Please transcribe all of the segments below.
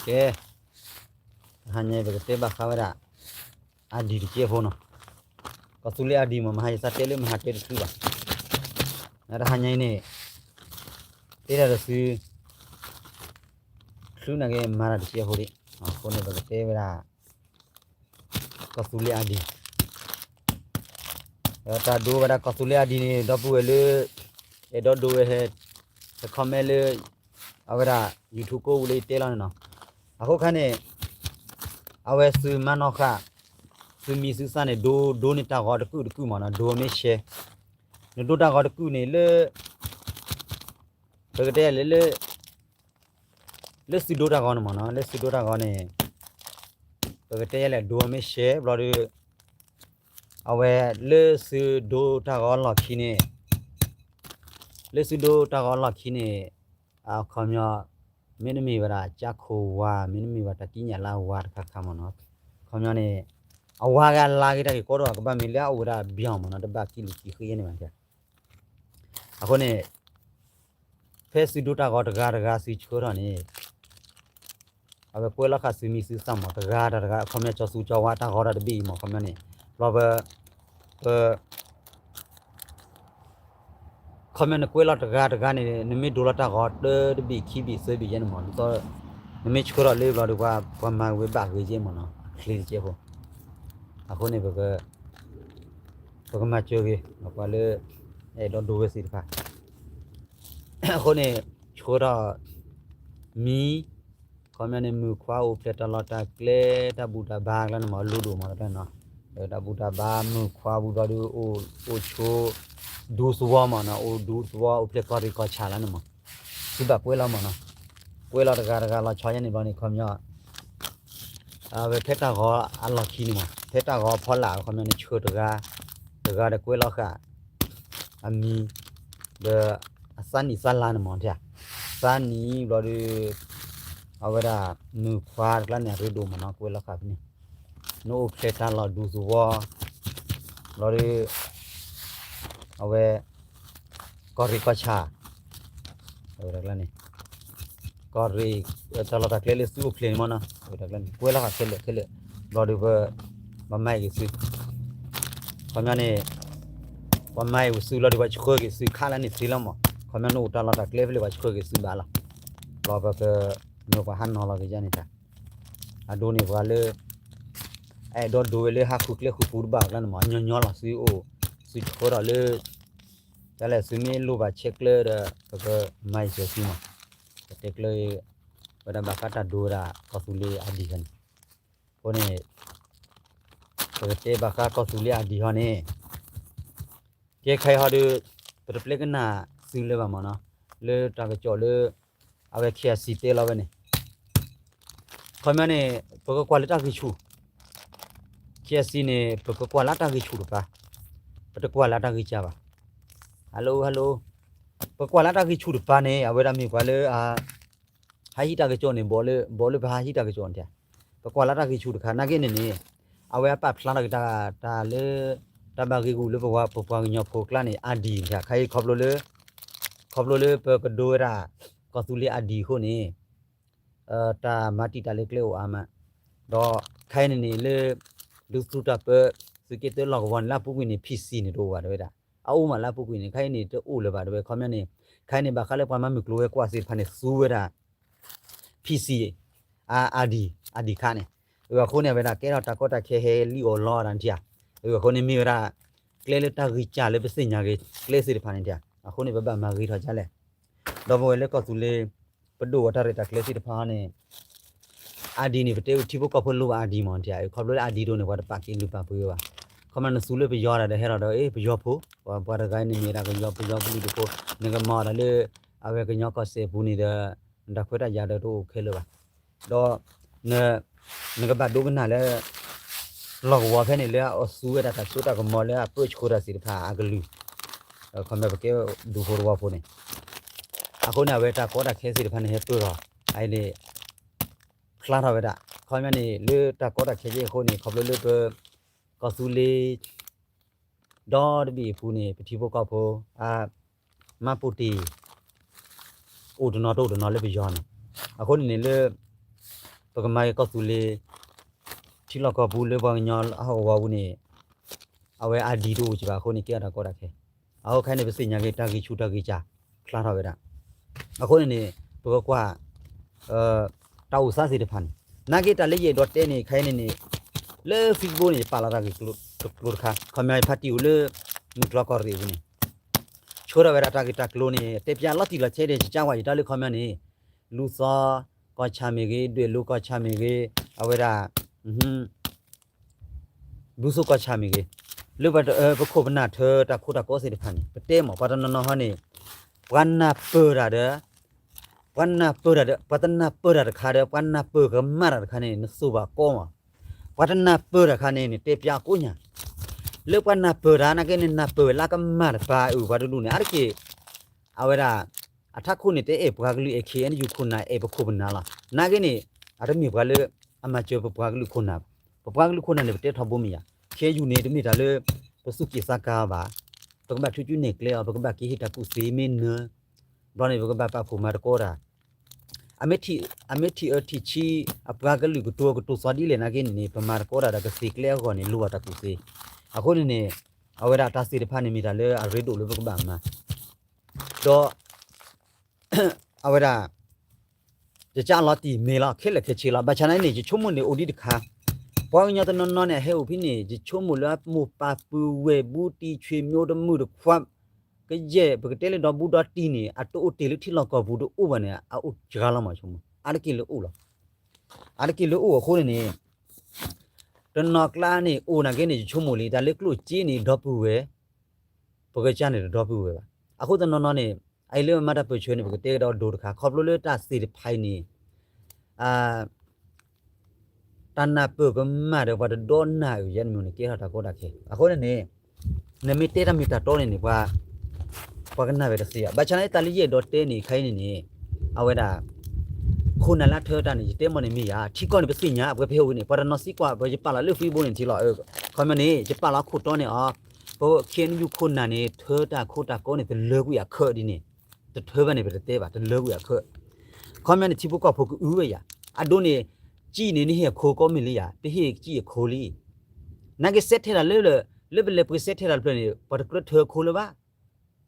ကဲ, တဟါညါအံၤ ပကတဲဘၣ်ဃးဝဲဒၣ် အၣ်ဒံၣ်တကဲဖိနီၤ, ကီၢ်သူလ့ၤအၣ်ဒံၣ်မ့ၢ် မဟါယသးတဲလၢမဟါတဲတချုးဘၣ်, တဟါညါအံၤန့ၣ် တဲတၢ်ဒီးသု ချုးန့ၣ်က့ၤမၤတၢ်တကဲဖိဒံး, အဃိန့ၣ် ပကတဲဝဲဒၣ် ကီၢ်သူလ့ၤအၣ်ဒံၣ် တၢ်ဒိဝဲဒၣ်ကီၢ်သူလ့ၤအၣ်ဒံၣ်န့ၣ် ဒီပုၢ်ဝဲၢ်လၢ အဲၣ်ဒိးဒိဝဲ ဟဲ comment လၢ အဝဲဒၣ် YouTube ကိးပူၤလၢယတဲလီၤန့ၣ်နီၤ, အဃိခါန့ၣ် အဝဲသုမၤနီၣ်ဃာ် သုမံၤသုသၣ်န့ၣ် ဒိ ဒိန့ၢ်တၢ်ဂီၤတကုာ်တကုာ်မ့ၢ်နီၤ, ဒိမ့ၢ်ရှဲ နဒိတၢ်ဂီၤတကုာ်န့ၣ်လၢ ပကတဲလဲၣ်လၢ လၢသုဒိတၢ်ဂီၤန့ၣ်မ့ၢ်နီၤ, လၢသုဒိတၢ်ဂီၤန့ၣ် ပကတဲလဲၣ် ဒိမ့ၢ်ရှဲဘျီဒီး အဝဲလၢသုဒိတၢ်ဂီၤလီၢ်ခံန့ၣ် လၢသုဒိတၢ်ဂီၤလီၢ်ခံန့ၣ် အခီပညီ မ့တမ့ၢ်ဝဲဒၣ်ကၠါခိၣ်ဝါ မ့တမ့ၢ်ဝဲတၢ်ကံးညာ်လၢအဝါတခါခါမ့ၢ်နီၤ, အခီပညီန့ၣ် အဝါဂၤလါက့ၤတၢ်ဂ့ၢ်ကီတအိၣ် ကဘၣ်မ့ၢ်လၢအအိၣ်ဝဲဒၣ်ဘၠီၣ်မ့ၢ်နီၤ, တဘၣ်ကံၣ်လံၤကံၣ်ဃ့ယဲန့ၣ်ဘၣ်. အဃိန့ၣ် ဖဲသုဒိတၢ်ဂီၤတဂၤတဂၤသုဆှၢထီၣ်န့ၣ် အဝဲကွဲးလီၤဃာ်သုမံၤသုသၣ်မ့ၢ် တဂၤတဂၤ အခီပညီကၠီၤသူကၠီၤဝါတၢ်ဂီၤဒီးတဘ့ၣ်အံၤမ့ၢ် အခီပညီန့ၣ် ဘျီပ ပ အခီပညီနကွဲးလီၤတဂၤတဂၤန့ၣ် နမ့ၢ်ဒိလီၤတၢ်ဂီၤတဘ့ၣ်ခံဘ့ၣ်သၢဘ့ၣ်ယဲန့ၣ်မ့ၢ် ဒ်သိး နမ့ၢ်ဆှၢထီၣ်လၢဘျီဒီး ပှၤမၤဝဲဘၣ်ဂ့ၤယဲမ့ၢ်နီၤ အချ့တကဲဖိ, အဃိန့ၣ် ပကမၤစၢၤဂ့ၤ ပှၤလၢ အဲၣ်ဒိးဒိဝဲသ့ၣ်တဖၣ် အဃိန့ၣ် ဆှၢထီၣ် မံၤ ခီပညီန့ၣ် မုၣ်ခွါအိၣ်ဖျဲၣ်တၢ်လီၢ်တၢ်ကျဲ တၢ်ဘူၣ်တၢ်ဘါကျါန့ၣ်မ့ၢ် အလိၣ်ဒိၣ်မ့ၢ်တၢ်နီၤ, တၢ်ဘူၣ်တၢ်ဘါ မုၣ်ခွါဝံၤဘျီဒီး အိၣ်ဆိ ဒူသဝီမ့ၢ်နီၤ, အိၣ်ဒူသဝီ အိၣ်ဖျဲၣ်ကီၢ်ရ့ၣ်ကီၢ်ဆၣ်လီၤန့ၣ်မ့ၢ် သုဘၣ်ကွဲးလီၤမ့ၢ်နီၤ, ကွဲးလီၤတဂၤတဂၤလီၤဆီယဲန့ၣ်ဘျီန့ၣ် ခီပညီ အဝဲဖဲတၢ်ဂီၤအလီၢ်ခံန့ၣ်မ့ၢ် ဖဲတၢ်ဂီၤအဖီလာ် ခီပညီန့ၣ် ဆှၢတဂၤ တဂၤဒီးကွဲးလီၤဃာ် အမံၤ ဒီးအသးနံၣ်သးလါန့ၣ်မ့ၢ် သးနံၣ်ဘျီဒီး အဝဲဒၣ်မုၣ်ခွါတကျါန့ၣ် အရ့ဒိၣ်မ့ၢ်နီၤ ကွဲးလီၤဃာ်ဖဲန့ၣ် နအိၣ်ဖျဲၣ်တၢ်လီၢ်ဒူသဝီ ဘျီဒီး အဝဲ ကီၢ်ရ့ၣ်ကီၢ်ဆၣ် အဝဲတကျါန့ၣ် ကီၢ်ရ့ၣ် တၢ်လီၢ်တၢ်ကျဲလၢသုအိၣ်ဖျဲၣ်န့ၣ်မ့ၢ်နီၤ အဝဲတကျါန့ၣ် ကွဲးလီၤဃာ်ခဲလၢာ်ခဲလၢာ် ဘျီဒီးပ ပမၤအံၤက့ၤသု ခီပညီန့ၣ် ပမၤအံၤက့ၤသုလီၤဒီး ပှၤဆှၢက့ၤသုခါလၢန့ၣ်သ့လီၤမ့ၢ် ခီပညီနအိၣ်တၢ်လီၢ်တၢ်ကျဲဖဲလဲၣ် ပှၤဆှၢက့ၤသုဘၣ်လီၤ ဘျီပက မ့ၢ်ပှၤဟးနီၤလီၤက့ၤယါန့ၣ်တၢ် အဒိန့ၣ်ပှၤလၢ အဲၣ်ဒိးဒိဝဲလၢဟးဃုကျဲဃုပူၤတဘၣ်အကျါန့ၣ်မ့ၢ် ညီညီလီၤသုအိၣ် သုဆှၢထီၣ်လၢ တၢ်လဲၣ်သုမ့ၢ်လိၣ်ဘၣ်ဆဲးကျၢဒီး ပကမၤအံၤက့ၤသုမ့ၢ် ပတဲကျၢ ဝဲဒၣ်ဘၣ်ဃးတၢ်ဒိဝဲဒၣ်ကီၢ်သူလ့ၤအၣ်ဒံၣ်န့ၣ် အဃိန့ၣ် ပကတဲဘၣ်ဃးကီၢ်သူလ့ၤအၣ်ဒံၣ်ဟီန့ၣ် ကဲခါအံၤဟီဒီး ပတပျဲကနၣ်သုလၢၤဘၣ်မ့ၢ်နီၤ လၢတၢ်ကစီၣ်လၢ အဝဲ KIC တဲလီၤဝဲန့ၣ် ခီပညီန့ၣ် ပကကွၢ်လၢတၢ်ဂံၢ်ဆူၣ် KIC န့ၣ် ပကကွၢ်လၢတၢ်ဂံၢ်ဆူၣ်တပၤ ပတကွၢ်လၢတၢ်ဂံၢ်စၢ်ဘၣ် hello hello ပကွၢ်လၢတၢ်ဂံၢ်ဆူၣ်တပၤန့ၣ် အဝဲဒၣ်မ့ၢ်ပှၤလၢ ဟးဟံးတၢ်ကစီၣ်န့ၣ် ဘီးလၢပဟးဟံးတၢ်ကစီၣ်န့ၣ် ပကွၢ်လၢတၢ်ဂံၢ်ဆူၣ်တခါ နာ်က့န့ၣ်န့ၣ် အဝဲအပာ်ဖျါထီၣ်က့ၤတၢ်လၢ တၢ်ဘၣ်ဂ့ၢ်ဂူာ်လၢပပှၤကညီဖိကျါန့ၣ် အၣ်ဒံၣ်န့ၣ် ခါအံၤခီဖျိလၢ ခီဖျိလၢပကဒိဝဲဒၣ် ကီၢ်သူလ့ၤအၣ်ဒံၣ်အဃိန့ၣ် တၢ်မၤတံာ်တာ်လၢကျဲအိၣ်အါမး ဒီးခဲအံၤန့ၣ်န့ၣ်လၢ ဒုးသူတၢ်ပၢ သုးက့တၢလီၢ်ကဝီၤန့ၣ် လၢအပူၤကွံာ်န့ၣ် PC န့ၣ်တအိၣ်ဘၣ်တဲဝဲဒၣ် အအိၣ်မးလၢအပူၤကွံာ်န့ၣ် ခဲအံၤန့ၣ်တအိၣ်လၢၤဘၣ်တဲဝဲ ခီပညီန့ၣ် ခဲအံၤန့ၣ် ဘၣ်ဃးလၢပှၤမၤမုၢ်ကျိၤဝဲၤကွာ်သ့ၣ်တဖၣ်န့ၣ် သူဝဲဒၣ် PC အ ID ID card န့ၣ် အဃိန့ၣ် အဝဲဒၣ်ကဲထီၣ်တၢ်ကီတၢ်ခဲဟဲလံၣ်အီၣ်လီအီၣ်တၢ်န့ၣ်ဧါ အဃိန့ၣ်မ့ၢ်ဝဲဒၣ် ကျဲလၢတၢ်ဂံၢ်စၢ်လၢပသ့ၣ်ညါက့ၤ ကျဲသ့ၣ်တဖၣ်န့ၣ်ဧါ အဃိန့ၣ် ပဘၣ်မၤဂ့ၤထီၣ်ဒ်လဲၣ် ဒီပုၢ်ဝဲၢ်လၢကီၢ်သူလ့ၤ ပဒိၣ်ဝဲတၢ်ရဲၣ်တၢ်ကျဲၤသ့ၣ်တဖၣ်န့ၣ် ID န့ၣ် ပတဲထံဖိကီၢ်ဖိလိၣ်ဘၣ် ID မ့ၢ်ဧါ ခီဖျိလၢ ID ဒိၣ်န့ၣ် ပှၤတပာ်က့ၤလုၢ်ပာ်ပှ့ၤဝဲဘၣ် ခီမ့ၢ်နသူလၢပယီၤဒၣ်ဒီးဟဲထီၣ်ဒီး အ့ ပယီၤဖိ ပှၤတဂၤအံၤန့ၣ်မ့ၢ်ဒၣ်ကယီၤ ပယီၤကလုာ်တဖိ နကမၤအီၤဒၣ်လၢ အဝဲကညီကီၢ်စဲၣ်ပူၤန့ၣ်ဒီး နတၢ်ခွဲးတၢ်ယာ်ဒီးတအိၣ်ခဲလၢာ်ဘၣ် ဒီး နကဘၣ်ဒိကနၣ်လၢ လီၢ်ကဝီၤဖဲန့ၣ်လၢအသူဝဲဒၣ်တၢ်စိတၢ်ကမီၤလၢအပၢဆှၢတၢ်သ့ၣ်တဖၣ်အကလုၢ် ခီမ့ၢ်ပကဲဒူဖိတဝီဖိန့ၣ် အဃိန့ၣ် အဝဲတၢ်ကီတၢ်ခဲသ့ၣ်တဖၣ်န့ၣ် ဟဲပၢၢ်ထီၣ် အအံၤန့ၣ် ဖျါထီၣ်ဝဲဒၣ် ခီပညီန့ၣ် လၢတၢ်ကီတၢ်ခဲက့အဃိန့ၣ် ခီဖျိလၢပ ကီၢ်သူလ့ၤ ဒီတဘ့ၣ်အပူၤန့ၣ် ပထံဖိကီၢ်ဖိ အ မှတ်ပုံတင် အိၣ်တနီၤတအိၣ်တနီၤလၢပယီၤန့ၣ် အဃိန့ၣ်န့ၣ်လၢ ပကမၤက့ၤကီၢ်သူလ့ၤ ထံလီၢ်ကီၢ်ပူၤလၢပှၤကညီအဟီၣ်ကဝီၤပူၤန့ၣ် အဝဲအဒံးတအိၣ်ကဘၣ်အဃိန့ၣ် ကဲထီၣ်တၢ်ကီတၢ်ခဲ. အဃိခဲအံၤန့ၣ် ပသ့ၣ်ညါက့ၤတၢ်ဂံၢ်ဆူၣ်တၢ်ဂံၢ်စၢ် ဖျါထီၣ်ဝဲဒၣ်. အဃိန့ၣ်န့ၣ် ပကကွၢ် တၢ်အိၣ်သးသ့ၣ်တဖၣ်န့ၣ် နာ်က့တၢ်လၢယအဲၣ်ဒိးတဲန့ၣ် ခဲအံၤန့ၣ်န့ၣ် လၢ Facebook န့ၣ် ယပာ်လီၤတၢ်ဂ့ၢ်ကျိၤတကျိၤတခါ ခီပညီယဖါတံၢ်အိၣ်လၢ မုၢ်ကျီကီၢ်ရ့ၣ်ပူၤန့ၣ် ဆှၢထီၣ်ဝဲဒၣ်တၢ်ဂ့ၢ်တၢ်ကျိၤန့ၣ် တဲပၠးလီၤတံၢ်လီၤဆဲးဒီး ယကကွၢ်ယတၢ်လၢခီပညီန့ၣ် လူၤသီကီၢ်ဆၣ်မ့ၢ်ဂ့ၤ ဒွဲၣ်လိၤကီၢ်ဆၣ်မ့ၢ်ဂ့ၤ အဝဲဒၣ် ဘုသိၣ်ကီၢ်ဆၣ်မ့ၢ်ဂ့ၤ လၢပခိၣ်ပနၢ်ထၢတၢ်ခိတၢ်ကီသ့ၣ်တဖၣ်န့ၣ် ပတဲမး ပှၤတနီၤနီၤဟီန့ၣ် ပှၤနၢ်ပၢၢ်တၢ်ဒီး ပှၤနၢ်ပၢၢ်တၢ်ဒီး ပှၤတနၢ်ပၢၢ်တၢ်တခါဒီး ပှၤနၢ်ပၢၢ်ကမၣ်တၢ်တခါန့ၣ် နသိၣ်ဘၣ်ကီမး. ပှၤတနၢ်ပၢၢ်တၢ်တခါန့ၣ် နတဲပၠးကိးညါ လၢပှၤနၢ်ပၢၢ်တၢ် နာ်က့န့ၣ် နၢ်ပၢၢ်ဝဲလၢကမၣ်တပၤအုၣ်ပှၤတဒူၣ်န့ၣ် အါတက့ၢ် အဝဲဒၣ် အထးခိၣ်န့ၣ် တအဲၣ်ပှၤကလုာ်အဲၣ် ခ့ၣ်အဲၣ်ယူၣ်ခိၣ်နၢ် အဲၣ်ပခိၣ်ပနၢ်လီၤ. နာ်က့န့ၣ် အတမ့ၢ်ပှၤလၢ အမၤစၢၤပပှၤကလုာ်ခိၣ်နၢ်, ပပှၤကလုာ်ခိၣ်နၢ်န့ၣ် ပတဲထီဘိမ့ၢ်ယၤ, ခ့ၣ်အဲၣ်ယူၣ်န့ၣ် တမ့ၢ်တၢ်လၢ ပသူၣ်က့ၣ်သးကါအီၤဘၣ်, ပကဘၣ်ထုးစုနဲၣ်ကျဲအီၤ, ပကဘၣ်က့ၤဟ့ၣ်တၢ်ကူၣ်သ့မ့ၢ်နၢၤ, ဘျီန့ၣ် ပကဘၣ်ပာ်ဖှိၣ်မၤသကိးတၢ် အမ့ၢ်ထံၣ်အၢထံၣ်ဆံး အပှၤကလုာ်ကတိၤကတိၤသီဒ်လဲၣ်နာ်က့န့ၣ်န့ၣ် ပမၤသကိးတၢ်ဒီးကသ့ၣ်ကျဲအဂီၢ်န့ၣ် လိၣ်ဘၣ်တၢ်ကူၣ်သ့. အဃိန့ၣ်န့ၣ် အဝဲဒၣ်တၢ်သ့ၣ်တဖၣ်န့ၣ်မ့ၢ်တၢ်လၢအရ့ဒိၣ်လၢပကဘၣ်မၤ ဒီး အဝဲဒၣ် ယကလီၤတံၢ်မ့ၢ်လီၤ ခဲလၢာ်ခဲဆ့လီၤ. ဘၣ်ဆၣ်နာ်က့န့ၣ် ယဆိကမိၣ်န့ၣ်အိၣ်ဒံးတခါ, ပှၤကညီတနီၤနီၤန့ၣ် အဟဲအိၣ်ဖဲန့ၣ် ယဆိကမိၣ်လၢအမိၢ်ပၢ်ပုၢ်ဝဲၢ်ဘူးတံၢ်ဆွေမျိုးတမုၣ်တခွါ ကယဲၢ် ပကတဲလၢဒီဘူးဒီတံၢ်န့ၣ် အတအိၣ်တ့ၢ်လၢထံလီၢ်ကီၢ်ပူၤတအိၣ်ဘၣ်န့ၣ် အအိၣ်စှၤလီၤမး ဆိကမိၣ် အါတက့ၢ်လၢအိၣ်လီၤ. အါတက့ၢ်လၢအိၣ်အဃိန့ၣ်န့ၣ် တနီၤကျါန့ၣ် အိၣ်နာ်က့န့ၣ် ယဆိကမိၣ်လံ တၢ်လၢကျိၣ်စ့န့ၣ် ဒီပုၢ်ဝဲၢ် ပကစၢ်န့ၣ်တဒီပုၢ်ဝဲၢ်ဘၣ်. အဃိတနီၤနီၤန့ၣ် အအံၤလၢမၤတၢ်ပၢၢ်ဆၢန့ၣ် ပကတဲကဒီးဒိတခါ ခီဖျိလၢတၢ်သ့ၣ်တဖၣ်အံၤန့ၣ် တၢ်နၢ်ပၢၢ်ကမၣ်ဒီးပှၤတဒီနၢ်အုၣ်ယဲန့ၣ်မ့ၢ်န့ၣ် ကဲထီၣ်တၢ်ကီတၢ်ခဲ. အဃိန့ၣ်န့ၣ် နမ့ၢ်တဲတၢ်မ့ၢ်တၢ်တီန့ၣ်န့ၣ် ပှၤ ပှၤကနၣ်ဝဲတသ့ဘၣ်. ဘၣ်ဆၣ်န့ၣ် တၢ်လၢယအဲၣ်ဒိးတဲန့ၣ် ခဲအံၤန့ၣ်န့ၣ် အဝဲဒၣ် ခိၣ်နၢ်လၢအထၢတၢ်န့ၣ် ယတဲမ့ၢ်န့ၣ်မ့ၢ်ယၤ ထံကီၢ်န့ၣ် ပသ့ၣ်ညါ ပှၤပဟဲအိၣ်ဝဲန့ၣ် ပှၤတနီၤသံကွၢ် ပှၤယပာ်လီၤလၢ Facebook န့ၣ်ထံလီၤ. ခီပညီန့ၣ် ယပာ်လီၤခိၣ်တီန့ၣ်အီၤ ပ ခ့ၣ်အဲၣ်ယူၣ်ခိၣ်နၢ်န့ၣ် ထၢတၢ်ခိတၢ်ကီန့ၣ် တလၢကွံာ်အခၢးဒ်န့ၣ် တထၢဘၣ်န့ၣ် ပတတဲဘၣ် တလၢကွံာ်အခၢး. ခီပညီန့ၣ် ထံဖိကီၢ်ဖိကအုဝဲယၤ အဒိန့ၣ် ကံၣ်န့ၣ် နဟ့ၣ်အခိၣ်ကီမ့ၢ်လံယၤ တဟ့ၣ်ကံၣ်အခိၣ်လံ. နာ်က့စဲထဲတၢ်လၢ လၢပလဲၤပှ့ၤစဲထဲတၢ်တဖျၢၣ်န့ၣ် ပှၤတကြၢးထၢအခိၣ်လၢၤဘၣ်.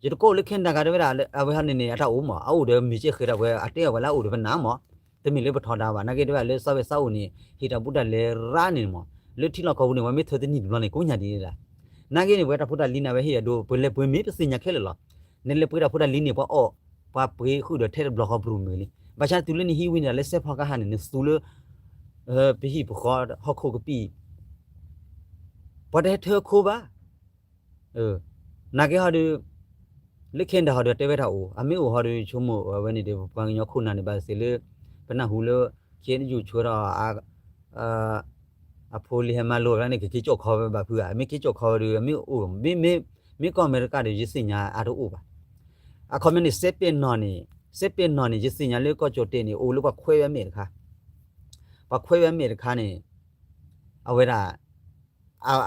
ယတကိးအိၣ်လၢ Canada တဂၤတဲဝဲဒၣ် အဝဲဟီန့ၣ်န့ၣ် အတၢ်အိၣ်မး အအိၣ်ဒီးမ့ၢ်ကဲဃဲၤတၢ်ဝဲ အတဲအီၤဝဲလၢအအိၣ်ဒီးပနၢ်မး တမ့ၢ်လၢပထီဒါဘၣ် နာ်က့တဲဝဲဒၣ်လၢ စီၤဝဲစးအိၣ်န့ၣ် ဟ့ၣ်တၢ်ဘူးတၢ်လဲၤရါန့ၣ်မး လၢထံလီၢ်ကီၢ်ပူၤန့ၣ် ပှၤမ့ၢ်ထၢတနံၣ်တဘျီန့ၣ် ကိးညါဒ်န့ၣ်ဒၣ်. နာ်က့န့ၣ် ပဝဲတၢ်ဖိတၢ်လံၤန့ၣ် အဝဲဟ့ၣ်အဒိ ပလဲၤပှ့ၤမ့ၢ်ပသ့ၣ်ညါခဲလၢာ်လီၤ. နလဲၤပှ့ၤတၢ်ဖိတၢ်လံၤန့ၣ် ပှၤအီၣ် ပှၤပှ့ၤဃုာ်ဒီးထဲတဘျီဃီပရူၤမုာ်လံ. ဘၣ်ဆၣ်တုၤလၢနဟံးဝံၤန့ၣ် လၢစဲဖီကဟၣ်န့ၣ် နသူလၢ ပဟံၣ်ပဃီဟီၣ်ခိၣ်ကပံာ် ပှၤတဟဲထၢအခိၣ်ဘၣ်. နာ်က့ဟီဒီး လၢ Canada ဟီဒီးတဲဝဲတၢ်အိၣ် အမ့ၢ်အိၣ်ဟီဒီး ဆိကမိၣ်အဝဲန့ၣ်ဒီး ပပှၤကညီခိၣ်နၢ်န့ၣ် ဘၣ်သ့ၣ်လၢ ပနၢ်ဟူလၢ ခ့ၣ်အဲၣ်ယူၣ်ဆှၢဒီး အဖိလံၤဟဲမၤလိာ်ကျါန့ၣ် ကက့ၤကၠီၣ်ခီဝဲဘၣ်ဖုဧါ မ့ၢ်က့ၤကၠီၣ်ခီဝဲဒီး အမ့ၢ်အိၣ် မ့ၢ် မ့ၢ်ကီၢ်အမဲရကၤဒီး ယသ့ၣ်ညါအါတအိၣ်ဘၣ်. အခီပညီန့ၣ် စဲပဲၢ်နီၢ်န့ၣ် စဲပဲၢ်နီၢ်န့ၣ် ယသ့ၣ်ညါလၢကီၢ်ကၠီၣ်တဲာ်န့ၣ် အိၣ်လၢပှၤခွဲးဝဲအမဲာ်တခါ ပှၤခွဲးဝဲအမဲာ်တခါန့ၣ် အဝဲဒၣ်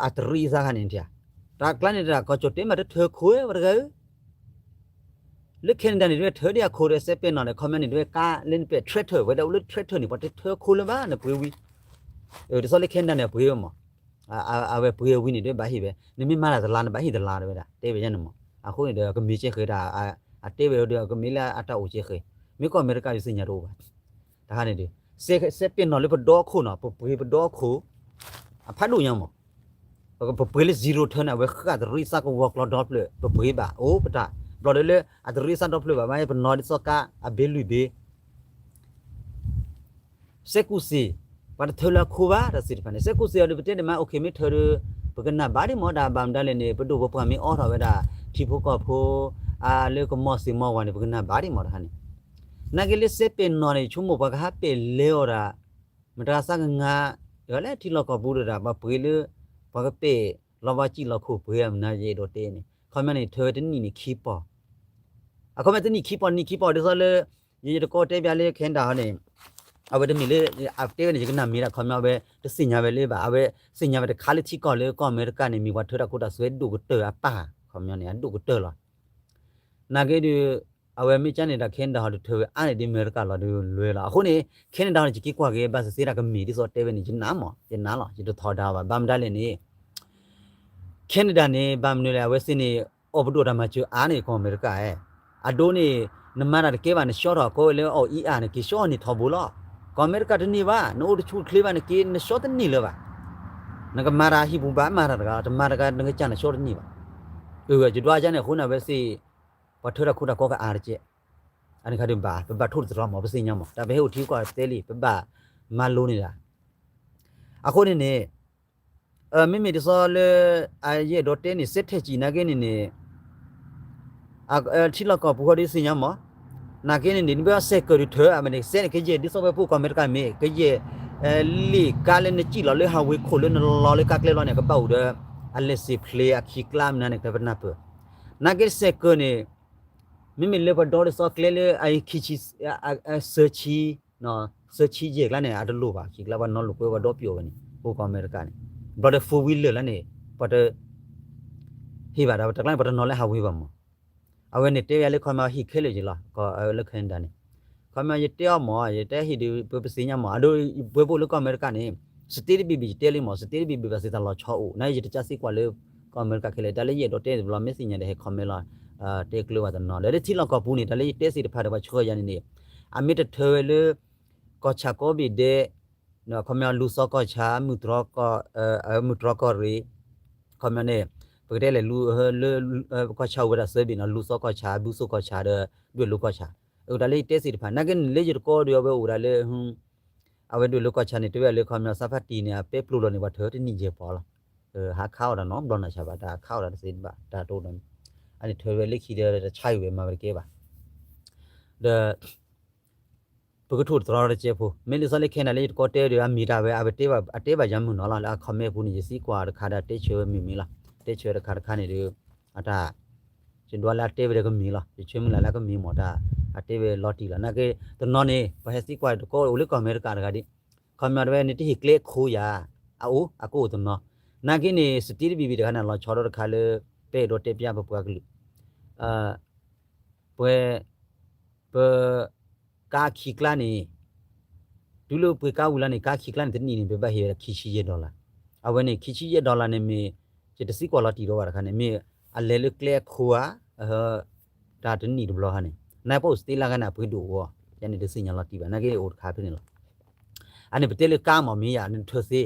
အတရံးအသးခါန့ၣ် တၢ်ကျါန့ၣ်တၢ်ကီၢ်ကၠီၣ်တဲာ်မးတထၢခိၣ်ဝဲတဂၤဧၢ လၢ Canada န့ၣ် တဝဲထၢဒ်အခိၣ်ဒီး စဲပဲၢ်နီၢ်န့ၣ် ခီပညီန့ၣ် တဝဲကါလၢနပဲာ် tractor ဝဲဒၣ်အိၣ်လၢ tractor န့ၣ် ပှၤတထၢခိၣ်လၢၤဘၣ် နပှ့ၤဝံၤ တသီလၢ Canada န့ၣ် အပှ့ၤဝဲမး အဝဲပှ့ၤဝံၤန့ၣ် တဝဲဘၣ်ဟ့ၣ်ဝဲ နမ့ၢ်မၤတၢ်တလါ နဘၣ်ဟ့ၣ်တလါတဝဲဒၣ် တဲဝဲယဲန့ၣ်မး အဃိန့ၣ်ဒီး ကမ့ၢ်ကဲဃဲၤတၢ် အတဲဝဲဒီး ကမ့ၢ်လၢအတၢ်အိၣ်ကဲဃဲၤ မ့ၢ်ကီၢ်အမဲရကၤယသ့ၣ်ညါတအိၣ်ဘၣ် တခါန့ၣ်ဒီး စဲပဲၢ်နီၢ်လၢပဒီခိၣ်နီၤ ပပှ့ၤပဒီခိၣ် အဖးဒိၣ်ညါမး ပပှ့ၤလၢ zero turn န့ၣ် အဝဲဃၣ်တရံးသးကဝီၤကျီဒီဖျၢၣ် ပပှ့ၤဘၣ် အိၣ်ပတၢ် ဘျီဒီးလၢအတရံးသးဒီဖျၢၣ်ဘၣ် မ့ၢ်ပနီၤဒ်သိးကါအဘ့လွံၢ်ဘ့ စဲကူစ့ၣ် ပှၤတထၢလၢအခိၣ်ဘၣ် တၢ်သ့ၣ်တဖၣ်န့ၣ် စဲကူစ့ၣ်အီၤဒီး ပတဲန့ၣ်မး အိၣ်ခ့ မ့ၢ်ထၢဒီး ပကနၣ်ဘၣ်ဒံးမး တၢ်ဘၣ်မတၤလဲၣ်န့ၣ် ပဒိၣ်ပပှၢ်မ့ၢ်အိးထီၣ်ဝဲဒၣ် ထံဖိကီၢ်ဖိ အါလၢကမီၤသ့ၣ်မီၤဝၤန့ၣ် ပကနၣ်ဘၣ်ဒံးမးတခါန့ၣ် နာ်က့လၢစဲပဲၢ်နီၢ်န့ၣ် ဆိကမိၣ်ပှၤကဟးပဲာ်လဲၤအီၤဒၣ် မတၤသးကငါ ယလဲၤထံလီၢ်ကီၢ်ပူၤဒီးဒၣ် ပှၤပှ့ၤလၢ ပှၤကပဲာ်လီၤဘၣ်စံၣ်လီၤခိၣ်ပှ့ၤအမနၤယအဲၣ်ဒိးတဲန့ၣ် ခီပညီန့ၣ် ထၢဝဲတနံၣ်န့ၣ်ခံပီၢ် အခီပညီတနံၣ်ခံပီၢ် နံၣ်ခံပီၢ်ဒ်သိးလၢ ယတကိးတဲပျးလၢ Canada ဟီန့ၣ် အဝဲတမ့ၢ်လၢ အတဲဝဲန့ၣ် ယကနၣ်မ့ၢ်ဒၣ်ခီပညီအဝဲ တသ့ၣ်ညါဝဲလၢဘၣ် အဝဲသ့ၣ်ညါဝဲတခါလၢထံကီၢ်လၢကီၢ်အမဲရကၤန့ၣ် မ့ၢ်ပှၤထၢတၢ်ခိတၢ်သွဲဒိၣ်ကတၢၢ်အပၢ် ခီပညီန့ၣ် အဒိၣ်ကတၢၢ်လီၤ. နာ်က့ဒီး အဝဲမ့ၢ်ကန့ၣ်ဒီး Canada ဟီဒီးထၢဝဲအါန့ၢ်ဒ်အမဲရကၤလီၤဒီးလွဲလီၤ. အဃိန့ၣ် Canada န့ၣ် ယက့ၤကွၢ်က့ၤ ဘၣ်သ့ၣ်သ့ၣ်တၢ်ကမ့ၢ်ဒ်သိးတဲဝဲန့ၣ် ယနာ်မး ယနာ်လီၤ ယတထီဒါဘၣ်. ဘၣ်မတၤလဲၣ်န့ၣ် Canada န့ၣ် ဘၣ်မနုၤလဲၣ် အဝဲသ့ၣ်န့ၣ် အိၣ်ပဒိၣ်တၢ်မၤစၢၤအါန့ၢ်ကီၢ်အမဲရကၤဧါ. အဒိန့ၣ် နမၤတၢ်တကဲဘၣ် နဆှီထီၣ်ကီဝဲလၢအီၣ်အံၤအါန့ၣ် က့ၤဆှီန့ၢ်ထီဘိလီၤ. ကီၢ်အမဲရကၤတန့ၢ်ဘၣ် နအိၣ်တဆူၣ်တချ့ဘၣ် နက့ၤနဆှီတန့ၢ်လၢၤဘၣ်. နကမၤတၢ်ဟံၣ်ပူၤဘၣ် မၤတၢ်တဂၤ တမၤတဂၤ နကစၢ်နဆှီတန့ၢ်ဘၣ်. အၢ ယဒွးကန့ၣ်အဃိန့ၣ် အဝဲသ့ၣ် ပှၤထၢတၢ်ခိတၢ်ကီကအါတက့ၢ်. အန့ၣ်ခါဒုးဘၣ် ပဘၣ်ထိၣ်သတြီၤမး ပသ့ၣ်ညါမး တၢ်ပဟဲအိၣ်ထံကီၢ်တဲလံ ပဘၣ်မၤလိန့ၣ်ဒၣ်. အဃိန့ၣ်န့ၣ် မ့မ့ၢ်ဒ်သိးလၢ အယအဲၣ်ဒိးတဲန့ၣ် စဲထဲးကံၣ်နာ်က့န့ၣ်န့ၣ် ထံလီၢ်ကီၢ်ပူၤဃီဒုးသ့ၣ်ညါမး, နာ်က့န့ၣ်န့ၣ် နဘၣ်စဲးကၢၢ်ဒုးထၢ အမ့ၢ်န့ၣ် စဲန့ၣ် ကယဲၢ်ဒ်သိးဝဲပအိၣ်ကီၢ်အမဲရကၤမ့ၢ် ကယဲၢ် လ့ၣ်ကါလၢနစံၣ်လီၤလၢ highway ခိၣ်လၢနလီၤလၢကါကျဲလီၤန့ၣ် ကဘၣ်အိၣ်ဒီး အ license plate အခံကျါမနုၤန့ၣ် ကပနၢ်ပၢၢ်. နာ်က့စဲးကၢၢ်န့ၣ် မ့မ့ၢ်လၢပှၤဒီဒ်သိးကျဲလၢ အခံဆံ စၢဆံ စၢဆံယဲၢ်ကျါန့ၣ် အတလိၣ်ဘၣ် ခံကျါပှၤနီၤလိာ်ကွဲပှၤဒီပျီၣ်ဝဲန့ၣ် ပအိၣ်ကီၢ်အမဲရကၤန့ၣ် ဘျီဒီး four wheeler လၢန့ၣ် ပှၤတ ဟ့ၣ်ဘၣ်ဒီး တကျါန့ၣ် ပှၤတနီၤလၢ highway ဘၣ်မး. အဝဲန့ၣ်တဲဝဲလၢခီမီဟံၣ်ခဲလၢာ်က့ၤလီၤ လၢ Canada န့ၣ် ခီမီယတဲအီၤမး ယတဲဟံၣ်ဒုး ပပသ့ၣ်ညါမး အဒိ ပှၤပအိၣ်လၢကီၢ်အမဲရကၤန့ၣ် state တဘ့ၣ်ဘ့ၣ်ယတဲလံမး state တဘ့ၣ်ဘ့ၣ်ဘၣ်သ့ၣ်တၢ်လီၤဆီအိၣ် နာ်က့ယတကးသံကွၢ်လၢ ကီၢ်အမဲရကၤခဲလၢာ် တၢ်လၢယအဲၣ်ဒိးတဲတဘျီ မ့ၢ်သ့ၣ်ညါဒီးဟဲ comment လီၤ တဲကျၢၤဝဲတနီၤ ဒီးလၢထံလီၢ်ကီၢ်ပူၤန့ၣ် တၢ်လၢယတဲသ့ၣ်တဖၣ်ဒီးပှၤဆှၢယၤန့ၣ်န့ၣ် အမ့ၢ်တထၢဝဲလၢ ကီၢ်ဆၣ်ကိးဘ့ၣ်ဒဲး ခီမီလူၤသီကီၢ်ဆၣ် မုၢ်တြီကီၢ်ရ့ၣ် ခီမီန့ၣ် ပကတဲလဲၣ် လၢ ကီၢ်ဆၣ်အိၣ်ဝဲဒၣ်သၢဘ့ၣ်နီၤ လူၤသီကီၢ်ဆၣ် ဘုသိၣ်ကီၢ်ဆၣ်ဒီး ဒွဲၣ်လိၤကီၢ်ဆၣ် အတၢ်လၢယတဲသ့ၣ်တဖၣ် နာ်က့န့ၣ်လၢယတကီဒီးအဝဲအိၣ်ဒၣ်လၢ အဝဲဒွဲၣ်လိၤကီၢ်ဆၣ်န့ၣ် တဲဝဲလၢခီမီ သးဖးတံၢ်န့ၣ် အပဲပျိလီၤန့ၣ် ပှၤထၢတနံၣ်ယဲၢ်ပီၤလီၤ. ဟးခးအီၣ်တၢ်နီတဘျီနီၢ်ဆၣ်ဘၣ် တၢ်ခးအီၣ်တၢ်တသ့ဘၣ် တၢ်တအိၣ်ဒီး အန့ၣ်ထၢဝဲလၢခံဒီးတၢ်ဆါဟံၣ်ဝဲမၤဝဲတကဲဘၣ် ဒီး ပကထိၣ်သတြီၤတကဲဖိ မ့ၢ်ဒ်သိးလၢ Canada လၢယတကီတဲဒီး အမ့ၢ်တၢ်ဝဲ အဝဲတဲဘၣ် အတဲဘၣ်ယၤမုၢ်နီၤလီၤ လၢအ comment ပူၤန့ၣ် ယသံကွၢ်တခါဒီး တဲဆၢဝဲမ့ၢ်မ့ၢ်လီၤ တဲဆၢတခါတခါန့ၣ်ဒီး အတၢ် ယဒွးလၢအတဲဝဲဒီးကမ့ၢ်လီၤ ယဆၢမုၢ်လၢ်လၢကမ့ၢ်မ့ၢ်တၢ် အတဲဝဲလီၤတံၢ်လီၤ နာ်က့ တနီၤန့ၣ် ပှၤဟဲသံကွၢ်တကီအိၣ်လၢကီၢ်အမဲရကၤတဂၤဒ် ခီမီတဝဲန့ၣ် တဟ့ၣ်ကျဲခိယၤ အအိၣ် အကအိၣ်တနီၤ နာ်က့န့ၣ် state တဘ့ၣ်ဘ့ၣ်တခါန့ၣ် လီၤဆီဒီးတခါလၢ ပအဲၣ်ဒိးတဲပျါပပှၤကလုာ် ပှဲၤ ပ ကါခံကျါန့ၣ် တုၤလၢပှ့ၤကါဝံၤလီၤန့ၣ် ကါခံကျါန့ၣ် တနံၣ်န့ၣ် ပဘၣ်ဟ့ၣ်ဝဲဒၣ်ခံဆံယဲၢ် dollar အဝဲန့ၣ် ခံဆံယဲၢ် dollar န့ၣ်မ့ၢ် ယတသံကွၢ်လီၤတံၢ်ဒီးဘၣ်တခါန့ၣ် မ့ၢ်အလဲၤလၢကျဲအခိဧါ တၢ်တနံၣ်တဘျီခါန့ၣ် နပအိၣ် state လၢဂၤန့ၣ် အပှ့ၤဒိၣ်အီၤ ယန့ၣ်တသ့ၣ်ညါလီၤတံၢ်ဘၣ် နာ်က့အိၣ်တခါဖဲန့ၣ်လီၤ အန့ၣ်ပတဲလၢကါမ့ၢ်မ့ၢ်ယၤ နထၢသ့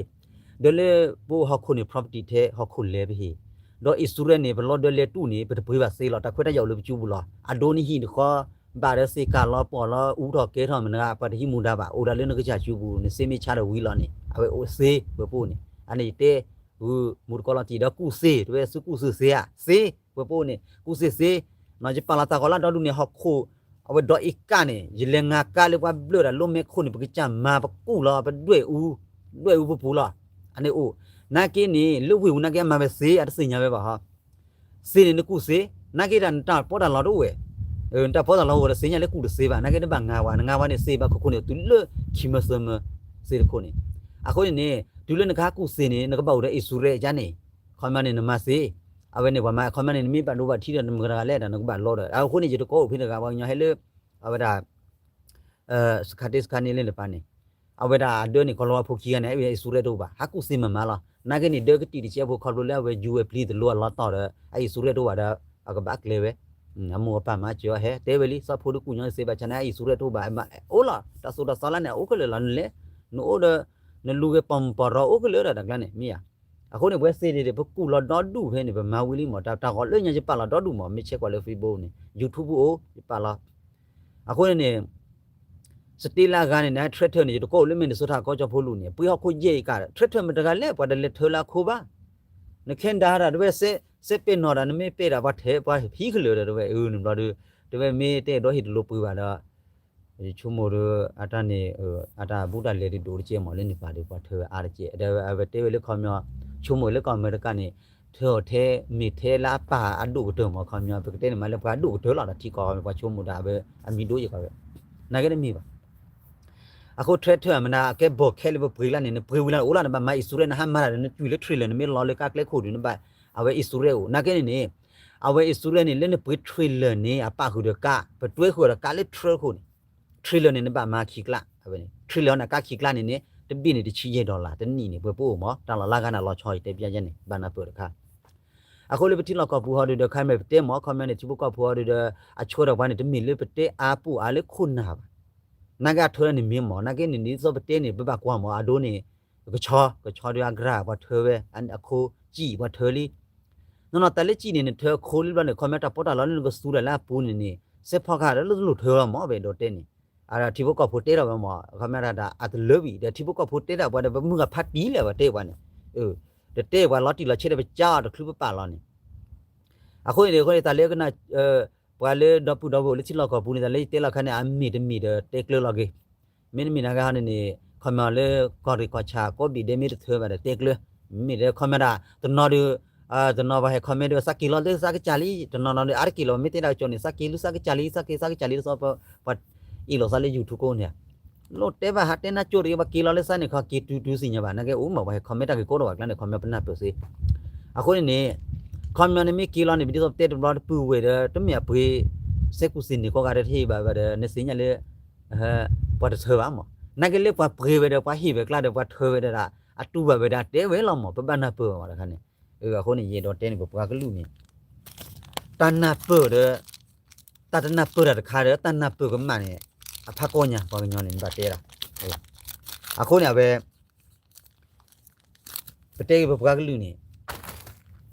ဒီးလၢပအိၣ်ဟီၣ်ခိၣ်န့ၣ် property tax ဟီၣ်ခိၣ်လဲၤပဟ့ၣ် ဒီး insurance န့ၣ် ပလီၤဒၢလဲၤတူၢ်န့ၣ် ပတပှ့ၤဘၣ်သ့လီၤ တၢ်ခွဲးတၢ်ယာ်အိၣ်လၢပစုပူၤလီၤ အဒိနဟံၣ်တဃီ ဘၣ်ဒီးသ့ၣ်ကၢ်လီၤပီၢ်လီၤ အူထီၣ်ကဲထီၣ်မနုၤ ပှၤတဟံးမူဒါဘၣ် အိၣ်ဒၣ်လၢနကစၢ်စုပူၤ နသ့မ့ၢ်ဆါဒီးဝံၤလီၤန့ၣ် အဝဲအိၣ်သ့ ပှဲၤပအိၣ်န့ၣ် အန့ၣ်ယတဲ ဂုာ်မူတကီလီၤတံၢ်ဒီး ကူၣ်သ့ တဝဲသုကူၣ်သုသ့ဧါ သ့ ပှဲၤပအိၣ်န့ၣ် ကူၣ်သ့သ့ ယပာ်လီၤသးဂီၤလၢဒီဒူၣ်န့ၣ် ဟီၣ်ခိၣ် အဝဲဒီးအ့ကၣ်န့ၣ် ယလဲၤငါကါလၢပှၤဘျၢၣ်ဒၣ်လိမဲခိၣ်န့ၣ် ပကစၢ်မၤပကူၣ်လီၤ ပဒွဲၣ်အူ ဒွဲၣ်အူပပူၤလီၤ အန့ၣ်အိၣ် နာ်က့န့ၣ် လၢဝ့ၢ်ပူၤနာ်က့အမၤဝဲသ့ အတသ့ၣ်ညါဝဲဘၣ်ဟီ သ့န့ၣ်နကူၣ်သ့ နာ်က့တၢ်နတၢ်ပီးတၢ်လီတအိၣ်ဝဲ နတၢ်ပီးတၢ်လီအိၣ်ဒီးသ့ၣ်ညါလၢကူၣ်တသ့ဘၣ် နာ်က့နဘၣ်ငါဝဲ နငါဝဲန့ၣ်သ့ဘၣ်ခိၣ်ခိၣ်န့ၣ် တုၤလၢခံမၢသၢမၢ သ့တခိၣ်န့ၣ် အဃိန့ၣ်န့ၣ် တုၤလၢနကဟးကူၣ်သ့န့ၣ် နကဘၣ်အိၣ်ဒီး insurance ကန့ၣ် ခီမီန့ၣ်နမၤသ့ အဝဲန့ၣ်ပှၤမၤ ခီမီန့ၣ် နမ့ၢ်ဘၣ်ဒိဘၣ်ထံးဒီးနမတဂၤလဲၣ်ဒီး နကဘၣ်လီဒီး အဃိန့ၣ် ယတကိးအိၣ်ဖဲတဂၤ ပှၤကညီဟဲလၢ အဝဲဒၣ် စခါတ့စခါန့ၣ်လၢနပၢ်န့ၣ် အဝဲဒၣ်အဒၢန့ၣ် ကီၤလၤဝါဖိခံဂၤန့ၣ် အဝဲ insurance တအိၣ်ဘၣ် ဟးကူၣ်သ့မၤမၤလီၤ နာ်က့န့ၣ် ဒၢကတံၢ်တကဲဖိခီဖျိလၢအဝဲယူၤဝဲပျံၤတလိအလီၤတီၢ်ဒီး အ insurance တအိၣ်ဘၣ်ဒီး အကဘၣ်ကျဲဝဲ အမိၢ်အပၢ်မၤစၢၤအီၤဟဲ တဲဝဲလံ စီၤဖိဒုးကူၣ်ညီသ့ဘၣ်ဆၣ်န့ၣ် အ insurance တအိၣ်ဘၣ် အိၣ်လီၤ တၢ်သိၣ်တၢ်သီလၢန့ၣ် အိၣ်ခဲလၢာ်လီၤ နလဲၤ နအိၣ်ဒီး နလူၤဂ့ၤပီၢ်မုၢ်ပီၢ်ရီအိၣ်ခဲလၢာ်ဒီးတၢ်ကျါန့ၣ် မ့ၢ်ဧါ အဃိန့ၣ် ပဝဲသ့ၣ်န့ၣ် ပကူၣ်လီၤဒီဒူၣ်ဖဲန့ၣ် ပမၤဝံၤလံမး တၢ်ဂီၤလၢညါယပာ်လီၤဒီဒူၣ်မး မ့ၢ်ဆဲးကွၢ်လၢ Facebook န့ၣ် YouTube အိၣ် ယပာ်လီၤ အဃိန့ၣ်န့ၣ် state လၢအဂၤန့ၣ် န tractor န့ၣ် ယတကိးအိၣ်လၢမဲာ်နၤစိၤထၣ်ကီကၠီဖိလူၤန့ၣ် ပှ့ၤဟီၣ်ခိၣ်ယဲၢ်အကၣ် tractor မတဂၤလဲၣ် ပှၤတလဲၤထၢလၢအခိဘၣ် န Canada တၢ်တဝဲ စဲးပဲာ်နီၣ်တၢ် နမ့ၢ်ပဲာ်တၢ်ပှၤထဲးပှၤဟံးကလၢာ်ဒီးတဝဲ အၢ နဘျီဒီး တဝဲမ့ၢ်တဲဒီးဟ့ၣ်တလိပှ့ၤဘၣ်ဒီး ယဆိကမိၣ်ဒီး အတၢ်န့ၣ် အတၢ်ဘူးတၢ်လဲၤဒုးဒိၣ်တကဲမးလၢန့ၣ်ပၢ်ဒီး ပှၤထၢဝဲအါတကဲ ဒီးအဝဲတဲဝဲလၢခီပညီ ဆိကမိၣ်လၢကီၢ်အမဲရကၤန့ၣ် ထၢအီၤထဲ မ့ၢ်ထဲလၢအပၢ်အဒိၣ်ကတၢၢ်မး ခီပညီ ပကတဲန့ၣ်မးလၢပှၤအဒိၣ်ကတၢၢ်လီၤ ဒီးထံကီၢ်ပှၤဆိကမိၣ်ဒီး အဝဲအမံၤဒိၣ်ယဲၢ်ကီးဝဲ နာ်က့တမ့ၢ်ဘၣ် အဃိ tractor မနုၤ အကဲဘီၣ်ခဲလၢပပှ့ၤလၢန့ၣ် နပှ့ၤဝံၤလၢအိၣ်လၢနဘၣ်မၤ insurance နဟးမၤတၢ်ဒီး နကွံာ်လၢ trailer နမ့ၢ်လီၤလၢကါကျဲခိၣ်ဒုး နဘၣ် အဝဲ insurance အိၣ် နာ်က့န့ၣ်န့ၣ် အဝဲအံၣ်စရ့လးန့ၣ် လၢနပှ့ၤ trailer န့ၣ် အပာ်ဃုာ်ဒီးကါ, ပတွဲဃုာ်ဒီးကါလၢ truck အဃိန့ၣ်, trailer န့ၣ် နဘၣ်မၤခံကျါ, အဝဲန့ၣ် trailer န့ၣ် ကါခံကျါန့ၣ်န့ၣ် တဘ့ၣ်န့ၣ် တဆံယဲၢ် dollar တနံၣ်န့ၣ် ပှဲၤပအိၣ်မး, တၢ်လီၤလၢဂၤန့ၣ် လီၤဆီယတဲပျဲယဲန့ၣ် ဘၣ်နၢ်ပၢၢ်တခါ. အဃိလၢပထံလီၢ်ကီၢ်ပူၤဟီဒုးဒီး ခါမ့ၢ်ပတဲမး ခီမ့ၢ်န့ၣ် ထံဖိကီၢ်ဖိဟီဒုးဒီး အဆှၢထီၣ်ပှၤန့ၣ် တမ့ၢ်လၢပတဲအါပူၤအါလၢခိၣ်နၢ်ဘၣ်. နာ်က့အထၢန့ၣ်မ့ၢ်မး, နာ်က့န့ၣ် ဒ်သိးပတဲန့ၣ် ပဘၣ်ကွၢ်မး အဒိန့ၣ် ကဆီ, ကဆီဒုးအကြၢး ပှၤထၢဝဲ, အခိၣ်စံၣ် ပှၤထၢလံ. နီၢ်နီၢ်တၢ်လၢစံၣ်န့ၣ် နထၢအခိၣ်လံဘျီန့ၣ် ခီမ့ၢ်တၢ်ပီးတၢ်လီလၢနကသူတၢ်လၢအပူၤန့ၣ်န့ၣ် စဲးဖီကဟၣ်ဒီးလၢတလိၣ်ထၢလီၤမး ပအဲၣ်ဒိးတဲန့ၣ်. အထံဖိကီၢ်ဖိတဲထီၣ်ဝဲမး ခီမ့ၢ်တၢ်အတလၢဘၣ်ဒီး ထံဖိကီၢ်ဖိတဲတၢ်ပှၤဒီး ပမုၢ်ဂၤဖးတံၢ်လဲၣ် ပှၤတဲပှၤန့ၣ်, တတဲပှၤလီၤတံၢ်လီၤဆဲးဒီး ပကၢအီၤတချုးပပာ်လီၤန့ၣ်. အဃိန့ၣ် အဃိန့ၣ် တၢ်လၢကနၣ် ပှၤလၢဒီပုၢ်ဒီဝဲၢ်အိၣ်လၢထံလီၢ်ကီၢ်ပူၤန့ၣ် တၢ်လၢယတဲလီၤခါန့ၣ် အမ့ၢ်တမ့ၢ်ဒီးတဲကျၢၤလီၤက့ၤ. မ့တမ့ၢ်နာ်က့ဟီန့ၣ်န့ၣ် ခီမ့ၢ်လၢကီၢ်ရ့ၣ်ကီၢ်ဆၣ်ကိးဘ့ၣ်ဒဲးမ့ၢ်တထၢဘၣ်ဒီးတဲကျၢၤ, မ့ၢ်ဒီးခီမ့ၢ်ဒၣ် တနီၤဒုး တနီၤပှၤဟဲ comment ဒုး သးက့ၤလီၤလၢသးကစၢ်လံ, တနီၤနီၤဒုး အါတက့ၢ်လီၤ မ့ၢ်တဲဒၣ်ကစီၣ်န့ၣ် သးက့ၤလၢသးကစၢ်လံ သးက့ၤ သးကစၢ်လံ တသီ ပှၤအ့ၣ်လိာ်သးလၢ YouTube ကိးန့ၣ် လိၣ်တဲဘၣ်ဟးတဲနၢ်ကၠိတဂ့ၤ ပှၤက့ၤလီၤလၢသးန့ၣ်ခီ က့ၤတုၤတုၤသ့ၣ်ညါဘၣ် နာ်က့အိၣ်မး ပှၤဟဲ comment တၢ်ဂ့ၢ်ကီတအိၣ်ဘၣ်ကျါန့ၣ် comment ပနၢ်ပၢၢ်သ့. အဃိန့ၣ်န့ၣ် comment န့ၣ်မ့ၢ်က့ၤလီၤန့ၣ် ပဒ်သိးပတဲတဘျီတပုၢ်ဝဲၢ်ဒီး တမ့ၢ်အပှ့ၤ စဲးကူစ့ၣ်န့ၣ်ကိးဂၤဒဲးတဟ့ၣ်ဘၣ်ဘၣ်ဒီး နသ့ၣ်ညါလၢ ပှၤတထၢဘၣ်မး, နာ်က့လၢပှၤပှ့ၤဝဲဒီး ပှၤဟ့ၣ်ဝဲကျါဒီး ပှၤထၢဝဲဒီး အတူၢ်ဘၣ်ဝဲဒၣ်တဲဝဲလီၤမး ပဘၣ်နၢ်ပၢၢ်ဘၣ်မးတခါန့ၣ်. အဃိန့ၣ် ယအဲၣ်ဒိးတဲန့ၣ် ပပှၤကလုာ်န့ၣ် တၢ်နၢ်ပၢၢ်ဒီး တၢ်တနၢ်ပၢၢ်တၢ်တခါဒီး တၢ်နၢ်ပၢၢ်ကမၣ်န့ၣ် အဖးကီညါ ပှၤကညီန့ၣ် နဘၣ်တဲဒၣ်. အဃိန့ၣ် အဝဲ ပတဲက့ၤပပှၤကလုာ်န့ၣ်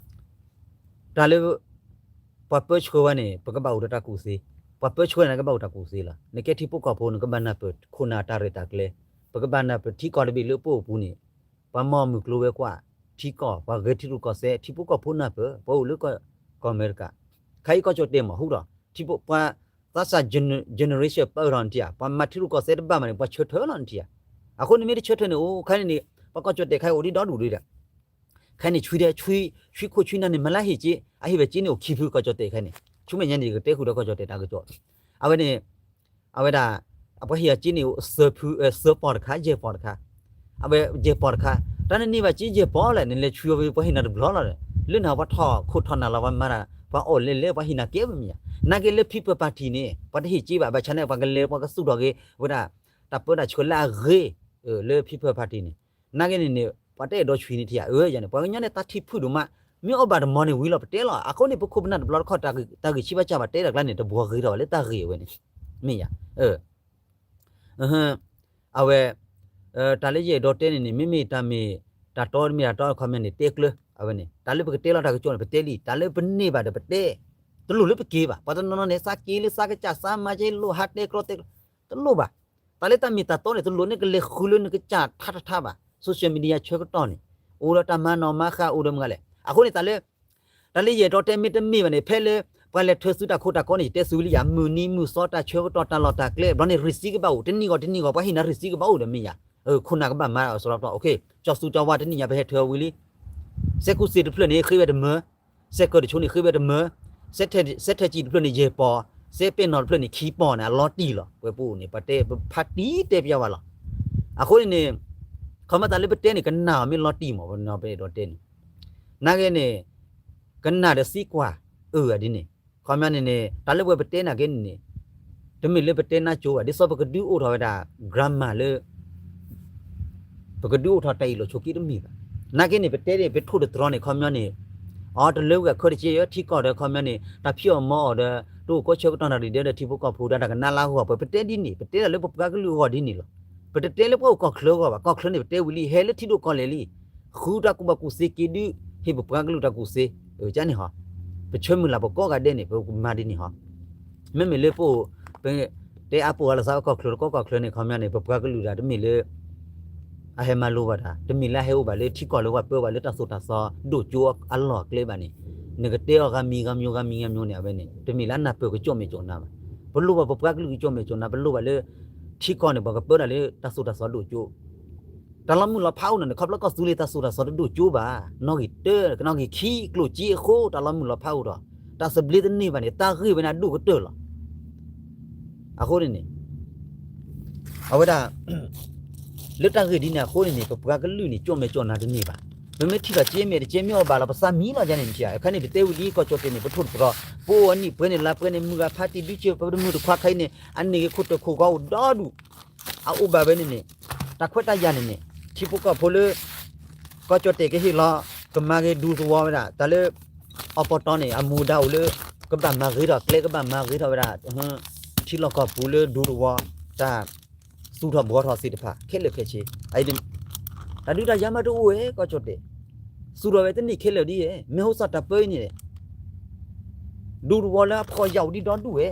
တၢ်လၢ ပှၤပၢဆှၢဝဲန့ၣ် ပကဘၣ်အိၣ်ဒီးတၢ်ကူၣ်သ့, ပှၤပၢဆှၢန့ၣ် ကဘၣ်အိၣ်တၢ်ကူၣ်သ့လီၤ. နကဲထံဖိကီၢ်ဖိန့ၣ် ကဘၣ်နၢ်ပၢၢ်ခိၣ်နၢ်တၢ်ရဲၣ်တၢ်ကျဲၤ, ပကဘၣ်နၢ်ပၢၢ်ထံကီၢ်တဘ့ၣ်လၢပအိၣ်ပူၤန့ၣ် ပှၤမၤမုၢ်ကျိၤဝဲၤကွာ်ထံကီၢ်, ပှၤဂဲၤထံရူၢ်ကီၢ်သဲး, ထံဖိကီၢ်ဖိနၢ်ပၢၢ်, ပှၤအိၣ်လၢ ကီၢ်အမဲရကၤ, ခဲအံၤကီၢ်ကၠီၣ်တဲာ်မ့ၢ်ဟူဒီး ထံဖိပှၤ သးစၢ် generation ပၢၢ်ထီၣ်နထံၣ်ဧါ, ပှၤမၤထံရူၢ်ကီၢ်သဲးတဘၣ်မးန့ၣ် ပှၤဆၢထၢၣ်လီၤနထံၣ်ဧါ. အဃိန့ၣ်မ့ၢ်တဆၢထၢၣ်န့ၣ် အိၣ်ခဲန့ၣ်န့ၣ် ပှၤကီၢ်ကၠီၣ်တဲာ်ခဲအံၤအိၣ်ဒံးဒီဒူၣ်ဒံးဒီး ခဲန့ၣ်ဆွံဒဲး ဆွံခိၣ်ဆွံနၢ်န့ၣ် မၤလၢဟ့ၣ်က့, အဟ့ၣ်ဝဲက့န့ၣ်အိၣ်ခံဖုကီၢ်ကၠီၣ်တဲာ်ခဲန့ၣ်, ဆူမဲာ်ညါန့ၣ် ယကတဲဃုာ်ဒီးကီၢ်ကၠီၣ်တဲာ်တၢ်ကစီၣ်, အဝဲန့ၣ် အဝဲဒၣ် အပှၤဟ့ၣ်အက့န့ၣ် သၢဖု သၢပီၢ်တခါ ယဲၢ်ပီၢ်တခါ, အဝဲယဲၢ်ပီၢ်တခါ, တၢ်နန့ၢ်ဘၣ်က့ယဲၢ်ပီၢ်လဲၣ် နလဲၤဆွံအီၤဝဲပှၤဟ့ၣ်နၤတဘျီလီၤဒီး, လၢနၤပှၤထီၣ်ခိၣ်ထီၣ်နၢ်လီၤ ပှၤမၤတၢ် ပှၤအီၣ်လဲၤလဲၤ ပှၤဟ့ၣ်နၤကဲပမ့ၢ်ဧါ. နာ်က့လၢ People Party န့ၣ် ပှၤတဟ့ၣ်က့ဘၣ် ဘၣ်ဆၣ်န့ၣ် ပှၤကလဲၤ ပှၤကသူၣ်ထီၣ်က့ၤ ဝဲဒၣ် တၢ်ပၢတၢ်ဆှၢလၢအဂ့ၤ လၢ People Party န့ၣ်, နာ်က့န့ၣ်န့ၣ် ပှၤတအဲၣ်ဒိးဆွံန့ၣ်ထံၣ်ဧါ, အၢ ယၤန့ၣ် ပှၤကညီန့ၣ် တၢ်ထံၣ်ဖုၣ်ဒိၣ်မး, မ့ၢ်အီၣ်ဘၣ်တမီၤန့ၣ်ဝံၤလီၤ ပတဲလီၤ. အဃိန့ၣ် ပခိၣ်ပနၢ်တဘျီတခီၣ် တၢ်ဂ့ၢ်ဆံးဘၣ်ကၢ်ဘၣ်တဲတၢ်ကျါန့ၣ် တဘှီဂ့ၤထီၣ်ဘၣ်လၢတၢ်ဂ့ၢ်အဝဲန့ၣ်, မ့ၢ်ယၤ, အဝဲ တၢ်လၢယအဲၣ်ဒိးတဲန့ၣ်န့ၣ် မ့မ့ၢ်တၢ်မ့ၢ် တၢ်တီတမ့ၢ်တၢ်တီ comment န့ၣ် တဲကျၢၤ အဝဲန့ၣ် တၢ်လၢပကတဲလီၤတၢ်ကစီၣ်န့ၣ် ပတဲလံ, တၢ်လၢပန့ၢ်ဘၣ်ဒီးပတဲ, တလိၣ်လၢပက့ၤဘၣ်, ပှၤတနီၤနီၤန့ၣ် သးက့ၤလၢသးကစၢ် သးမၤက့လိၣ် ဟးတဲကြီတဲ, တလိၣ်ဘၣ်. တၢ်လၢတၢ်မ့ၢ်တၢ်တီန့ၣ် တလိၣ်န့ၣ်ကလဲၤဃုလၢနကစၢ်ထါတထါဘၣ်, social media ဆၢကတီၢ်န့ၣ် အိၣ်ဒီးတၢ်မၤနီၣ်မၤဃါ အိၣ်ဒီးမတၤလဲၣ်. အဃိန့ၣ် တၢ်လၢ တၢ်လၢယအဲၣ်ဒိးတဲမ့တမ့ၢ်ဘၣ်န့ၣ် ဖဲလၢ ပှၤလဲၤထၢသုတၢ်ခိတၢ်ကီန့ၣ် ယတဲသုလံယၤ မုၢ်နံၤမုၢ်သီတၢ်ဆၢကတီၢ်တၢ်လီၢ်တၢ်ကျဲ ဘျီန့ၣ် receipt ကဘၣ်အိၣ် တနံၣ်ဂီၤတနံၣ်ဂီၤ ပှၤဟ့ၣ်နၤ receipt ကဘၣ်အိၣ်ဒီးမ့ၢ်ယၤ, ခိၣ်နၢ်ကဘၣ်မၤအစီၤလီၤပျီ ကၠီသူကၠီဝါတနံၣ်ညါ ပဟဲထၢဝံၤလံ, စဲးကူစ့ၣ်တဖျၢၣ်န့ၣ် ဃ့ဝဲတမၢ, စဲးကၢၢ်တဆိန့ၣ် ဃ့ဝဲတမၢ, စဲးထဲးစံၣ်တဖျၢၣ်န့ၣ် ယဲၢ်ပီၢ်, စဲးပဲၢ်နီၣ်တဖျၢၣ်န့ၣ် ခံပီၢ်န့ၣ် အလီၤတံၢ်လီၤ. ပဝဲပအိၣ်န့ၣ် ပှၤတဲပဖးတံၢ်တဲပျးဝဲလီၤ. အဃိန့ၣ်န့ၣ် ခီမ့ၢ်တၢ်လၢပတဲန့ၣ် ကနၣ်အီၤမ့ၢ်လီၤတံၢ်မး ပနီၤပအဲၣ်ဒိးတဲန့ၣ်, နာ်က့န့ၣ် ကနၣ်ဒီးသံကွၢ်အၢၣ်ဒ်န့ၣ်, ခီပညီန့ၣ်န့ၣ် တၢ်လၢပဝဲပတဲနာ်က့န့ၣ်န့ၣ် တမ့ၢ်လၢပတဲနၢ်ကၠိဘၣ် ဒ်သိးပကဒုးအိၣ်ထီၣ်ဝဲဒၣ် grammar လၢ ပကဒုးအိၣ်ထီၣ်တၢ်အ့ၣ်လိာ်ဆိးက့တမ့ၢ်ဘၣ်. နာ်က့န့ၣ် ပတဲဒ်ပထိၣ်တတြီန့ၣ် ခီပညီန့ၣ် အီ တလၢဝံၤအခၢတက့ၢ် ထံကီၢ်ဒီး ခီပညီန့ၣ် တၢ်ဖံးအီၣ်မၤအီၣ်ဒီး တအိၣ်ကီဆၢကတီၢ်နၣ်ရံၣ်ဒဲးဒီးထံဖိကီၢ်ဖိဒီး တၢ်ကနၣ်လၢအဂီၢ် ပပတဲဒ်န့ၣ် ပတဲဒၣ်လၢပပှၤကလုာ်အဂီၢ်ဒ်န့ၣ်လီၤ. ပတတဲလၢပှၤအိၣ်ကီၢ်ချၢအဂီၢ်ဘၣ်. ကီၢ်ချၢန့ၣ် ပတဲဝံၤလံ ဟဲလၢထံဒိၣ်ကီၢ်လဲၢ်လံ ဃုတၢ်ကူၣ်ဘၣ်ကူၣ်သ့က့ၤဒုး ဟ့ၣ်ပပှၤကလုာ်တၢ်ကူၣ်သ့ ကန့ၣ်ဟီ ပဆၢမုၢ်လၢ်ပကိးဂၤဒဲးန့ၣ် ပကမၤဒ်န့ၣ်ဟီ မ့မ့ၢ်လၢပအိၣ် ပ တဲအါပှၤလၢသးကီၢ်ချၢတကီၢ်ကီၢ်ချၢန့ၣ် ခီပညီန့ၣ် ပပှၤကလုာ်တၢ်တမ့ၢ်လၢ အဟဲမၤလိဘၣ်တၢ် တမ့ၢ်လၢအဟဲအိၣ်ဘၣ်လၢထံကီၢ်လၢပှၤပၢဘၣ်လၢတၢ်သိၣ်တၢ်သီဒိၣ်ကၠိအလီၢ်အကျဲဘၣ်န့ၣ် နကတဲအီၤဂၤမံၤဂၤမျိၤဂၤမံၤဂၤမျိၤန့ၣ် အဝဲန့ၣ် တမ့ၢ်လၢအနၢ်ပၢၢ်ကကၠီၣ်မဲာ်ကၠီၣ်နါဘၣ်. ပလိၣ်ဘၣ်ပပှၤကလုာ်ကကၠီၣ်မဲာ်ကၠီၣ်နါ ပလိၣ်ဘၣ်လၢ ထံကီၢ်န့ၣ် ပှၤကပၢတၢ်လၢတၢ်သိၣ်တၢ်သီဒိၣ်ကၠိ တၢ်လီၤမုၢ်လီၤဖးအိၣ်နီၤန့ၣ် ခီဖျိကီၢ်သူလ့ၤတၢ်သိၣ်တၢ်သီတဒိၣ်ကၠိဘၣ်. နီၣ်ဂံၢ်တၢ နီၣ်ဂံၢ်ခံ ကျိၣ်စ့အဃိ တၢ်လီၤမုၢ်လီၤဖးအိၣ်ဒီး တၢ်သဘျ့တန့ၢ်ဘၣ်န့ၣ် တၢ်ဂ့ၢ်ဝဲန့ၣ်အဒိၣ်ကတၢၢ်လီၤ. အဃိန့ၣ်န့ၣ် အဝဲဒၣ် လၢတၢ်ဂ့ၢ်ဒ်န့ၣ်အဃိန့ၣ်န့ၣ် ပပှၤကလုာ်န့ၣ် ကၠီၣ်မဲာ်ကၠီၣ်နါတန့ၢ်ဘၣ်. ပမ့ၢ်ထံၣ်လီၤက့မ့ၢ်တက့မ့ၢ်အီၣ်ဘၣ်လီၤ ပသးမံလီၤယါန့ၣ်ထံၣ်ဧါ. အခါန့ၣ် ပတဲဝံၤဒ်ကီၢ်ကၠီၣ်တဲၣ်န့ၣ် ပထိၣ်တြီၤ ပအိၣ်အနံၣ်ပှဲၤန့ၣ်လါပှဲၤန့ၣ် မုၢ်ဂၤဖးတံၢ်ဒုးက့ၤ ပတမုၢ်တခွါခါအံၤန့ၣ် အန့ၢ်ဂ့ၤခိၣ်တၢၢ်ခိၣ်ဂီၤအိၣ်ဒီဒူၣ် အအိၣ်ဘၣ်ဝဲန့ၣ်န့ၣ် တၢ်ခွဲးတၢ်ယာ်န့ၣ်န့ၣ် ထံဖိကီၢ်ဖိလၢ ကီၢ်ကၠီၣ်တဲၣ်ကဟ့ၣ်လီၤ ကမၤဂ့ၤဒူသဝီဝဲဒၣ် တၢ်လၢ အပီတီန့ၣ် အမူဒါအိၣ်လၢ ကဘၣ်မၤဂ့ၤထီၣ်ကျဲ ကဘၣ်မၤဂ့ၤထီၣ်ဝဲဒၣ် ထံလီၢ်ကီၢ်ပူၤလၢဒူသဝီ တၢ် သူၣ်ထီၣ်ဘှီထီၣ်သ့ၣ်တဖၣ် ခဲလၢာ်ခဲဆ့ တၢ်ဒုးတၢ်ယၤမးတအိၣ်ဝဲ ကီၢ်ကၠီၣ်တဲၣ် သူၣ်ထီၣ်ဝဲတန့ၢ်ခဲလၢာ်ဒ် မ့ၢ်ဟိစၣ်တၢ်ပၢအံၤန့ၣ် ဒူသဝီလၢအဖှီၣ်ယာ်အိၣ်ဒံးဒီဒူၣ်ဝဲ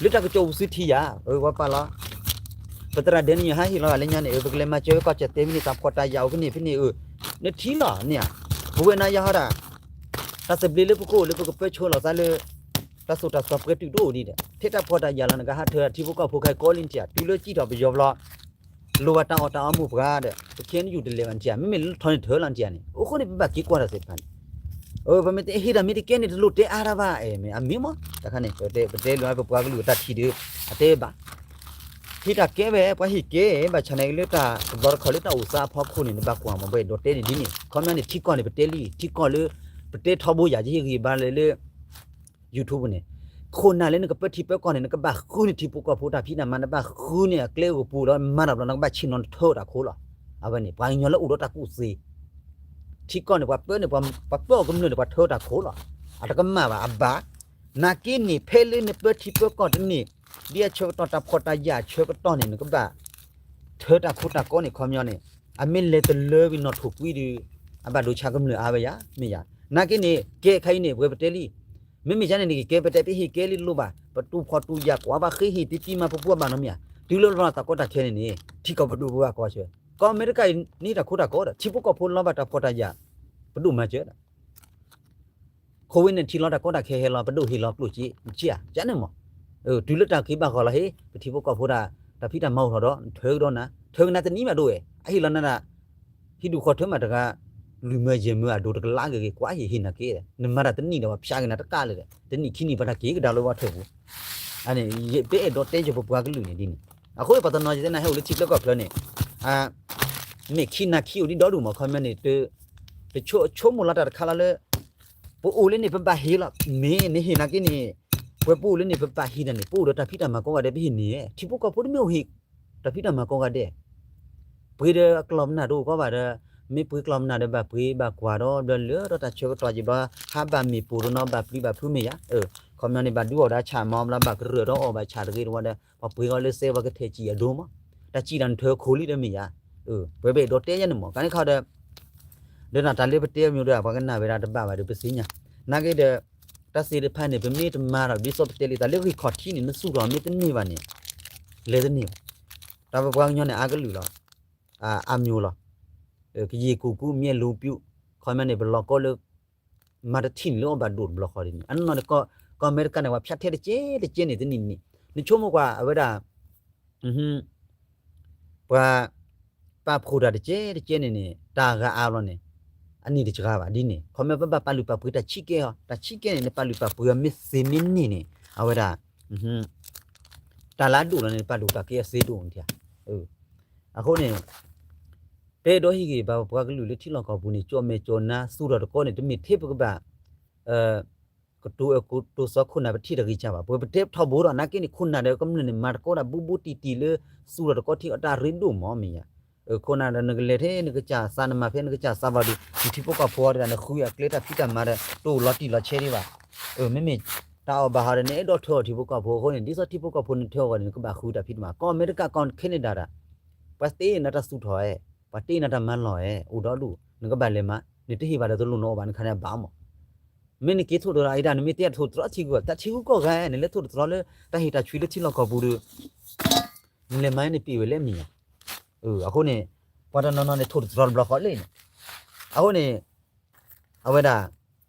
လၢတၢ်ကစီၣ်ပူၤသုထံၣ်ယၤ ပှၤပာ်လီၤ ပသရၣ်ဒဲနံၣ်ယိၤဟါဟ့ၣ်လီၤလၢညါန့ၣ် ပကလဲၤမၤစၢၤဝဲကီၢ်ကၠီၣ်တဲၣ်မ့ၢ်န့ၣ် တၢ်ဖှီၣ်တၢ်ယာ်အိၣ်ဖဲန့ၣ်ဖဲန့ၣ် နထံၣ်လီၤန့ၣ်ဧါ ပဝဲနၤယၤဟီဒၣ် တၢ်သဘျ့လၢပကအိၣ်လၢပကပၢဆှၢလီၤသးလၢ တၢ်သိၣ်တၢ်သီပှဲၤတုာ်တအိၣ်ဒံးဒီး ထဲတၢ်ဖှီၣ်တၢ်ယာ်လီၤ နကဟးထၢထံဖိကီၢ်ဖိခဲကိးလံနထံၣ်ဧါ တုၤလၢစံၣ်ထီၣ်ပယီၤဘျီ လိၣ်ဘၣ်တၢ်အီၣ်တၢ်အီမိၢ်ပှၤဒီး ပခဲနယူၢ်တလဲၤဘၣ်နထံၣ်ဧါ မ့မ့ၢ်လၢထီၣ်န့ၣ်ထၢလီၤနထံၣ်ဧါန့ၣ် အဃိန့ၣ် ပဘၣ်က့ၤကွၢ်တၢ်သ့ၣ်တဖၣ်န့ၣ် ပမ့ၢ်တဟ့ၣ်တၢ်မ့ၢ်တကဲန့ၣ် တလိၣ်တဲအါတၢ်ဘၣ် အမ့ၢ်မ့ၢ် တခါန့ၣ် ပတဲလၢပပှၤကလုာ်အတၢ်ထံၣ်ဒီး အတဲဘၣ် ဟ့ၣ်တၢ်ကဲဝဲ ပှၤဟ့ၣ်ကဲ ဘၣ်ဆၣ်နာ်က့လၢတၢ်တဘျီတခီၣ်လၢတၢ်အိၣ်သးအဖီခိၣ်န့ၣ် နဘၣ်ကွၢ်မး ပအဲၣ်ဒိးတဲန့ၣ်ဒ်န့ၣ် ခီပညီန့ၣ် ထံကီၢ်န့ၣ် ပတဲလံ ထံကီၢ်လၢ ပတဲထီဘိယၤ ယဟ့ၣ်ဂံၢ်ဘါလၢလၢ YouTube န့ၣ် ခိၣ်နၢ်လၢနကပၢထံပၢကီၢ်န့ၣ် နကဘၣ်ဃုန့ၢ်ထံဖိကီၢ်ဖိတၢ်ဖံးတၢ်မၤ နဘၣ်ဃုန့ၢ်အကျဲအိၣ်ကပူၤဒီး မၤတၢ်ဘျီ နကဘၣ်ဆ့ၣ်နီၤနထၢတၢ်ခိလီၤ. အဝဲန့ၣ် ပှၤကညီလၢအိၣ်ဒီးတၢ်ကူၣ်သ့ ထံကီၢ်န့ၣ် ပှၤပၢန့ၣ် ပှၤပၢအီၤကမျၢၢ်န့ၣ် ပှၤထၢတၢ်ခိလီၤ. အတကမၣ်ဘၣ် အဘၣ် နာ်က့န့ၣ် ဖဲလၢနပၢထံပၢကီၢ်တန့ၢ် ဒ်အဆၢကတီၢ်တၢ်ဖှီၣ်တၢ်ယာ်အဆၢကတီၢ်န့ၣ် နကဘၣ် ထၢတၢ်ခိတၢ်ကီန့ၣ် ခီပညီန့ၣ် အမ့ၢ်လဲၤတလၢဝံၤနီၣ်ထိၣ်ကွံဒုး အဘၣ်ဒိဆါကမျၢၢ်အါဝဲယၤ မ့ၢ်ယၤ နာ်က့န့ၣ် ကဲခါအံၤန့ၣ် ပဝဲပတဲလံ မ့မ့ၢ်ယၤန့ၣ်န့ၣ် ကကဲပတဲပဟ့ၣ်ကဲလံလိၣ်ဘၣ် ပတူၢ်ဖှီၣ်တူၢ်ယာ်ကွၢ်ဘၣ်ဃ့ဟ့ၣ်တံတံမၤပပှၢ်ဘၣ်နီတမံၤဧါ တုၤလၢလီၤတၢ်ကီတၢ်ခဲန့ၣ်န့ၣ် ထံကီၢ်ပဒိၣ်ပှၤကီၢ်ဆၢ ကီၢ်အမဲရကၤအံၤန့ၢ်တၢ်ခိတၢ်ကီဒီး ထံဖိကီၢ်ဖိလီၤဘၣ်တၢ်ဖှီၣ်တၢ်ယာ် ပဒိၣ်မၤစၢၤဒီး ခိဝ့ၢ်န့ၣ်ထံလီၤတၢ်ကီတၢ်ခဲဟဲလီၤ ပဒိၣ်ဟ့ၣ်လီၤကျိၣ်စ့ ကန့ၣ်မး တုၤလၢတၢ်က့ၤဘၣ်ဃီလီၤဟ့ၣ် ပထံဖိကီၢ်ဖိတၢ် တၢ်ဖံးတၢ်မၤအိၣ်ထီၣ်ဒီး နထၢကဒီးနၤ ထၢကနၤတနံၤဘၣ်ဒိၣ်ဝဲ အဟ့ၣ်လီၤနၤဒၣ် ဟံၣ်ဒူၣ်ဃီထၢမးတဂၤ လွံၢ်မၢယဲၢ်မၢအဒိၣ်တကလးဂ့ၤဂ့ၤ ကွၢ်ဟ့ၣ်ဟ့ၣ်နၤက့ နမၤတၢ်တနံၤဒီး ပှၤဖျါက့ၤနၤတကးလၢာ်ဒီး တနံၣ်ခံနံၣ်ပှၤတၢ်က့ၤကဒါလၢဝဲထၢၣ်ပူၤ အန့ၣ် ပအဲၣ်ဒိးတဲယပပှၤကလုာ်န့ၣ်ဒ်န့ၣ် အဃိပှၤတနီၤယတဲနၤဟဲအိၣ်လၢထံချၢကီၢ်ချၢန့ၣ် မ့ၢ်ခံနၤခံအိၣ်ဒံးဒီဒူၣ်မး ခီပညီန့ၣ် တဆိကမိၣ်လီၤတၢ်တခါလီၤလၢ ပအိၣ်လၢန့ၣ် ပဘၣ်ဟ့ၣ်လီၤ မ့ၢ်နဟ့ၣ်နာ်က့န့ၣ် ပှၤပအိၣ်လၢန့ၣ် ပဘၣ်ဟ့ၣ်တၢ်န့ၣ် ပအိၣ်ဒီးတၢ်ဖံးတၢ်မၤကိးဂၤဒဲး ပဟ့ၣ်န့ၣ် ထံဖိကီၢ်ဖိတမ့ၢ်အိၣ်ဟ့ၣ် တၢ်ဖံးတၢ်မၤကိးဂၤဒဲး ပှ့ၤဒီးအကျီၢ်ပနၢ်တအိၣ်ကီဘၣ်ဒီး မ့ၢ်ပှ့ၤကျီၢ်ပနၢ်ဒီး ဘၣ်ပှ့ၤဘၣ်ကွၢ်ဒီး ဘျီလၢဒီးတၢ်ဆၢကတီၢ်က့ၤဘျီ ဟးဘၣ်မ့ၢ်ပိၢ်တနီၤ ဘၣ်ပျံၤဘၣ်ဖုးမ့ၢ်ယါ ခီပညီန့ၣ် ဘၣ်ဒုးအီၣ်ဒီးဆၣ်မီဘျီ ဘၣ်ကရၢၢ်ဒီးအီၣ်ဘၣ်ဆၣ်တဂ့ၤတဝီဒီး ပှၤပှ့ၤအီၤလၢစဲ ပှၤကထဲးစံၣ်အဒိမး တၢ်စံၣ်တၢ်နထၢခိလံဒီးမ့ၢ်ယါ ပဝဲပအဲၣ်ဒိးတဲယဲန့ၣ်မး ကန့ၣ်ခီဒီး ဒီးနတၢ်လၢပတဲမ့ၢ်ဒီး ပှၤကနၣ်ဝဲဒၣ်တဘၣ်ဘၣ်ဒီး ပသ့ၣ်ညါ နာ်က့ဒီး တၢ်သ့ၣ်တဖၣ်န့ၣ် ပမ့ၢ်တမၤဒီး ဒ်သိးပတဲလံ တၢ်လၢဂံၢ်ခီၣ်ထံးန့ၣ် နသူၣ်ထီၣ်မ့ၢ်တန့ၢ်ဘၣ်န့ၣ် လဲၤတန့ၢ်ဘၣ် တၢ်ပပှၤကညီန့ၣ် အါကလုာ်လီၤ အါမၠိလီၤ ကယံာ်ကူၣ်ကူၣ် မျဲလူပျုၢ် ခီပညီန့ၣ် ပလီၤကီလၢ မၤတထံၣ်န့ၣ်လၢအီၣ်ဘၣ်ဒိၣ်တဘျီဃီဒ်န့ၣ် အနီၢ်န့ၣ် ကီၢ်အမဲရကၤန့ၣ် ပှၤဖၠးထဲတကဲတကဲန့ၣ် တနံၣ်နံၣ် နဆိကမိၣ်ကွၢ် အဝဲဒၣ် ပှၤ ပာ်ဖှိၣ်တၢ်တကဲတကဲန့ၣ်န့ၣ် တၢ်ဂၤအါဘျီန့ၣ် အနံၣ်တစှၤဘၣ်ဒ်န့ၣ် ခီပညီပဘၣ်ပာ်လုၢ်ပာ်ပှ့ၤတၢ်ဆံးကဲအီၤ တၢ်ဆံးကဲန့ၣ် နပာ်လုၢ်ပာ်ပှ့ၤအီၤမ့ၢ်သ့မ့ၢ်န့ၢ်န့ၣ် အဝဲဒၣ် တၢ်လၢအဒိၣ်လီၤန့ၣ် နပာ်လုၢ်ပာ်ပှ့ၤအီၤသ့ဒိၣ်န့ၣ် အဃိန့ၣ် ပအဲၣ်ဒိးဟ့ၣ်ဂံၢ်ဘါပပှၤကလုာ်လၢထံလီၢ်ကီၢ်ပူၤန့ၣ် ကၠီၣ်မဲာ်ကၠီၣ်နါသူၣ်ထီၣ်တကီန့ၣ် တမ့ၢ်ထဲပကဘၣ် ကတိၤအဲၣ်ကတိၤသီခိၣ်နၢ်ပထံၣ်တဂ့ၤကၢ်ဘၣ် ပဝဲပတဲထီဘိဒီး နာ်က့န့ၣ် ခိၣ်နၢ်ဒီးကမျၢၢ်န့ၣ် မၤတကီဒၣ်ဘူးဘူးတံၢ်တံၢ်လၢ သူၣ်ထီၣ်တကီထံအတၢ်ရ့ဒိၣ်မးမ့ၢ်ယါ ခိၣ်နၢ်ဒီးနကလဲၤထဲနကစၢ်သး နမၤဖဲနကစၢ်သးဘၣ်ဒီး နထံဖိကီၢ်ဖိအီၤဒီး နဃုအကျဲတၢ်ဖံးတၢ်မၤဒီး တအိၣ်လီၤတံၢ်လီၤဆဲးဒံးဘၣ် မ့မ့ၢ် တၢ်အီၣ်ဘၣ်ဟီဒီး နအဲၣ်ဒိးထၢအီၤထံဖိကီၢ်ဖိအဃိန့ၣ် ဒ်သိးထံဖိကီၢ်ဖိနထၢအီၤဂီၢ်န့ၣ် နကဘၣ်ဃုတၢ်ဖံးတၢ်မၤ ကီၢ်အမဲရကၤ ကီၢ်ခဲနဒၤဒၣ် ပှၤသ့နၤတၢ်သူၣ်ထီၣ်ဧဲ ပှၤတ့နၤတၢ်မၤလီၢ်ဧဲ အိၣ်ဒီဒူၣ် နကဘၣ်လဲၤမၤ နတဟ့ၣ်ဘၣ်ဒီးတလိၣ်နအီၣ်ဘၣ် နခါန့ၣ်အဘၣ်မး မ့ၢ်နက့ၤထိၣ်သတြီၤအံၤဒၣ် နမ့ၢ်တဲထိၣ်သတြီၤထံဂုၤ တၢ်ထံဂုၤကီၢ်ဂၤ နလဲၤထိၣ်သတြီၤလၢ တၢ်ဟ့ၣ်တၢ်ဆွံလၢထံလီၢ်ကီၢ်ပူၤဒီး နလဲၤမၤန့ၣ်ပ့ၢ်ဝဲလဲၣ်မ့ၢ်ဧါ အဃိန့ၣ် ပှၤတနီၤနီၤန့ၣ် ထိၣ်သတြီၤတဘျီဃီလၢန့ၣ် အဃိန့ၣ် အဝဲဒၣ်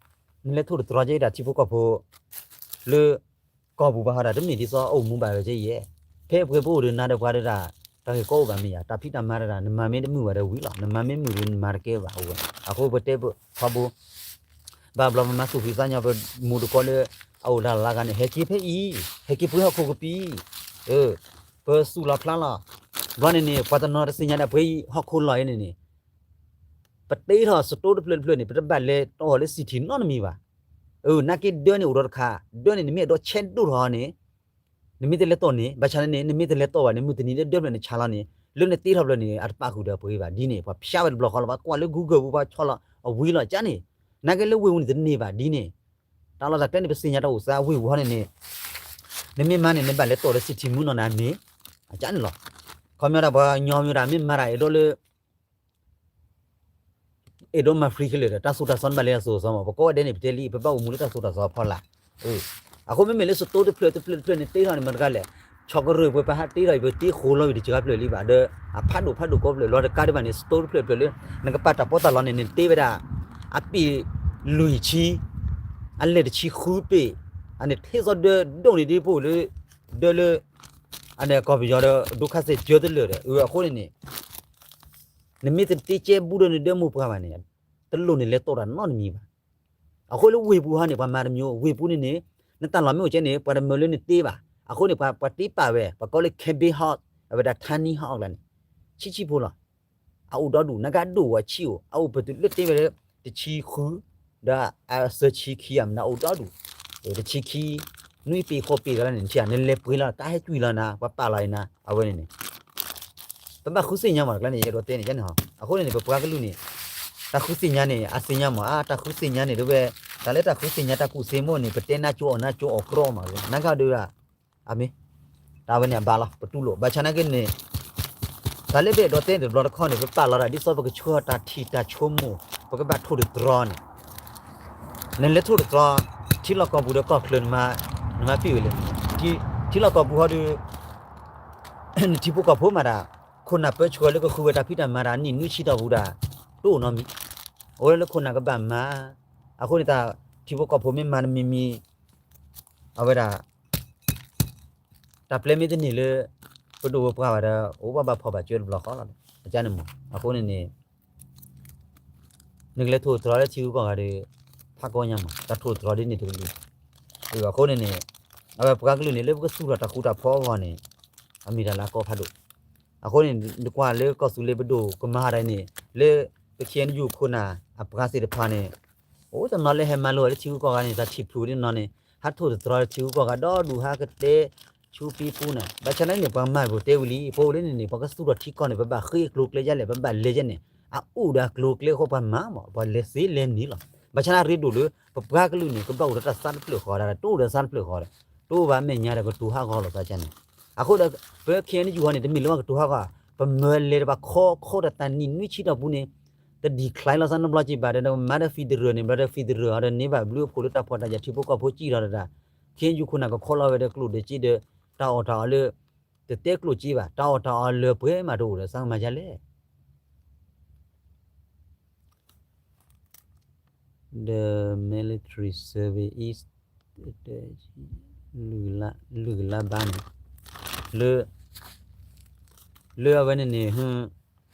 နလဲၤထိၣ်သတြီၤက့ၤဒၣ်ထံဖိကီၢ်ဖိ လၢ ကီၢ်ပူၤဘၣ်ဟီဒၣ် တမ့ၢ်ဒ်သိးအအိၣ်မူဘၣ်ဝဲကဲအံၤဧါ ဖဲပှၤပအိၣ်ဒီးနၤဒီးပှၤဒီးတၢ် တၢ်ဂ့ၢ်ကီအိၣ်ဘၣ်မ့ၢ်ယါ တၢ်ဖံးတၢ်မၤတၢ် နမၤမ့ၢ်တမုာ်ဘၣ်ဒီးဝံၤလီၤ နမၤမ့ၢ်မုာ်ဒီးနမၤတကဲဘၣ်အိၣ်ဝဲ အဃိပတဲထီဘိ ဘၣ်ဘျီပမၤသူၣ်ဖှံသးညီ ပမူတကိးလၢ အအိၣ်တၢ်လၢဂၤန့ၣ် ဟဲက့ၤဖဲအံၤ ဟဲက့ၤပှ့ၤဟီၣ်ခိၣ်ကပံၤ ပသူၣ်လီၤဖျါလီၤ ဘျီန့ၣ်န့ၣ် ပှၤတနီၤတသ့ၣ်ညါဒၣ်ပှ့ၤဟီၣ်ခိၣ်လီၢ်အံၤန့ၣ်န့ၣ် ပတ့ထီၣ်စတိတဖျၢၣ်တဖျၢၣ်န့ၣ် ပတဘၣ်လဲၤတီၢ်အီၤလၢ city နီတမံၤဘၣ်. နာ်က့ဒၢန့ၣ်အိၣ်ဒီးတခါ, ဒၢန့ၣ် နမ့ၢ်အဲၣ်ဒိးဆဲးဒိၣ်ထီၣ်အီၤန့ၣ် နမ့ၢ်တလဲၤတီၢ်န့ၣ်, ဘၣ်ဆၣ်န့ၣ် နမ့ၢ်တလဲၤတီၢ်ဘၣ်န့ၣ် မုၢ်တနံၤလၢဒၢဖျၢၣ်န့ၣ်ဆါလီၤန့ၣ် လၢနတ့ထီၣ်ဖျၢၣ်န့ၣ် အတပာ်ဃုာ်ဒီးပှၤဂ့ၤဘၣ်ဒ်န့ၣ် ပှၤဖျါဝဲတဘျီဃီလီၤ. ပှၤကွၢ်လၢ Google ပူၤ ပှၤဆီၣ်လီၤအဝံၤလီၤကန့ၣ်, နာ်က့လၢဝ့ၢ်ပူၤန့ၣ်တန့ၢ်ဘၣ်ဒ်န့ၣ်. တၢ်လီၢ်တၢ်ကျဲန့ၣ် ပသ့ၣ်ညါတၢ်အိၣ်သးဝ့ၢ်ပူၤဟီန့ၣ်န့ၣ်, နမ့ၢ်မၤန့ၣ် နဘၣ်လဲၤတီၢ်လၢ city မုၢ်နီၢ်နၤမ့ၢ် အကန့ၣ်လီၤ. ခီပညီဒၣ်ပှၤကညီမ့ၢ်ဒၣ်မ့ၢ်မၤတၢ်အဲၣ်ဒိးလၢ အဲၣ်ဒိးမၤ free ခဲလၢာ်ဒီး တၢ်သိၣ်တၢ်သီနဘၣ်လဲၤတၢ်သိၣ်တၢ်သီမး, ပကိးဂၤဒဲးန့ၣ် ပတဲလံ ပဘၣ်အိၣ်မူလၢတၢ်သိၣ်တၢ်သီအဖီလာ်. အဃိမ့မ့ၢ်လၢစတိတဖျၢၣ်တဖျၢၣ်တဖျၢၣ်န့ၣ် တ့ထီၣ်န့ၣ်မတၤတဂၤလဲၣ်, ဆီကရၢၢ်ပှဲၤပဟးတ့ထီၣ်အံၤ ပတ့ဃိးလီၤဝံၤတစှၤဖျၢၣ်လံဘၣ်ဒီး အဖးဒိၣ်ဖးဒိၣ်ကိးဖျၢၣ်လီၤတကးဒံးဘၣ်န့ၣ် စတိတဖျၢၣ်တဖျၢၣ်လၢ နကပာ်တၢ်ပီးတၢ်လီန့ၣ် နတ့ဝဲဒၣ် အပ့ၢ်လွံၢ်ဆံ, အလဲၢ်တဆံဃုပ့ၢ်, အန့ၣ်ထ့စီဒၢဒိၣ်န့ၢ်ဒ်ပအိၣ်လၢ ဒၢလၢ အန့ၣ်ကီၢ်ပယီၤဒီး ဒိခါစဲးကၢတလၢာ်ဒီး အဃိန့ၣ်န့ၣ် နမ့ၢ်တတ့ကဲဘူးဒီးနဒၢမိၢ်ပှၢ်ဘၣ်န့ၣ် တလိၣ်န့ၣ်လဲၤတီၢ်တၢ်နီတမံၤဘၣ်. အဃိလၢဝ့ၢ်ပူၤဟီန့ၣ် ပှၤမၤတမျိုး, ဝ့ၢ်ပူၤန့ၣ်န့ၣ် နတၢ်လီၢ်မ့ၢ်အိၣ်ကဲန့ၣ် ပှၤတမၢလၢနတ့ဘၣ်. အဃိန့ၣ် ပှၤတ့ပာ်ဝဲ ပှၤကိးလၢ camping house အဝဲဒၣ် tiny house လၢန့ၣ် ဆံးဆံးဖိလီၤ. အအိၣ်ဒီဒူၣ် နကဒိၣ်ဝဲဆံးအိၣ် အအိၣ်ပတုာ်လၢတ့ဝဲလၢ တဆံဃု ဒီးအစၢဆံခံအမနုၤအိၣ်ဒီဒူၣ်, တဆံခံ နွံပ့ၢ်ဃိးပ့ၢ်သးလၢန့ၣ် နထံၣ် နလဲၤပှ့ၤလီၤ ကါဟဲကွံာ်လီၤနၤ ပှၤပာ်လီၤအံၤနၤ အဝဲန့ၣ်န့ၣ် ပဘၣ်ဃုသ့ၣ်ညါမး တကျါန့ၣ် ယအဲၣ်ဒိးတဲန့ၣ် ကန့ၣ်ဟီ. အဃိန့ၣ်န့ၣ် ပပှၤကလုာ်န့ၣ် တၢ်ဃုသ့ၣ်ညါန့ၣ် အသ့ၣ်ညါမး အါ တၢ်ဃုသ့ၣ်ညါန့ၣ် ဒ်ဝဲ တၢ်လၢတၢ်ဃုသ့ၣ်ညါတၢ်ကူၣ်သ့မ့ၢ်န့ၣ် ပတဲနါကၠိအီၣ်နါကၠိအီၣ်ကြီမး နကဒီး အမ့ၢ် တၢ်ဝဲန့ၣ်အဘၣ်လီၤ ပတူၢ်လိာ် ဘၣ်ဆၣ်နာ်က့န့ၣ် တၢ်လၢပအဲၣ်ဒိးတဲတဘျီတခီန့ၣ် ပပာ်လီၤတၢ်ဒ်သိးပကဆှၢတၢ်ထံၣ်တၢ်ဆိကမိၣ် ပကဘၣ်ထိၣ်သတြီၤန့ၣ် နလဲၤထိၣ်သတြီၤ ထံလီၢ်ကီၢ်ပူၤဒီးကီၢ်ချၢ နမၤပ့ၢ်ဝဲလဲၣ် ထံလီၢ်ကီၢ်ပူၤဟီဒီး နထံဖိကီၢ်ဖိမးဒၣ် ခိၣ်နၢ်ပၢဆှၢလၢကဃုဝဲတၢ်ဖံးတၢ်မၤတၢ်နံၣ်နွံဆံတီၢ်ပူၤဒၣ် တအိၣ်နီတမံၤ အိၣ်လၢခိၣ်နၢ်ကဘၣ်မၤ အဃိန့ၣ်တၢ်ထံဖိကီၢ်ဖိမ့ၢ်မၤတမံၤမံၤ အဝဲဒၣ် တၢ်ပျဲမ့ၢ်တန့ၢ်လၢ ပဒိၣ်ပပှၢ်ဘၣ်ဒီး အိၣ်ဘၣ်ဘၣ်ဖီၣ်ဘၣ်ကၢတဘျီဃီလီၤ အကန့ၣ်မး အဃိန့ၣ်န့ၣ် နကလဲၤထိၣ်သတြီၤလၢထံဂုၤကီၢ်ဂၤဒီး ဖးကီညါမး တၢ်ထိၣ်သတြီၤဒ်န့ၣ်တကလုာ် အဃိန့ၣ်န့ၣ် အဝဲပှၤကလုာ်န့ၣ် လၢပကသူၣ်ထီၣ်တၢ်ဃူတၢ်ဖိးအဂီၢ်န့ၣ် အမ့ၢ်တၢ်လၢအကီဖးဒိၣ် အဃိန့ၣ် နကွၢ်လၢကီၢ်သူလ့ၤပဒိၣ်ကမၤတၢ်န့ၣ် လၢ ပ ခ့ၣ်အဲၣ်ယူၣ် ခိၣ်နၢ်အပှၤသ့ၣ်တဖၣ်န့ၣ် အိၣ်တနီၤလၢဟဲမၤလိဝဲလၢထံဂုၤကီၢ်ဂၤန့ၣ် တၢ်ထံၣ်ဖျိးဒ်နီၤန့ၣ် ဟးထိၣ်သတြီၤလၢထံဂုၤကီၢ်ဂၤဒီဒူၣ် ဟးကတဲဆူပံပူၤန့ၣ် ဘၣ်ဆၣ်န့ၣ်န့ၣ် ပှၤမၤပတဲဝံၤလံ ပအိၣ်လၢန့ၣ်န့ၣ် ပှၤကသူၣ်ထီၣ်ထံကီၢ်န့ၣ် ပဘၣ်ဃ့ကျိၤကျဲယဲလဲၣ် ပဘၣ်လဲၤယဲန့ၣ် အအိၣ်ဒီးအကျိၤကျဲအဃိပှၤမၤမး ပှၤလဲၤသ့လဲၤန့ၣ်လီၤ ဘၣ်ဆၣ်န့ၣ်ရ့ဒိၣ်လၢ ပပှၤကလုာ်န့ၣ် ကဘၣ်အိၣ်ဒီးတၢ်သးတဖျၢၣ်ဃီဒီး တအိၣ်ဒီးသးတဖျၢၣ်ဃီဒီး တအိၣ်ဘၣ်မဲာ်ညါဒီးကတိၤဟးဂီၤလိာ်သးန့ၣ် အဃိဒီး ပ ခ့ၣ်အဲၣ်ယူၣ် ဟီန့ၣ် တမ့ၢ်လၢပှၤကတိၤဟးဂီၤ ပမၢလဲၤတဘၣ်ခီခီတၢ်တၢ်နံၣ်နွံဆံတီၢ်ပူၤန့ၣ် တ decline လီၤသးနီတဘျီက့ၤဘၣ်ဒီး နကမၤဒီး federal န့ၣ် ဘျီဒီး federal အီၤဒီးန့ၢ်ဘၣ်ဘျုးအဖှိၣ်လၢတၢ်ဖှီၣ်တၢ်ယာ်ထံဖိကီၢ်ဖိစံၣ်ထီၣ်တၢ် ခ့ၣ်အဲၣ်ယူၣ် ခိၣ်နၢ်ကခီလီၤဝဲဒီးကျိၣ်ဒီးစ့ဒီး တၢ်အီၣ်တၢ်အီလၢ တတဲကျိၣ်စ့ဘၣ် တၢ်အီၣ်တၢ်အီလၢပှဲၤမးတအိၣ်ဒီးသးကမၤယါလဲၣ် The military service is လွံၢ်ကလးဘၣ်န့ၣ် လၢ လၢအဝဲန့ၣ်န့ၣ်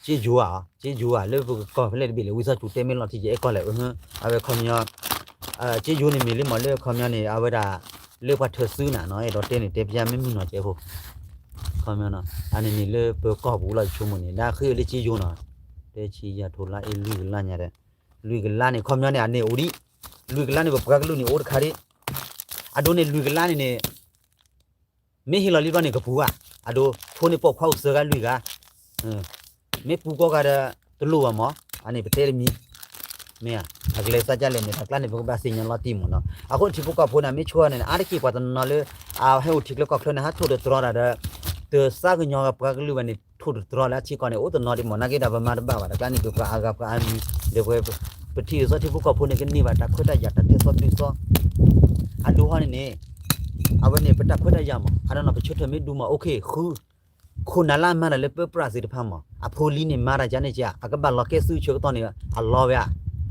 စ့ယိၤဧါ စ့ယိၤဧါ လၢပကီၢ်ဖဲလဲၣ်တဘ့ၣ်လဲၣ် ဝံသးစူၤတဲမ့ၢ်လီၤထံကဲအဲၣ်ကီၢ်လဲၣ် အဝဲခီပညီ စ့ယိၤန့ၣ်မ့ၢ်လံမး လၢခီပညီန့ၣ် အဝဲဒၣ် လၢပှၤထၢၣ်စုနၤနီၤ အဲၣ်ဒိးတဲန့ၣ် တဲပျါမ့ၢ်မုၢ်နီၢ်ကဲဖိ ခီပညီနီၤ အန့ၣ်န့ၣ်လၢပကီၢ်ပူၤလီၤ ယဆိကမိၣ်န့ၣ် ဒၣ်ဃ့လၢစ့ယိၤနီၤ တဲဆံယၤထိၣ်လါအ့ၣ် လွံၢ်ကလးညါဒီး လွံၢ်ကလးန့ၣ် ခီပညီန့ၣ် အန့ၣ်အိၣ်ဒံး လွံၢ်ကလးန့ၣ် ပပှၤကလုာ်န့ၣ်အိၣ်တခါဒံး အဒိန့ၣ် လွံၢ်ကလးန့ၣ်န့ၣ် မ့ၢ်ဟ့ၣ်လီၤလံဘျီန့ၣ် ကပူၤဧါ, အဒိ ထိန့ၢ်ပိာ်ခွါအိၣ်သၢဂၤလွံၢ်ဂၤ, မ့ၢ်ပူၤကိးဂၤဒီး တလိၣ်ဘၣ်မး, အန့ၣ်ပတဲတမံၤ, မ့ၢ်ဧါ, အကလဲၤသးဒ်လဲၣ်န့ၣ် တၢ်ကျါန့ၣ် ပကဘၣ်သ့ၣ်ညါလီၤတံၢ်မးနီၤ. အဃိန့ၣ် ထံဖိကီၢ်ဖိန့ၣ် မ့ၢ်ဆိန့ၣ် အါတက့ၢ်ပှၤတနီၤနီၤလၢ အဟဲအိၣ်ထံချၢကီၢ်ချၢန့ၣ် ဟးထိၣ်သတြီၤတၢ်ဒီး တသးကညီၤပှၤကလုာ်ဘၣ်န့ၣ် ထိၣ်သတြီၤလၢအထံကီၢ်န့ၣ် အိၣ်တနီၤဒံးမး, နာ်က့ဒီးပမၤတဘၣ်ဘၣ်, တၢ်ကျါန့ၣ် ပပှၤအါဂၤပှၤအါမံၤ, ဒီးပထံၣ်အသီထံဖိကီၢ်ဖိန့ၣ် ကန့ၢ်ဘၣ်တၢ်ခွဲးတၢ်ယာ် တၢ်တဲသီတုၤသီ အဒိဟီန့ၣ်န့ၣ် အဝဲန့ၣ် ပတၢ်ခွဲးတၢ်ယာ်မး, အနီၢ်နီၢ် ပဆၢထၢၣ်မ့ၢ်ဒူမး, အိၣ်ခ့ ဃု ခိၣ်နၢ်လၢအမၤတၢ်လၢပၢပြးသ့ၣ်တဖၣ်မး, အဖိလံန့ၣ် မၤတၢ်ကန့ၣ်က့, အကဘၣ်လီၤကဲသုဆၢကတီၢ်န့ၣ် အလီၤဝဲဧါ,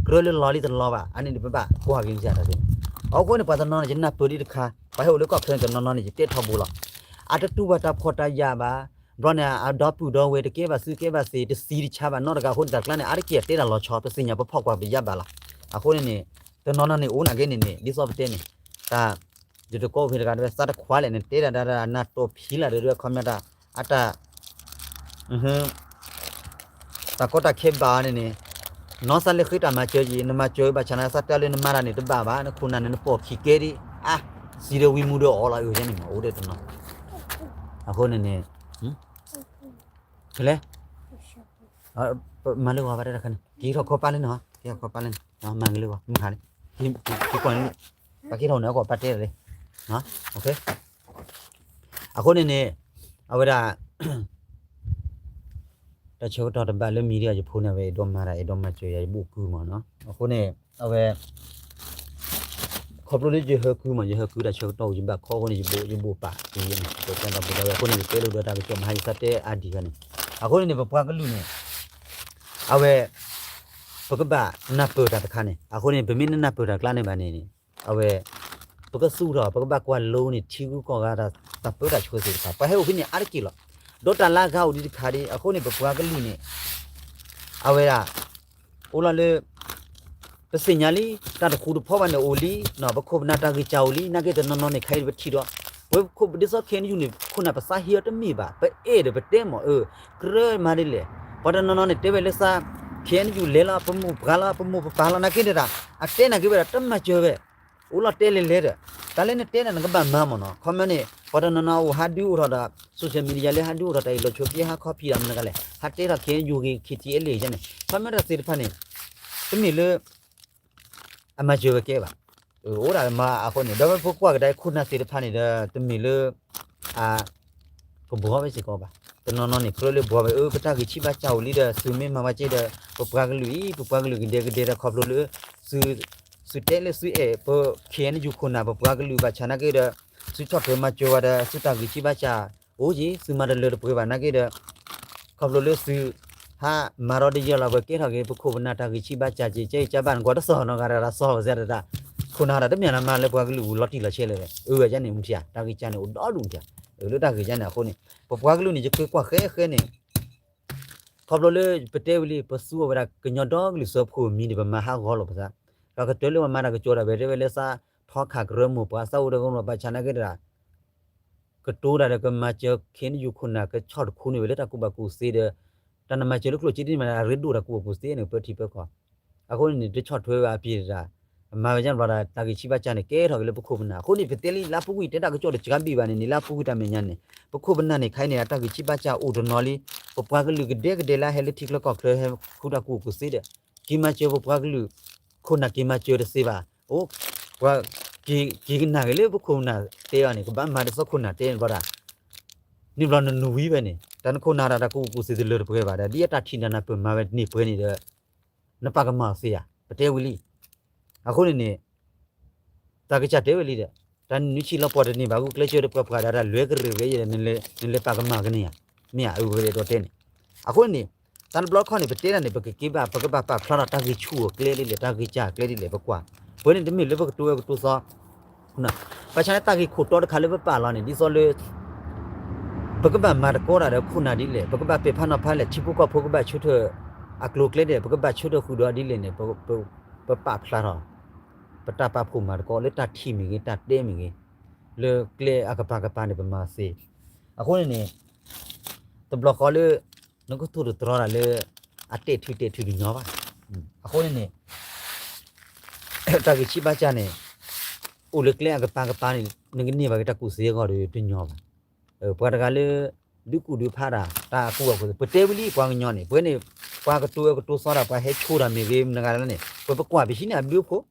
ကြၢးလၢလီၤလံတလီၤဘၣ်, အန့ၣ်န့ၣ် ပဘၣ်ကွၢ်က့ၤမ့ၢ်တၢ်သ့. အဃိန့ၣ် ပှၤတနီၤန့ၣ် ယနၢ်ပၢၢ်ဒံးတခါ, ပှၤဟဲအိၣ်လၢကီၢ်ချၢန့ၣ် တနီၤနီၤန့ၣ် ယတဲထီဘိလီၤ. အတတူၢ်ဘၣ်တၢ်ဖှီၣ်တၢ်ယာ်ဘၣ်, ဘျီန့ၣ် အဒီပုၢ်ဒီဝဲၢ်တကဲဘၣ်သုကဲဘၣ်သ့, တသံတဆါဘၣ်နီတဂၤအဃိန့ၣ် တၢ်ကျါန့ၣ် အါတက့ၢ်အတဲတၢ်လီၤဆီ ပသ့ၣ်ညါပဖီၣ်ကွၢ်ပယါဘၣ်လီၤ. အဃိန့ၣ်န့ၣ် တနီၤနီၤန့ၣ် အိၣ်နာ်က့န့ၣ်န့ၣ် ဒ်သိးပတဲန့ၣ် တၢ် ယတကိးဖဲတဂၤ တဝဲသးတခွါလဲၣ်န့ၣ် တဲဒၣ်ဒၣ်ဒၣ်နၢ်တိာ်ဖံးလၢ်ဒီး ခီပညီတၢ် အတၢ် တၢ်ကီတၢ်ခဲဘၣ်အီၤန့ၣ်န့ၣ် နီၢ်သးလဲၤဃ့တၢ်မၤစၢၤယံၤ နမၤစၢၤဘၣ်ဆၣ်နသးတဲလၢနမၤတၢ်န့ၣ်တဘၣ်ဘၣ် နခိၣ်နၢ်န့ၣ်နပိာ်ခံကဲဒံး အါ စံးဒီးဝံမူဒီးအီၤလီၤ အၢယဲန့ၣ်မ့ၢ်အိၣ်ဒီးတနီၤ အဃိန့ၣ်န့ၣ် ဖဲလဲၣ် မၤလၢဂီၤဘၣ်တခါန့ၣ် က့ၤထီၣ်ခီပၢ်လၢန့ၣ် က့ၤထီၣ်ခီပၢ်လၢန့ၣ် မၤက့ၤလၢဂီၤ မုၢ်ခါလံ က့ၤကွၢ်န့ၣ် ပှၤက့ၤထီၣ်န့ၣ် အကီၢ်ပၢ်တဲလီၤလံ အဃိန့ၣ်န့ၣ် အဝဲဒၣ် တၢ်ဆၢကတီၢ်တဘၣ်လၢ media ယဖိန့ၣ် အဝဲအဲၣ်ဒိးမၤတၢ် အဲၣ်ဒိးမၤစၢၤယၤ ယဘိၣ်ကုမးနီၤ အဃိန့ၣ် အဝဲ ခီဖျိလၢယဟၢကုမး ယဟၢကုတၢ်ဆၢကတီၢ်အိၣ် ယဘၣ်ခီအဃိန့ၣ် ယဘိၣ် ယဘိၣ်ပာ်က့ၤယဲန့ၣ် ပတၢ်ဘိးဘၣ်ဝဲအဃိန့ၣ် ယတဲလိာ်ဒီးတၢ်ကစီၣ်မဟါယသးတဲအါဒံးဂၤန့ၣ် အဃိန့ၣ်န့ၣ် ပပှၤကလုာ်န့ၣ် အဝဲ ပကဘၣ်နၢ်ပၢၢ်တၢ်တခါန့ၣ် အဃိန့ၣ် ပမ့ၢ်နနၢ်ပၢၢ်တၢ်ကျါန့ၣ်ဘၣ်န့ၣ် အဝဲ ပကသူၣ်ထီၣ် ပကဘၣ်ကွၢ်လိန့ၣ် ထံဂုၤကီၢ်ဂၤတၢ် တၢ်ပၢတၢ်ဆှၢသ့ၣ်တဖၣ် ပှၤဟဲအိၣ်ဖဲန့ၣ်အါတက့ၢ်လီၤ. ဒီးတၢ်လၢအဂၤအိၣ်ဒံးတခါဒံး အဃိန့ၣ် ပပှၤကလုာ်န့ၣ် အဝဲဒၣ် အိၣ်လီၤလၢ ပသ့ၣ်ညါလံ တၢ်တဃူတဖိးဘၣ်န့ၣ်အိၣ်လံ ပခိၣ်ပနၢ်တၢ်ဂံၢ်စၢ်အိၣ်လံ နာ်က့တနီၤနီၤန့ၣ် ခဲအံၤပထံၣ်ဒီး ပဝဲပခိၣ်ပဒ်သိး ခ့ၣ်အဲၣ်ယူၣ်န့ၣ် ခိၣ်နၢ်ပသးဟ့အီၤတမ့ၢ်ဘၣ် ပအဲၣ်ဒီးပတဲမး အၢ ကြၢးမၤဒ်လဲၣ် ပှၤတနီၤနီၤန့ၣ် တဲဝဲလၢသး ခ့ၣ်အဲၣ်ယူၣ်လဲၤလီၤ ပမိၢ်ပှၢ်လီၤ ပမိၢ်ပပၢ်လီၤ နာ်က့န့ၣ်တၢ် အတဲနာ်က့ဝဲဒၣ် တမၤစၢၤဝဲ အိၣ်လီၤတဲလဲၤလဲၤဒီး တၢ်လၢနတဲန့ၣ် နကဘၣ်မၤမးနီၤ ခီမ့ၢ်န့ၣ် ပှၤတနီၤနီၤအိၣ်ဟးဒုးအိၣ်ထီၣ်ဒီး social media လၢဟးဒုးအိၣ်ထီၣ်တၢ်အံၤ လီၤဆိက့ဟးခီဖံးတၢ်မနုၤလဲၣ် ဟးတဲထီၣ် ခ့ၣ်အဲၣ်ယူၣ်ဂ့ၤ ခ့ၣ်ထံအဲၣ်လ့ၣ်ယဲန့ၣ် ခီမ့ၢ်တၢ်သ့ၣ်တဖၣ်န့ၣ် တမ့ၢ်လၢ အမၤစၢၤဝဲကဲဘၣ်. အိၣ်ဒၣ်မၤအဃိန့ၣ် ဒီးပကွၢ်ကဒါခိၣ်နၢ်သ့ၣ်တဖၣ်န့ၣ်ဒီး တမ့ၢ်လၢ အ ကဘှီဝဲစ့ၢ်ကီးဘၣ်. တနီၤနီၤန့ၣ် ကြၢးလၢဘှီဝဲ အၢ ပတၢ်ဂံၢ်ဆံးဘါစၢ်အိၣ်လံဒီး သုမ့ၢ်မၤဝဲက့ဒီး ပပှၤကလုာ်အံၤ ပပှၤကလုာ်ကဒဲကဒဲဒီး ခီဖျိလၢ သု သုတဲလၢသုအဲၣ် ပ ခ့ၣ်အဲၣ်ယူၣ် ခိၣ်နၢ် ပပှၤကလုာ်ဘၣ်ဆၣ်နာ်က့ဒီး သုဆီၣ်ထွဲမၤစၢၤဝဲဒီး သုတၢ်ဂံၢ်ဆံးဘါစၢ် အိၣ်က့ၤ သုမၤတလၢတပှဲၤဘၣ်နာ်က့ဒီး ခီဖျိလၢသု ဟးမၤဒီးတယၢ်လီၤ ပကဲထီၣ်က့ၤ ပခိၣ်ပနၢ်တၢ်ဂံၢ်ဆံးဘါစၢ်က့ၤ ကဲအံၤကဘၣ်နကွၢ်တစီၢ်နီတဂၤဒီး တၢ်စီၢ်ဝဲစ့ၢ်တၢ် ခိၣ်နၢ်တၢ်တမ့ၢ်နမၤလၢပှၤကလုာ်ပူၤလီၤတံၢ်လီၤဆဲးလၢၤဒီး အၢဝဲကန့ၣ် မူထံဧါ တၢ်ဂံၢ်စၢ်န့ၣ် အိၣ်ဒီဒူၣ်မူထံဧါ လၢတၢ်ဂံၢ်စၢ်န့ၣ်အဃိန့ၣ် ပပှၤကလုာ်န့ၣ် ယဃ့ကွၢ်ဃဲဃဲန့ၣ် ခီဖျိလၢပတဲဝံၤလံ ပသူအီၤဝဲဒၣ်ကညီဒီကလုာ်စၢဖှိၣ်မံၤန့ၣ် ပမၤဟးဂီၤလိာ်ပသး ဒီးကတၢၢ်လၢပှၤမၤတၢ်ကစီၣ်ဒၣ်ဝဲတဲဝဲလၢသး ထီခးကရၢမိၢ်ပှၢ်သးအိၣ်ဒီးကမီၤဘၣ်ဆၣ်နာ်က့တၢ် ကတိၤတၢ်ဒီးကမၤစၢၤ ခ့ၣ်အဲၣ်ယူၣ် ခိၣ်နၢ် ကဆီၣ်တခူန့ၢ်ဝဲလၢတၢ်ကူၣ်ဘၣ်ကူၣ်သ့ဒီး တၢ်နမၤစၢၤလၢကျိၣ်စ့ဒ်န့ၣ်မး အရ့ဒိၣ်တၢ်ကူၣ်ဘၣ်ကူၣ်သ့န့ၣ် ပထံၣ်ပကီၢ် အဃိန့ၣ်န့ၣ် တဆီၣ်ထွဲဝဲအပျ့ၤတၢ် အမၤဝဲဒ်န့ၣ်ဘျီဒီး တၢ်ဂံၢ်ဆံးဘါစၢ်န့ၣ် ကဲထီၣ်က့ၤလၢပခိၣ်ပနၢ် အဃိန့ၣ် ပတဲလံ လၢအပူၤကွံာ်တဲတၢ်ကစီၣ်တစှၤဘ့ၣ်ဘၣ်န့ၣ်န့ၣ် လၢအပူၤကွံာ်တၢ်မဲာ်ညါန့ၣ် ပခိၣ်ပနၢ်န့ၣ် ခဲအံၤန့ၣ် အတၢ်ဂံၢ်ဆံးဘါစၢ်အိၣ်တနီၤလံ ပပှၤကလုာ်ကဒဲကဒဲလၢဟဲလၢထံချၢကီၢ်ချၢဟဲဃုတၢ်ကူၣ်ဘၣ်ကူၣ်သ့ဒီး က့ၤမၤစၢၤပပှၤကလုာ် ခိၣ်နၢ်က့ၤမၤစၢၤတသ့ဘၣ် အိၣ် ပှၤ က့ၤကနၣ်က့ၤလၢပခိၣ်ပနၢ်တဲအီၤန့ၣ် ကဘၣ်မၤဒ်သိးခိၣ်နၢ်တဲန့ၣ်ဘျီဒီး န့ၣ်ဘျီနနုာ်ဝံၤဝဲန့ၣ် တၢ်နခိၣ်နၢ်တၢ်တၢ်ကူၣ်ဘၣ်ကူၣ်သ့တလၢတပှဲၤဘၣ်ဒီး ဒ်အတၢ်ထံၣ်နၢ်နၢ်ပၢၢ်မၤဝဲန့ၣ်ပှဲၤန့ၣ်ဒီး နပာ်ကမၣ်အီၤသ့ဧါ ပတဲဝံၤလံ အဃိန့ၣ်န့ၣ် တၢ်ကစၢ်တဲဝဲလံဒီး တၢ်နုၢ်ဆံးလီၤပှီၢ်တန့ၢ်ဘၣ် ဂုာ်ကျဲးစၢးတပှဲၤပှဲၤဒီး တၢ်လွဲကရၢၢ်ဂ့ၤဒီး နလဲၤပာ်ကမၣ်ကန့ၢ်ဧါ မ့ၢ်ဧါ အဝဲဒၣ်တဲန့ၣ် အဃိန့ၣ် တၢ်တဘျီခီန့ၣ် ပတဲဒၣ်န့ၣ် ပကက့ၤဘၣ် ပကဘၣ်ပာ်ဖျါထီၣ်တၢ်ဂံၢ်ဆူၣ်အကျဲဒ်လဲၣ် တၢ်ဂံၢ်စၢ်အကျဲဒ်လဲၣ် ပကွၢ် ပဝဲန့ၣ်တမ့ၢ်လၢပကတိၤဝဲကတိၤသီ ဘၣ်ဆၣ်န့ၣ်တၢ်ဂ့ၢ်ခိၣ်တီတခါလၢပပာ်လီၤန့ၣ် ဒ်သိးလၢ ပကဘၣ်မၤသကိးတၢ်ဒီးခိၣ်နၢ်ဒ်လဲၣ် ပကဘၣ်ပဲာ်ဖးနီၤဖးလဲၣ် ထံဖိကီၢ်ဖိကဘၣ်ဆၢထၢၣ် အကျိၤအကျဲဒ်လဲၣ် ပကဘၣ်ဆၢထၢၣ်ဃုာ်ဒီးဒ်လဲၣ်န့ၣ် ပပာ်ဖျါထီၣ် ပတၢ်ပာ်ဖှိၣ်မၤသကိးလၢတၢ်ထံၣ်မ့ၢ်ဂ့ၤ တၢ်တဲမ့ၢ်ဂ့ၤ လၢကျဲအကပၤကပၤန့ၣ် ပမၤသ့ အဃိန့ၣ်န့ၣ် တဘျီဃီလၢ နကထိၣ်သတြီတၢ်လၢ အတဲာ်ထုးတဲာ်ထုးတညီဘၣ်. အဃိန့ၣ်န့ၣ် တၢ်ဂံၢ်ဆံးဘါစၢ်န့ၣ် အိၣ်လၢကျဲအကပၤကပၤန့ၣ် နကန့ၢ်ဘၣ်က့ၤတၢ်ကူၣ်သ့အဂီၢ်ဒီးတညီဘၣ်. ပှၤတဂၤလၢ ဒုးကူၣ်ဒုးဖးတၢ် တၢ်ကူၣ်ဘၣ်ကူၣ်သ့ ပတဲဝံၤလံပှၤကညီန့ၣ် ပဝဲန့ၣ် ပှၤကတိၤဝဲကတိၤသီတၢ် ပှၤဟဲဆိတၢ်မ့ၢ်ဂ့ၤ မနုၤဂၤလဲၣ်န့ၣ် ပှၤပကွၢ်ပဟံးန့ၢ်အဘျုးအဖှိၣ်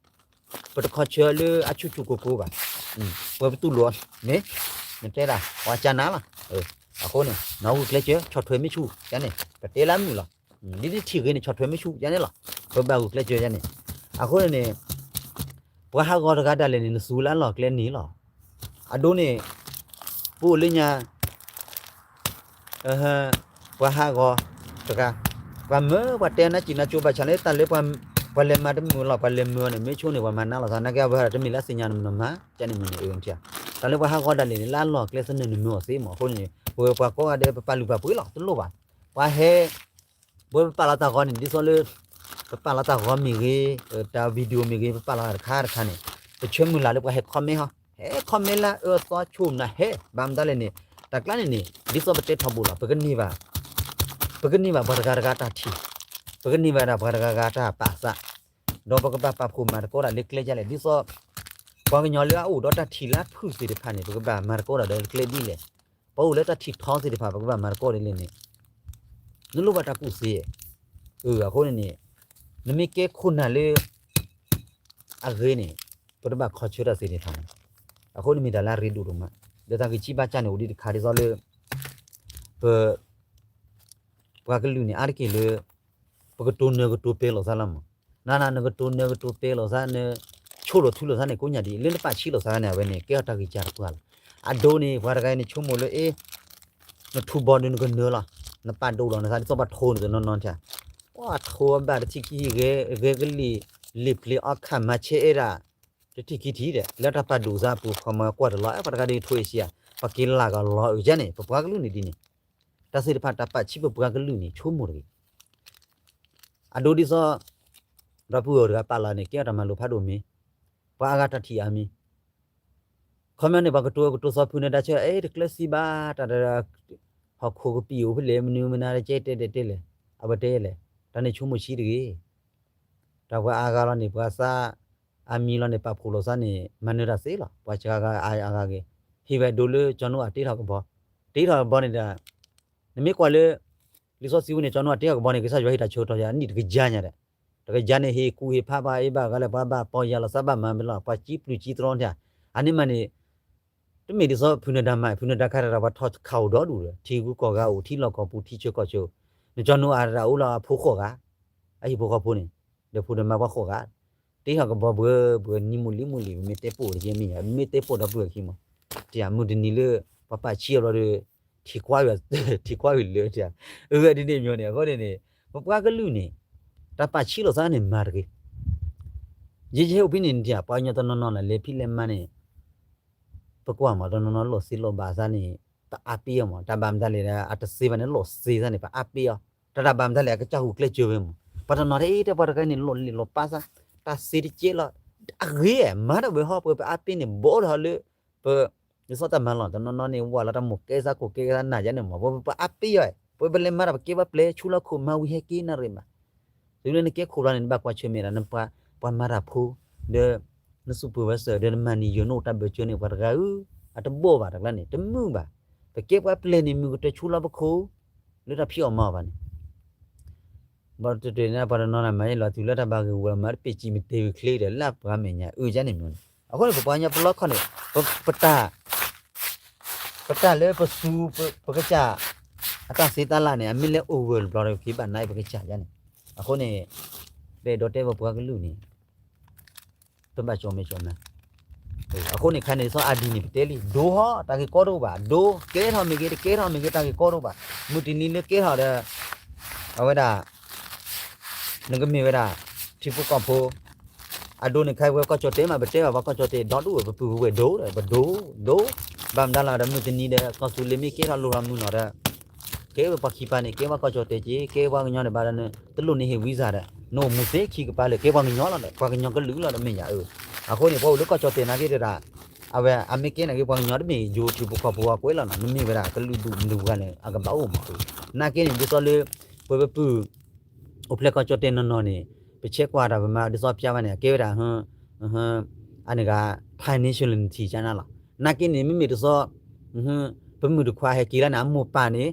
ပတခီဆၢလၢအဆူၣ်ဆူၣ်ကိၢ်ကိၢ်ဘၣ်. ပှၤပတူၢ်လိာ်န့ၣ် နတဲဒၣ် ပှၤကၢ်နၤလီၤ. အဃိန့ၣ် နီၢ်ဂုာ်ကျဲးစၢး ဆီၣ်ထွဲမ့ၢ်ဆူၣ် ယန့ၣ် ပတဲလၢမုာ်လီၤ. ဒ်နထံၣ်ဂ့ၤန့ၣ် ဆီၣ်ထွဲမ့ၢ်ဆူၣ် ယန့ၣ်လီၤ. ပဘၣ်ဂုာ်ကျဲးစၢးယန့ၣ် အဃိန့ၣ်န့ၣ် ပှၤဟးဂီၤတဂၤဒၣ်လဲာ်န့ၣ် နသူလၢအလီၢ်ကျဲန့ၣ်လီၤ. အဒိန့ၣ် ပအိၣ်လၢညါ ပှၤဟးဂီၤတဂၤ ပှၤမၢပှၤတဲနါစံၣ်နါကၠိဘၣ်ဆၣ်လၢ တၢ်လၢပှၤလဲၤမၤတမုာ်လီၤ ပှၤလဲၤမၢအီၤန့ၣ် မ့ၢ်ဆိန့ၣ် ပှၤမၤနါလီၤသး နာ်က့အဝဲဒၣ်တမ့ၢ်လၢအသ့ၣ်ညါနမၤ ကန့ၣ်မ့ၢ်န့ၣ် အၢ တၢ်လၢပှၤဟးဂီၤဒၣ်လဲာ်န့ၣ် လၢအလီၢ်ကျဲသနၢၣ်နမၢအီၤသ့မး အဃိန့ၣ် ပဝဲပှၤကိးဂၤဒဲး ပပာ်လုၢ်ပာ်ပှ့ၤလီၤ တလိၣ်ဘၣ်. ပှၤဟဲ ပဝဲပပာ်လီၤတၢ်ဂီၤန့ၣ် ဒ်သိးလၢ ပပာ်လီၤတၢ်ဂီၤမ့ၢ်ဂ့ၤ တၢ် video မ့ၢ်ဂ့ၤ ပပာ်လီၤတၢ်တခါတခါန့ၣ် ပဆၢမုၢ်လၢ်လၢပှၤဟဲ comment ဟီ ဟဲ comment လၢအအၢအသီဆိမနၤဟဲ ဘၣ်မတၤလဲၣ်န့ၣ် တၢ်ကျါန့ၣ်န့ၣ် ဒ်သိးပတဲထီဘိလီၤ ပကန့ၢ်ဘၣ် ပကန့ၢ်ဘၣ်ပှၤတဂၤတဂၤတၢ်ထံၣ် ပကန့ၢ်ဘၣ်ဒၣ်ပှၤတဂၤဂၤတၢ်ပာ်သး, ဒီးပကဘၣ်ပာ်ဖှိၣ်မၤသကိးတၢ်လၢကျဲဒ်လဲၣ်. ဒ်သိး ပှၤကညီလၢအအိၣ်ဒီးတၢ်ထံၣ်လၢဖုၣ်သ့ၣ်တဖၣ်န့ၣ် ပကဘၣ်မၤသကိးတၢ်ဒီးကျဲဒ်လဲၣ်. ပှၤအိၣ်လၢတၢ်ထံၣ်ထီသ့ၣ်တဖၣ် ပကဘၣ်မၤသကိးဒ်လဲၣ်န့ၣ် နလိၣ်ဘၣ်တၢ်ကူၣ်သ့. အဃိန့ၣ်န့ၣ် နမ့ၢ်ကဲခိၣ်နၢ်လၢ အဂ့ၤန့ၣ် ပတဘၣ်ခီဆၢတၢ်သ့ၣ်တဖၣ်န့ၣ်. အဃိန့ၣ်မ့ၢ်တၢ်လၢအရ့ဒိၣ်ဒိၣ်မး, ဒီးတၢ်ဂံၢ်စၢ်ဘါစၢ်န့ၣ် အိၣ်ဒံးတခါဒ်သိးလၢ ပ ပှၤကလုာ်န့ၣ် အါတက့ၢ်လၢ ပကတိၤနၢၤကတိၤပဲလိာ်သးလီၤမး. နန နကတိၤနၢၤကတိၤပဲလိာ်သး နဆိၣ်လိာ်ထူလိာ်သးန့ၣ် ကိးညါဒ်အံၤ လၢနပာ်ဆံးလိာ်သးန့ၣ် အဝဲန့ၣ် ကဲထီၣ်တၢ်ဂံၢ်စၢ်တပှၢ်လီၤ. အဒိန့ၣ် ပှၤတဂၤအံၤန့ၣ် ဆိကမိၣ်လၢ အ့ နထူဘီဒုးနကနၢၤလီၤ, နပာ်ဒိၣ်လီၤနသး ဒ်သိးပှၤထိနုာ်တနီၤနီၤထံ, ပှၤထိအဘၣ်တထံၣ်ခံထံၣ် ဂဲၤကလံၣ် လံာ်ပျ့ၤအီခၣ်မၤဆဲအဲၣ်ဒၣ် တထံၣ်ခံထံၣ်ဒီး လၢတၢ်ပာ်ဒိၣ်သးအပူၤ ခီမီကွၢ်တလီၤ ပှၤတဂၤဒုးထိအ့ၣ်စံယၤ ပှၤက့ၤလၢ်ကလီၤအုးကန့ၣ် ပပှၤကလုာ်န့ၣ်ဒ်န့ၣ်, တၢ်သ့ၣ်တဖၣ်တၢ်ပာ်ဆံးပပှၤကလုာ်န့ၣ် ဆိကမိၣ်တဂ့ၤ. အဒိဒ်သိး ဒီပုၢ်ဝဲၢ်တဂၤပာ်လီၤန့ၣ် ကဲအီၤတၢ်မၤလိာ်ဖးဒိၣ်မ့ၢ်, ပှၤအါဂၤတၢ်ထံၣ်အါမ့ၢ်, ခီမီန့ၣ် ပှၤကတိၤကတိၤသီဖုန့ၣ် တၢ်ဆၢ အဲ တကျၢၤစံဘၣ် တၢ် ဟီၣ်ခိၣ်ကပံာ်အိၣ်ဖဲလဲၣ် မနုၤမနုၤတကဲတဲတဲတဲလဲၣ်, အဝဲတဲလဲၣ်, တၢ်န့ၣ်ဆိကမိၣ်ဆံးတဂ့ၤ. တၢ်ပှၤအါဂၤလီၤန့ၣ် ပှၤသး အါမံၤလီၤန့ၣ် ပာ်ဖှိၣ်လိာ်သးန့ၣ် မၤနၢၤတၢ်သ့လီၤ. ပှၤစှၤဂၤအါဂၤဂ့ၤ, ဟ့ၣ်ဝဲဒိလၢကၠီနိအတ့ထီၣ်ကဘီ, တ့ထီၣ်ကဘီန့ၣ်ဒီး နမ့ၢ်ကွၢ်လၢ လံာ်စီဆှံပူၤန့ၣ် ကၠီနိအတ့ထီၣ်ကဘီန့ၣ် ကစၢ်ယွၤဟ့ၣ်တၢ်ဆၢကတီၢ်ယၤ နံၣ်တကယၤညါဒီး တကယၤန့ၣ် ဟ့ၣ်ကူၣ်ဟ့ၣ်ဖးပှၤအ့ၣ်ဘၣ်ဂၤလဲၣ် ပှၤဘၣ်ပီၢ်ယၢ်လီၤသးဘၣ်မၤမ့ၢ်လီၤ ပှၤစံပျုၢ်စံတြီထံ, အန့ၣ်မးန့ၣ် တမ့ၢ်ဒ်သိးဖုနဒါမး ဖုနဒါခါတရၣ် ပှၤထီၣ်ခးအိၣ်ဒီဒူၣ်ဒီး ထံဂုၤကီၢ်ဂၤအိၣ် ထံလီၢ်ကီၢ်ပူၤ ထံဆၢကီၢ်ဆၢ, နကၠီနိအတရၣ်အိၣ်လၢအဖိဃိးဂၤ, အဟံၣ်ဖိဃီဖိန့ၣ်, ဒီးဖိဒီးမါပှၤဃိးဂၤ, တ့ထီၣ်ကဘီဘှဲဘှဲ နံၤမုၢ်လံမုၢ်လံ ပမ့ၢ်တဲပိာ်တကဲမ့ၢ်ယါ ပမ့ၢ်တဲပိာ်ဒီပုၢ်ဝဲၢ်ခံမး, တၢ်မုၢ်တနံၤလၢ ပှၤပာ်ဆံးအီၤဘျီဒီး ထံၣ်ကွၢ်ဝံၤ ထံၣ်ကွၢ်ဝံၤလၢတၢ်, အဝဲဒ်န့ၣ်မ့ၢ်န့ၣ် အဃိန့ၣ်န့ၣ် ပပှၤကလုာ်န့ၣ် တၢ်ပာ်ဆံးလိာ်သးန့ၣ်မၤတဂ့ၤ. ယဲယဟဲအိၣ်ဖဲန့ၣ်န့ၣ် ပှၤကညီတနီၤနီၤလၢလဲၤဖံးလဲၤမၤန့ၣ် ပကွၢ်မး တနီၤနီၤလိၣ်သ့လိၣ်ဘၣ်သးန့ၣ် ပအါပ့ၢ်အီၤမး တၢ်ဘၣ်မတၤလဲၣ်ဒီး အတသ့ဘၣ်န့ၣ် လိၣ်သ့သးန့ၣ် ပအါပ့ၢ်အီၤ တၢ်တၢ်ဘၣ်မတၤလဲၣ် အကစၢ်ဟူးကျဲစၢၤဝဲမး ပှၤတနီၤထဲအံၤတဲပှၤတဂၤန့ၣ် လိၣ်လံၣ်လိၣ်ပၢ်သး တၢ်သ့တကဲလီၤ အဂ့ၤ မၤတၢ်ဝဲဟီ ပှၤပအါပ့ၢ်န့ၣ် ဘီဒီးဟီလၢ ပ ဒ်သိးတၢ်မၤလီၤ တနီၤနီၤန့ၣ် ဝၤလီၤတၢ်မိၢ်ကဲသးခိၣ်ကဲသးနၤယါန့ၣ်မး ပှၤပအါပ့ၢ်အီၤ ပှၤပလဲၤမၤတၢ်ပကဲပှၤပျဲၢ် ဆူလီၢ်ခိၣ်မၤဝံၤဟဲက့ၤနၢ်ရံၣ်မး တုၤလၢနကဲခိၣ်ဘျီန့ၣ် နဘၣ်ကွၢ်ဆၢၣ်မဲာ်ဒၣ် နပှၤမၤတၢ်ဖိ ဒီး နသူၣ်ပၢၢ်ဝဲစၢၤ ဒီးနမၤနံၤယိာ်နအိၣ်တၢ်ဘၢၣ်စၢၤန့ၣ် ပှၤတဂၤဧၢ အတဘီၣ်ဘၣ်တကျါန့ၣ် တမုာ်ဘၣ် ပကဲပှၤပျဲၢ်န့ၣ် မုၢ်ကတၢၢ်ဆူလီၢ်ပခိၣ် လၢတၢ်ဖံးအီၣ်မၤအီၣ်ဘၣ်န့ၣ် ဘၣ်တတုၤန့ၣ် ပှၤတနီၤန့ၣ် မၤယဲလီၤတုၤလၢတၢ်ဘၣ်ဂ့ၢ်ဝဲ မၤတပ့ၢ်စံးမ့ၢ်တဲဝံၤချ့ဒီး လၢပှၤမဲာ်ညါအၢယါန့ၣ်မ့ၢ်န့ၣ် အဃိန့ၣ် ပပှၤကညီပလီခီန့ၣ် ပတၢ် ပတၢ်လၢပသူ ပကစၢ် အတၢ်သ့တၢ်လၢ်န့ၣ် အမ့ၢ်လဲၤအိၣ်ဝဲတဘျီဒီး က့ၤဘၣ်နၢ်ပကစၢ်ယါန့ၣ် အဃိန့ၣ် ပအဲၣ်ဒိးတဲပပှၤကလုာ်န့ၣ် ပဘၣ်ကၠီၣ်မဲာ်ကၠီၣ်နါ အဃိန့ၣ်ခါန့ၣ် ဒ်သိးအဒံးန့ၣ် ပတဲလံ ဒိဟီ တၢ်ဂ့ၢ်ကီတအိၣ်ဘၣ် ဒိ ကဲထီၣ်မ့ၢ်ဂ့ၤ တကဲထီၣ်မ့ၢ်ဂ့ၤ တၢ်ဂ့ၢ်ကီတအိၣ်ဘၣ် မုၢ်တနံၤလၢကဲထီၣ်ဒီး အဝဲဒၣ် နကမ့ၢ်ဝဲဒၣ် ထံဖိကီၢ်ဖိ အဒိန့ၣ်ခါဝဲကီၢ်ကၠီၣ်တဲာ်မး ပတဲဘၣ်ပှၤကီၢ်ကၠီၣ်တဲာ် ဒီဒူၣ်ဝဲ ပပုၢ်ဝဲၢ်ဒိၣ်ဒီး ပဒိ ဒိ ဘၣ်မတၤလီၤဒီး မုၢ်တနံၤဒီး ကီၢ်သူလ့ၤမ့ၢ်ကဲထီၣ်လိၣ်ထီၣ်မုၢ်နီၢ်ဒီး ကဲဝဲပှၤခံပၤန့ၣ် ကဲပှၤကီၢ်ကၠီၣ်တဲာ်က့ၤ ကဲပှၤကညီန့ၣ်ဘၣ်ဒီး တလိၣ်န့ၢ်ဟ့ၣ်ဝံသးဒီး နအိၣ်မူသ့ခံကပၤလၢ ကဲပှၤကညီလီၤဒီး ပှၤကညီကလုာ်လီၤဒီး မ့ၢ်ယါအၢ အဃိန့ၣ် ပှၤအိၣ်လၢကီၢ်ကၠီၣ်တဲာ်နာ်က့တဒၣ် အဝဲအမ့ၢ်ကဲနာ်က့ ပှၤကညီတမ့ၢ်ယိၤထံဖိကီၢ်ဖိအကွဲးလီၤနီၤ နမ့ၢ်ဝဲဒၣ်ကလုာ်ဒူၣ်မနုၤပှၤန့ၣ် အကဘၣ်အိၣ်မးအၢ နာ်က့န့ၣ် ဒ်သိးလၢ ပှၤပပုၢ် အိၣ်ဖျဲၣ်ကီၢ်ကၠီၣ်တဲာ်နီၢ်နီၢ်န့ၣ် ပဆဲးကွၢ်တၢ်ပမၤဒ်သိးဖျါဘၣ်န့ၣ် အကဲဝဲဒၣ် အန့ၣ်ဂၤ Thai nationality ကနၤလီၤ နာ်က့န့ၣ် မ့မ့ၢ်ဒ်သိး ပမုၢ်တခွါဟဲက့ၤလၢန့ၣ် အမိၢ်ပၢ်န့ၣ်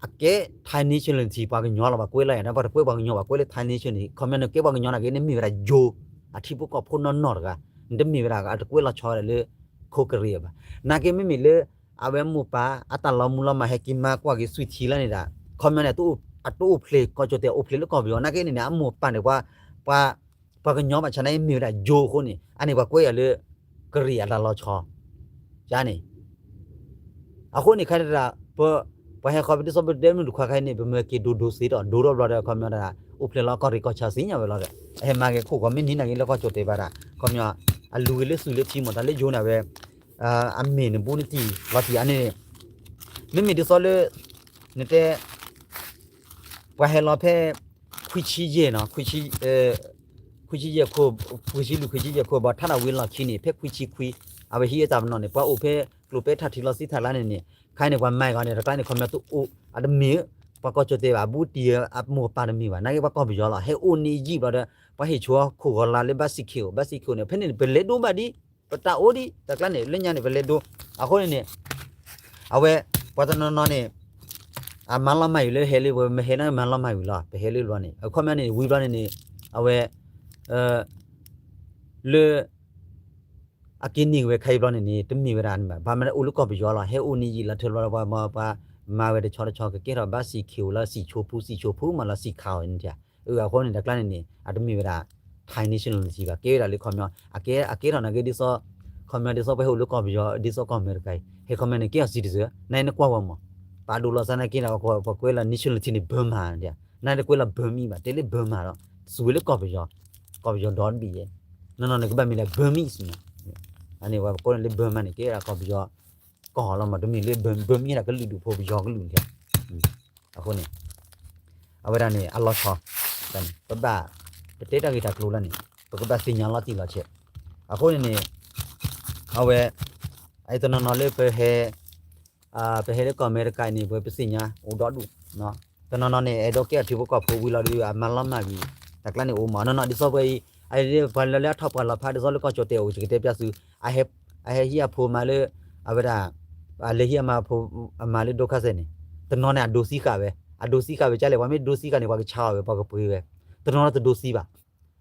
အကဲ Thai nationality ပှၤကညီလီၤ ပှၤကွဲးလီၤယါ ဒီးပှၤတကွဲးပှၤကညီဘၣ် ကွဲးလၢ Thai nation န့ၣ် ခီပညီန့ၣ် ကဲပှၤကညီနာ်က့ နမ့ၢ်ဝဲဒၣ်ယိၤ အထံဖိကီၢ်ဖိနီၢ်နီၢ်တဂၤ နတမ့ၢ်ဝဲဒၣ်အတကွဲးလီၤဆီဝဲဒၣ်လၢ ခိကရံၣ်အဘၣ် နာ်က့မ့မ့ၢ်လၢ အဝဲမိၢ်ပၢ် အတၢ်လီၤမူလီၤမၢ်ဟဲက့ၤမၤကွၢ်က့ၤ sweetie လၢန့ၣ်ဒၣ် ခီပညီန့ၣ် အတအိၣ်ဖျဲၣ်ကီၢ်ကၠီၣ်တဲာ် အိၣ်ဖျဲၣ်လၢကီၢ်ပယီၤ နာ်က့န့ၣ်န့ၣ် အမိၢ်ပၢ်န့ၣ် ပှၤ ပှၤကညီဘၣ်ဆၣ်နာ်က့မ့ၢ်ဝဲဒၣ်ယိၤအဃိန့ၣ် အန့ၣ်ပှၤကွဲးအီၤလၢ ကရံၣ်အတၢ်လီၤဆီ ယါန့ၣ် အဃိန့ၣ်ခါဒၣ် ပ ပှၤဟဲဃီပဒ်သိးပတဲမုၢ်တခွါခါအံၤန့ၣ် ပမၢက့ၤဒိၣ်ဒိၣ်သ့ဒီး ဒိၣ်ထီၣ်ဘျီဒီး ခီပညီဒၣ် အိၣ်ဖျဲၣ်လီၤကီၢ်ရ့ၣ်ကီၢ်ဆၣ်သ့ၣ်ညါဝဲလီၤဒီး အဟဲမၤက့ၤခိၣ်ကီးမ့ၢ်န့ၢ်နာ်က့လၢကီၢ်ကၠီၣ်တဲာ်ဘၣ်ဒၣ် ခီပညီ အလူၤက့ၤလၢသူၣ်လၢထံမး တၢ်လၢယိၤန့ၣ်ဝဲ အမ့ၢ်နဘူးနတံၢ်လီၤတံၢ်အါန့ၣ် မ့မ့ၢ်ဒ်သိးလၢ နတဲ ပှၤဟဲလီၤဖဲ ခွံဆံယဲၢ်နီၤ ခွံဆံယဲၢ်ခိၣ် ခွံဆံလွံၢ်ခွံဆံယဲၢ်ခိၣ်ဘၣ် ထါဒၣ်ဝံၤလီၢ်ခံန့ၣ် ဖဲခွံဆံခွံ အဝဲဟံးအတၢ်ပနီၣ်န့ၣ် ပှၤအိၣ်ဖဲကျိၣ်ပဲထၣ်ထံးလီၤသံထၣ်လါန့ၣ်န့ၣ် ခါန့ၣ် ပှၤမၤအီၤန့ၣ် တကျါန့ၣ် ခီပညီတအိၣ် အတမ့ၢ် ပှၤကီၢ်ကၠီၣ်တဲၣ်ဘၣ် အဘူးတံၢ်အမိၢ်အပၢ်တမ့ၢ်ဘၣ်, နာ်က့ပှၤကီၢ်ပယီၤလီၤ. ဟဲအိၣ်န့ၢ်ယံာ်ဘျီဒီး ပှၤဟ့ၣ်ဆိခိၣ်ဂီၤလါလၢဘၣ်စံၣ်ခ့ၣ်အိၣ် ဘၣ်စံၣ်ခ့ၣ်အိၣ်န့ၣ် ဖဲန့ၣ်န့ၣ် ပလဲၤဒိဘၣ်ဒံး, ပတၢ်အိၣ်ဒံး တၢ်ကျါန့ၣ် လၢညါန့ၣ် ပလဲၤဒိ, အဃိန့ၣ်န့ၣ် အဝဲ ပှၤတနီၤနီၤန့ၣ် အမၤလီၤမၢ်အံၤလၢဟဲလၢ ပမ့ၢ်ဟဲန့ၣ်မၤလီၤမၢ်ဝံၤလီၤ, ပဟဲလၢဘျီန့ၣ် အခီပညီန့ၣ် ဝံၤဘျီန့ၣ်န့ၣ် အဝဲ လၢ အက့ၤန့ၢ်ဝဲခါအံၤဘျီန့ၣ်န့ၣ် တမ့ၢ်ဝဲဒၣ်န့ၣ်ဘၣ်, ဘၣ်မနုၤအိၣ်လၢကီၢ်ပယီၤလီၤ, ဟဲအိၣ်န့ၢ်ယံာ်လီၤထၢဘျီဒီး ပှၤမၤဝဲတဆီတဆီ ကကဲထီၣ်ဘၣ်စံၣ်ခ့ၣ်အိၣ်လၢစံၣ်ဆိဖူ စံၣ်ဆိဖူမးလီၤ စံၣ်ခးအီၤန့ၣ်, အဃိန့ၣ် တၢ်ကျါန့ၣ်န့ၣ် အတမ့ၢ်ဝဲဒၣ် Thai nationality ဘၣ်, ကဲဝဲဒၣ်လၢခီပညီ အကဲထီၣ်နာ်က့ဒ်သိး ခီပညီဒ်သိး ပှၤဟဲအိၣ်လၢကီၢ်ပယီၤ ဒ်သိးကီၢ်အမဲရကၤအံၤ ဟဲခီပညီန့ၣ် ကဲထီၣ် citizen နနကွၢ်ဝဲမး, ပာ်ဒိၣ်လီၤသးနာ်က့ဒီး ပှၤကွဲးလီၤ nationality န့ၣ် Burma နတကွဲးလီၤ Burmese ဘၣ်, တဲလၢ Burma ဒီး စူးဝဲလၢကီၢ်ပယီၤ, ကီၢ်ပယီၤဒီတဘ့ၣ်ယဲ, နီၢ်နီၢ်န့ၣ်ကဘၣ်မ့ၢ်ဒၣ် Burmese မး, အန့ၣ်ပှၤကိးန့ၣ်လၢ Burma န့ၣ် ကဲဒၣ်ကီၢ်ပယီၤ ကီၢ်လီၤမး, တမ့ၢ်လၢ Burmese ဒၣ်ကလုာ်ဒူၣ်ဖိပယီၤကလုာ်လီၤ, အဃိန့ၣ် အဝဲဒၣ်န့ၣ် အလီၤဆီ ပဘၣ် ပတဲတၢ်ဂ့ၢ်တၢ်ကျိၤလၢန့ၣ် ပကဘၣ်သ့ၣ်ညါလီၤတံၢ်လီၤဆဲး, အဃိန့ၣ်န့ၣ် အဝဲ အတနီၤနီၤလၢပဟဲ ပဟဲလၢကီၢ်အမဲရကၤအံၤန့ၣ် ပသ့ၣ်ညါအိၣ်ဒီဒူၣ်, တနီၤနီၤန့ၣ် အဲၣ်ဒိးကဲထံဖိကီၢ်ဖိဝံၤလီၤဒီး အမၤလီၤမၢ်ဝံၤ တၢ်ကျါန့ၣ်အိၣ်မး, နီၢ်နီၢ်ဒ်သိးပှၤအံၤ ပှၤလၢလၢအထီၣ်ပှၤလီၤဖးဒ်သိးလၢကီၢ်ကၠီၣ်တဲၣ်အိၣ် ယကတဲပျၢ်သု, အဟဲဟံးအဖိမၤလၢ အဝဲဒၣ် အလဲၤဟံးအမါဖိ အမၤလၢ ဒိခါစဲးန့ၣ် တနီၤန့ၣ် အဒိသံဃာ်ဝဲ, အဒိသံဃာ်ဝဲကလဲၣ်, ပှၤမ့ၢ်ဒိသံဃာ်န့ၣ် ပှၤကဆါအီၤဝဲ ပှၤကပှ့ၤဝဲ, တနီၤန့ၣ်တဒိသံဘၣ်,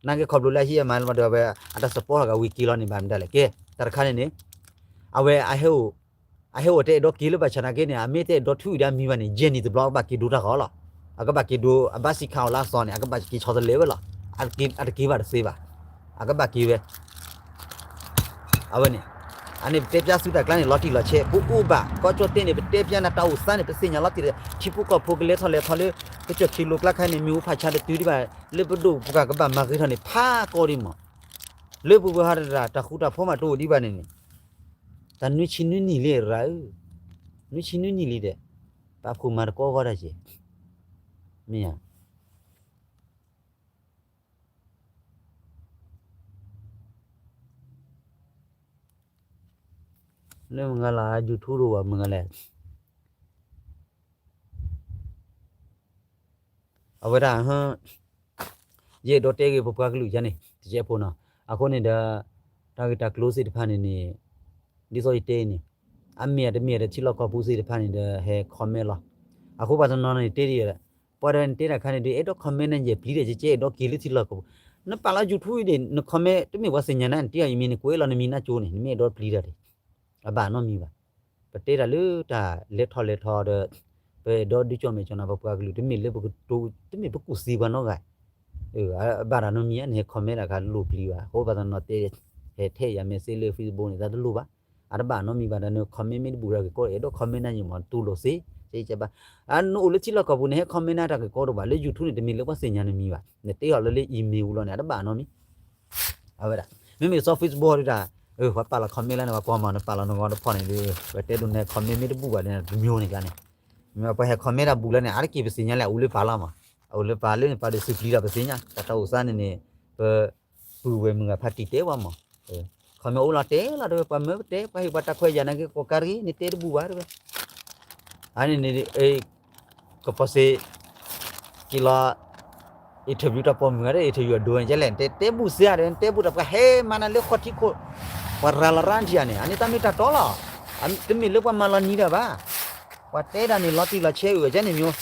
နာ်က့ခီဖျိလၢအဟံးအမါလၢမၤဒီးဝဲ အတၢ် support ဟီၣ်ဂၤဝံၤက့ၤလီၤန့ၣ် ဘၣ်မတၤလဲၣ်ကဲ, တၢ်တခါန့ၣ်န့ၣ် အဝဲ အဟဲအိၣ်တဲအဲၣ်ဒိးက့ၤလၢဘၣ်ဆၣ်နာ်က့န့ၣ် အမ့ၢ်တအဲၣ်ဒိးထူအံၤဒီးအမံၤဘၣ်န့ၣ် ယဲၢ်နံၣ်တဘျီကဘၣ်က့ၤဒိတၢ်ဃီလီၤ, အကဘၣ်က့ၤဒိ အဘၣ်စံၣ်ခးအီၤလၢအသီန့ၣ် အကဘၣ်က့ၤဆီတလဲဝဲလီၤ, အတက့ၤဘၣ်တသ့ဘၣ်, အကဘၣ်က့ၤဝဲ အဝဲန့ၣ် အန့ၣ်ပတဲပျၢ်သုတၢ်ကျါန့ၣ် လီၤတံၢ်လီၤဆဲး ပအိၣ်ဘၣ် ကီၢ်ကၠီၣ်တဲၣ်န့ၣ် ပတဲပျၢ်နၤတၢ်အိၣ်သးန့ၣ် ပသ့ၣ်ညါလီၤတံၢ်လီၤဆဲး ထံဖိကီၢ်ဖိကလဲၤထီၣ်လဲၤထီလၢ ကစၢၢ်ခ့လိာ်ကျါခါန့ၣ် မ့ၣ်အူဖးဆါတတုၤဒံးဘၣ် လၢပဒိၣ်ပပှၢ်ကဘၣ်မၤဂ့ၤထီၣ်န့ၣ် ဖးကီဒံးမး, လၢပပှၤဟးတၢ် တၢ်ဃူတၢ်ဖိးမးတအိၣ်ဒံးဘၣ်န့ၣ်န့ၣ် တၢ်နွံဆံနွံနံၣ်လံရၤဧၢ, နွံဆံနွံနံၣ်လံဒီး ပာ်ဖှိၣ်မၤတကိးဂီၢ်တၢ်က့ၤ, မ့ၢ်ဧါ လၢမုၢ်ဂၤလၢ YouTube တအိၣ်ဘၣ်မုၢ်ဂၤလဲၣ်, အဝဲဒၣ် ယအဲၣ်ဒိးတဲဂ့ၤပပှၤကလုာ်ယါန့ၣ် တကဲဖိနီၤ, အဃိန့ၣ်ဒီး တၢ်ဂ့ၢ်တၢ်ကျိၤသ့ၣ်တဖၣ်န့ၣ်န့ၣ် ဒ်သိးယတဲန့ၣ် အမ့ၢ်အတမ့ၢ်ဒီးထံလီၢ်ကီၢ်ပူၤသ့ၣ်တဖၣ်န့ၣ်ဒီး ဟဲ comment လီၤ, အဃိပှၤတနီၤန့ၣ်တဲဒ်အံၤ, ပှၤဒီးနတဲတၢ်ခါန့ၣ်ဒီး အဲၣ်ဒိး comment န့ၣ် ယပျံၤဒီး ကဲအဲၣ်ဒိးက့ၤလၢထံလီၢ်ကီၢ်ပူၤ, နပာ်လီၤ YouTube ဒီး န comment တမ့ၢ်ပှၤသ့ၣ်ညါနၤ နတဲအီၤအံၤမ့ၢ်နကွဲးလီၤနမံၤနၢ်ကၠိန့ၣ် နမ့ၢ်အဲၣ်ဒိးပျံၤတၢ်ဒီး အဘၣ်နီတမံၤဘၣ်, ပတဲတၢ်လၢတၢ်လဲၤထီၣ်လဲၤထီဒီး ပအဲၣ်ဒိးဒုးကၠီၣ်မဲာ်ကၠီၣ်နၤပပှၤကလုာ် တမ့ၢ်လၢပကတိၤ တမ့ၢ်ပကူၣ်သံပှၤနီတဂၤ အဘၣ်တၢ်နီတမံၤဧါ နဟဲ comment တၢ်ခါလိၣ်ပျံၤဘၣ်, အဃိပှၤတနီၤတဲ ဟဲထဲယၤ message လၢ Facebook န့ၣ် တၢ်တလိၣ်ဘၣ်, အတဘၣ်နီတမံၤဘၣ်ဒီး န comment မ့ၢ်တဘူၣ်တၢ်ဂ့ၢ်ကီ အဲၣ်ဒိး comment နၤယမၤတူၢ်လိာ်သ့, ကဲကဲဘၣ်, နအိၣ်လၢထံလီၢ်ကီၢ်ပူၤ နဟဲ comment နၤတၢ်ဂ့ၢ်ကီတအိၣ်ဘၣ်, လၢ YouTube န့ၣ် တမ့ၢ်လၢပှၤသ့ၣ်ညါနမံၤဘၣ်, နတဲအီၤလၢလၢ email ပူၤလီၤန့ၣ် အတဘၣ်နီတမံၤ အဝဲဒၣ် မ့မ့ၢ်စီၤ Facebook ဒုးတၢ် ပှၤပာ်လီၤ comment လၢန့ၣ် ပှၤကွၢ်မး နပာ်လီၤနဂီၢ်တဖီၣ်န့ၣ်ဒီး ပတဲဒိးန comment မ့ၢ်တဘူၣ်ဘၣ်ဒီး တမျိုးန့ၣ်ကျါန့ၣ်, မ့ၢ်ပှၤဟဲ comment တၢ်ဘူၣ်လၢန့ၣ် အါတက့ၢ်ပသ့ၣ်ညါလဲၣ် အအိၣ်လၢပာ်လီၤမး, အအိၣ်လၢပာ်လၢန့ၣ် ပာ်ဒီးစူးပျံၤဒီးပသ့ၣ်ညါ တၢ်တၢ်အိၣ်သးန့ၣ်န့ၣ် ပ ပုၢ်ဝဲၢ်မုၢ်ဂၤဖးတံၢ်တဲဝဲမး, comment အိၣ်လီၤတဲလီၤဒီး ပှၤမၢပတဲ ပှၤဟ့ၣ်ပှၤတၢ်ခွဲးယာ်နာ်က့ ကိးကါတဂ့ၤ နတဲတဘူၣ်ဘၣ်တဲဝဲ, အန့ၣ်န့ၣ် ကပီၤစ့ က့ၤလီၤ interview တၢ်ပိာ်မုၣ်ဂၤဒီး interview အဒိန့ၣ် ကဲလဲၣ် နတဲတဲဘူၣ်စ့ဧါဒီး နတဲဘူၣ်ဒီး ပှၤဟဲမၤနၤလၢဃီထံခိၣ် ပှၤရၤလီၤရၣ်ထံၣ်ဧါန့ၣ် အန့ၣ်တၢ်မ့ၢ်တၢ်တီလီၤ, တမ့ၢ်လၢပှၤမၤလီၤနံၤတၢ်ဘၣ်, ပှၤတဲဒၣ်န့ၣ် လီၤတံၢ်လီၤဆဲးအုၣ်အကဲန့ၣ်မ့ၢ်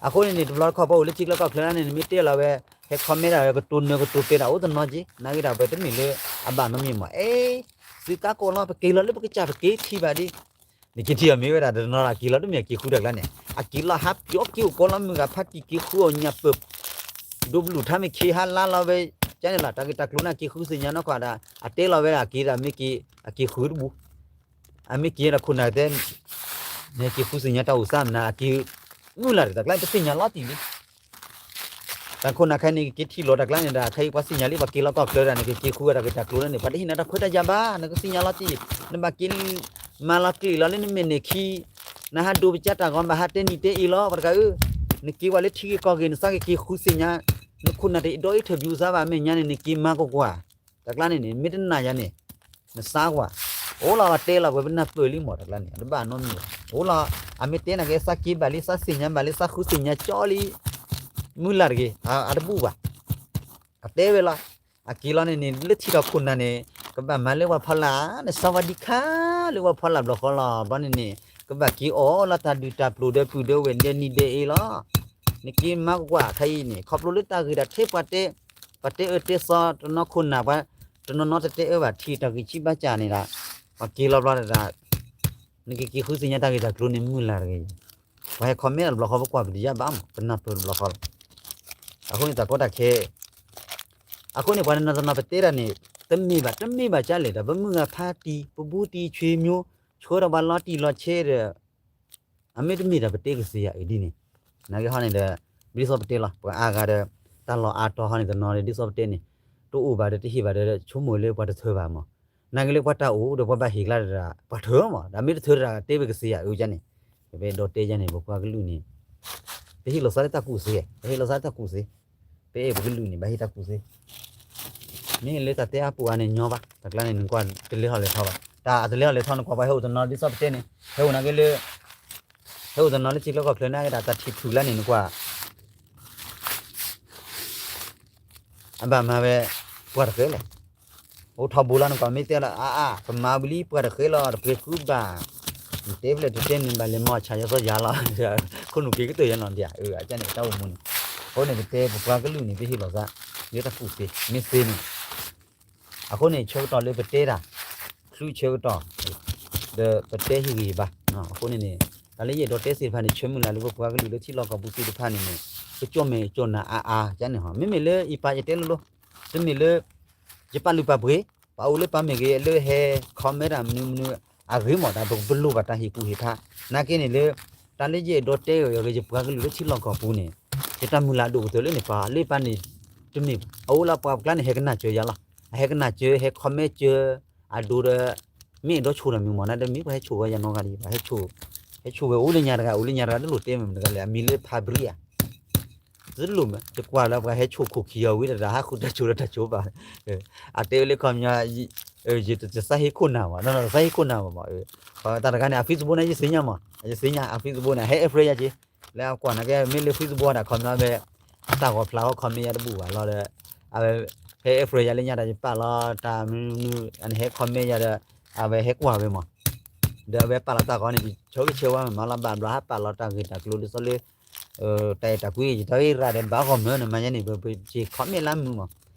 အဃိန့ၣ်န့ၣ် တဘျီတခီၣ်ပှၤအိၣ်လၢထံချၢကီၢ်ချၢန့ၣ် နမ့ၢ်တဲလီၤဝဲ ဟဲ comment ဒၣ်ဝဲ ကတိၤနၢၤကတိၤပဲတၢ်အိၣ်တနီၤက့ နာ်ဂ့ၤဒၣ်ပှၤတမ့ၢ်လၢ အဘၣ်နီတမံၤမး အဲ သုကါကိးလီၤ ပက့ၤလီၤလၢပကစၢ်ပက့ၤထံၣ်ဘၣ်ဒံး, နက့ၤထံၣ်အီၤမ့ၢ်ဝဲဒၣ်တနီၤလီၤ အက့ၤလီၤတမ့ၢ်အက့ၤဃုတၢ်ကျါန့ၣ် အက့ၤလီၤဟးပျီက့ၤအိၣ်ကိးလီၤမုၢ်ဂၤဖးတံၢ်က့ၤဃုအီၣ်ညၣ်ပၢၢ် ဒိးဘလူၣ်ထါမ့ၢ်ခ့ဟးလါလီၤဝဲ ကန့ၣ်လီၤ တၢ်ဂ့ၢ်တၢ်ကျိၤန့ၣ် အက့ၤဃုသ့ၣ်ညါနီၢ်ကီၢ်ဒၣ် အတဲလီၤဝဲဒၣ်အက့ၤဒၣ်မ့ၢ်က့ၤ အက့ၤဃုတဘူၣ် အမ့ၢ်က့ၤဒီးခိၣ်နၢ်တဲ နက့ၤဃုသ့ၣ်ညါတၢ်အိၣ်သးမနုၤ အက့ၤမုၢ်လၢ်တၢ်ကျါ ပသ့ၣ်ညါလီၤတံၢ်လံ တၢ်ခိၣ်နၢ်ခဲအံၤန့ၣ် ကက့ၤထံၣ်လိာ်တၢ်ကျါန့ၣ်ဒီး ခဲအံၤပှၤသ့ၣ်ညါလံ ပှၤက့ၤလီၤကီၢ်ချၢဒၣ်န့ၣ် ကက့ၤဃုဝဲတၢ်ဂ့ၢ်တၢ်ကျိၤလၢန့ၣ် ပှၤတဟ့ၣ်နၤတၢ်ခွဲးတၢ်ယာ်ဘၣ် နကသ့ၣ်ညါလီၤတံၢ် နဘၣ်က့ၤ မၤလီၤကျံၣ်လီၤလၢနမဲာ်န့ၣ်ခံ နဟးဒိးပကၢ်တၢ်ဂီၤ ဘၣ်ဟးတဲနံၤတဲအ့လီၤ ပှၤတဂၤဧၢ နက့ၤဝဲလၢထံဂ့ၢ်ကီၢ်ဂ့ၢ် နသးကက့ၤဃုသ့ၣ်ညါ နခိၣ်နၢ်တအ့ၣ်ဒိး interview သးဘၣ် အမဲာ်ညါန့ၣ် နက့ၤမၤကွၢ်ကွၢ် တၢ်ကျါန့ၣ်န့ၣ် မ့ၢ်တနာ်ယၤန့ၣ် နသးကွၢ် အိၣ်လီၤအတဲလီၤ ပှဲၤပနၢ်ပၢၢ်လံမး တကျါန့ၣ် အတဘၣ်နီတမံၤဘၣ် အိၣ်လီၤ အမ့ၢ်တဲနၤက့ၤ စၢ်က့ဘၣ်လံ စၢ်သ့ၣ်ညါဘၣ်လံ စၢ်ဃုသ့ၣ်ညါကၠီလံ မုၢ်လၢ်တဂ့ၤ အတဘူၣ်ဘၣ် အတဲဝဲလီၤ အက့ၤလီၤန့ၣ်န့ၣ် လၢထံထီၣ်ခိၣ်နၢ်န့ၣ် ကဘၣ်မၤလၢပှၤဖီလာ်န့ၣ် စဝၤဒံခါ လၢပှၤဖီလာ်ဘျီဃီလီၤ ဘျီန့ၣ်န့ၣ် ကဘၣ်က့ၤအီၣ်လီၤတၢ်ဒုၣ်တၢ်ပျိၢ်ဒီးပုၢ်ဒီးဝဲၢ်ဒီးနံၤဒီးအ့လီၤ နက့ၤမၤကွၢ်ခါအံၤန့ၣ် ခီဖျိလၢတၢ်ဂ့ၢ်တၢ်ထဲပှၤတဲ ပှၤတဲအၢတဲသီ တနီၤခိၣ်နၢ်ပှၤ တနီၤနီၤတတဲအၢဘၣ် ထံၣ်တၢ်ဂံၢ်ဆံးဘါစၢ်န့ၣ်ဒီး ပှၤက့ၤလီၤဘျီဒီး နကက့ၤဃုသ့ၣ်ညါတၢ်ဂ့ၢ်တၢ်ကျိၤန့ၣ် မုၢ်လၢ်တဂ့ၤ ပှၤဟဲ comment တဘျီဃီ ပကွၢ်ပတယါဘၣ်မး ပနၢ်ပၢၢ်တဘျီဃီလီၤ အဃိန့ၣ်တၢ်ကီတၢ်ခဲ အဃိန့ၣ် ပှၤတနီၤတနီၤပတဲတၢ်န့ၣ် တမ့ၢ်ဘၣ် တမ့ၢ်ဘၣ်ကလဲၣ်ဒီး ပမုၢ်ဂၤဖါတံၢ် ပဘူးတံၢ်ဆွေမျိုး ဆှၢထီၣ်ပှၤလီၤတံၢ်လီၤဆဲးဒီး အမ့ၢ်တမ့ၢ်ဒီးပတဲကစၢ်ယွၤအံၤဒ်န့ၣ် နာ်က့ဟီန့ၣ်ဒီး ဒ်သိးပတဲလီၤ ပှၤအါဂၤဒီး တၢ်လီၢ်အါတီၤဟီန့ၣ်တနီၤဒီး ဒ်သိးပတဲန့ၣ် တအိၣ်ဘၣ်ဒီးတဟ့ၣ်ဘၣ်ဒီး ဆိကမိၣ်လၢပှၤတထၢဘၣ်မး နာ်က့လၢပှၤတၢ်အိၣ်ဒီးပှၤဘၣ်ဟ့ၣ်ကျါဒီး ပှၤထၢမး ဒီးမ့ၢ်တထၢတၢ်တဲပကစၢ်ယွၤအံၤန့ၣ် ပအဲၣ်ဒိးတဲယါန့ၣ် ပပှၤကလုာ်န့ၣ် ပဟ့ၣ်လီၤသးလၢတၢ်ကူၣ်သ့ ပဟ့ၣ်လီၤသးလၢတၢ်ကူၣ်သ့ ပအဲၣ်ပကလုာ်န့ၣ် ဘၣ်ဟ့ၣ်တၢ်ကူၣ်သ့ မ့ၢ်လၢတၢ်တဲအါပူၤအါန့ၣ်ညီဘၣ် တၢ်ကျါန့ၣ် နကွၢ်တလဲၤထီၣ်လဲၤထီဘၣ် တၢ်အတလဲၤထီၣ်လဲၤထီနကွၢ်ပှၤဟဲအိၣ်တနီၤဒ်သိးပတဲန့ၣ် ဟဲအိၣ်နာ်က့လၢ ဟဲအိၣ်တနီၤလၢထံချၢကီၢ်ချၢန့ၣ် တၢ်ထံၣ်ဖုၣ်လၢန့ၣ်နကွၢ် အဘၣ်မၤဝဲ ပှၤတဃဲလဲၣ် အိၣ်ထီဘိလီၤနကွၢ်မ့ၢ်တဲလီၤ အါအါ ပမၤဝံၤလံပှၤတဃဲလီၤ တပှ့ၤဃုဘၣ် နတဲဖျဲၣ်တတဲန့ၣ် ဘၣ်လဲၤမၤဆၣ်ယသီယၤလီၤ ခိၣ်နူာ်က့ၤကတၢၢ်ယၤနီၤဒ် အကန့ၣ်တၢ်အိၣ်မူန့ၣ် အဃိန့ၣ်ပတဲပပှၤကလုာ်န့ၣ် ပဟ့ၣ်လီၤသး လၢတၢ်ကူၣ်သ့ မ့ၢ်သ့န့ၣ် အဃိန့ၣ် ဆၢကတီၢ်လၢပတဲတၢ် ချုးဆၢကတီၢ် ဒီးပတဲဟ့ၣ်ဂံၢ်ဟ့ၣ်ဘါ အဃိန့ၣ်န့ၣ် တၢ်လၢယအဲၣ်ဒိးတဲသ့ၣ်တဖၣ်န့ၣ် ဆၢမုၢ်လၢ်လၢပပှၤကလုာ်လၢထံလီၢ်ကီၢ်ပူၤသ့ၣ်တဖၣ်န့ၣ်န့ၣ် ကကၠီၣ်မဲာ်ကၠီၣ်နၤအါအါကန့ၣ်ဟီ မ့မ့ၢ်လၢအံၤပာ်ယတဲလိၤလိၤ တမ့ၢ်လၢ ယပာ်လုၢ်ပာ်ပှ့ၤ ပှၤအိၣ်လၢပာ်မဲာ်ဂ့ၤ လၢဟဲ comment တၢ်မနုၤမနုၤ အဂ့ၤမး တၢ်ပကပလိၣ်ဘၣ်တၢ်ဟ့ၣ်ကူၣ်ဟ့ၣ်ဖး နာ်က့န့ၣ်လၢ တၢ်လၢယအဲၣ်ဒိးတဲဂ့ၤဂ့ၤ ယပှၤကလုာ်လၢထံလီၢ်ကီၢ်ပူၤန့ၣ် ယတၢ်မုၢ်လၢ်ဒိၣ်ကတၢၢ်လၢန့ၣ် ပှၤလၢပာ်န့ၣ် တမ့ၢ် အအိၣ်လၢပှၤပကျါန့ၣ် ဟဲကနၣ်စၢၤယၤလီၤ အဟဲကနၣ်စၢၤ ဟဲ comment စၢၤ အဒိဒီး မ့ၢ်အဲၣ်ဒိးဆိၣ်တၢ်မံၤမး နတမ့ၢ်ပှၤဟဲဆိၣ်ဂီၤယၤနီတဂၤဒံးဘၣ် ဟဲဆိၣ် ဟဲဆိၣ်ဝဲအိၣ်လၢညါတဂၤ အိၣ်လၢညါတဂၤတလိၣ်တဲမ့ၢ်မတၤတဂၤလဲၣ် အမံၤလၢဖးဘြံၤဧါ တလိၣ်မး ယကွၢ်လၢပှၤဟဲဆိၣ်ခိၣ်ခံဂၤဝံၤတဂၤ ဟးဃုတၢ်ဆိၣ်ဒီးတၢ်ဆိၣ်ဘၣ် အတဲဝဲလၢခီပညီ ယတသးဟ့ခိၣ်နၢ်ဘၣ် နီၢ်နီၢ်တသးဟ့ခိၣ်နၢ်ဘၣ်မး တၢ်တဂၤန့ၣ် အ Facebook န့ၣ် ယသ့ၣ်ညါမး ယသ့ၣ်ညါ အ Facebook န့ၣ် ဟဲ အfriend ယၤက့ၤ လၢအကွၢ်နာ်က့ မ့ၢ်လၢ Facebook ဒၣ်ခီပညီဝဲ အတၢ်ဂီၤဖျါဟီ comment ယၤတဘူၣ်ဘၣ်လီၤဒီး အဝဲ ဟဲ အfriend ယၤလၢညါဒီး ယပာ်လီၤတၢ်မနုၤမနုၤ အန့ၣ်ဟဲ comment ယၤဒီး အဝဲဟဲကွၢ်ဝဲမး ဒီးအဝဲပာ်လီၤတၢ်ဂီၤန့ၣ် ယဆၢဂ့ၤဆၢဝါမးလီၤ ဘၣ်ဘျီ ဟးပာ်လီၤတၢ်ဂ့ၢ်တၢ်ကျိၤဒ်သိးလၢ တၢ်အဲၣ်တၢ်ကွံ ယတၢ်ဂ့ၢ်ရၤဒီး ဘၣ်ဂီၢ်မၢန့ၣ် မၤညါန့ၣ် ပ ပ ယ comment လၢမုာ်မး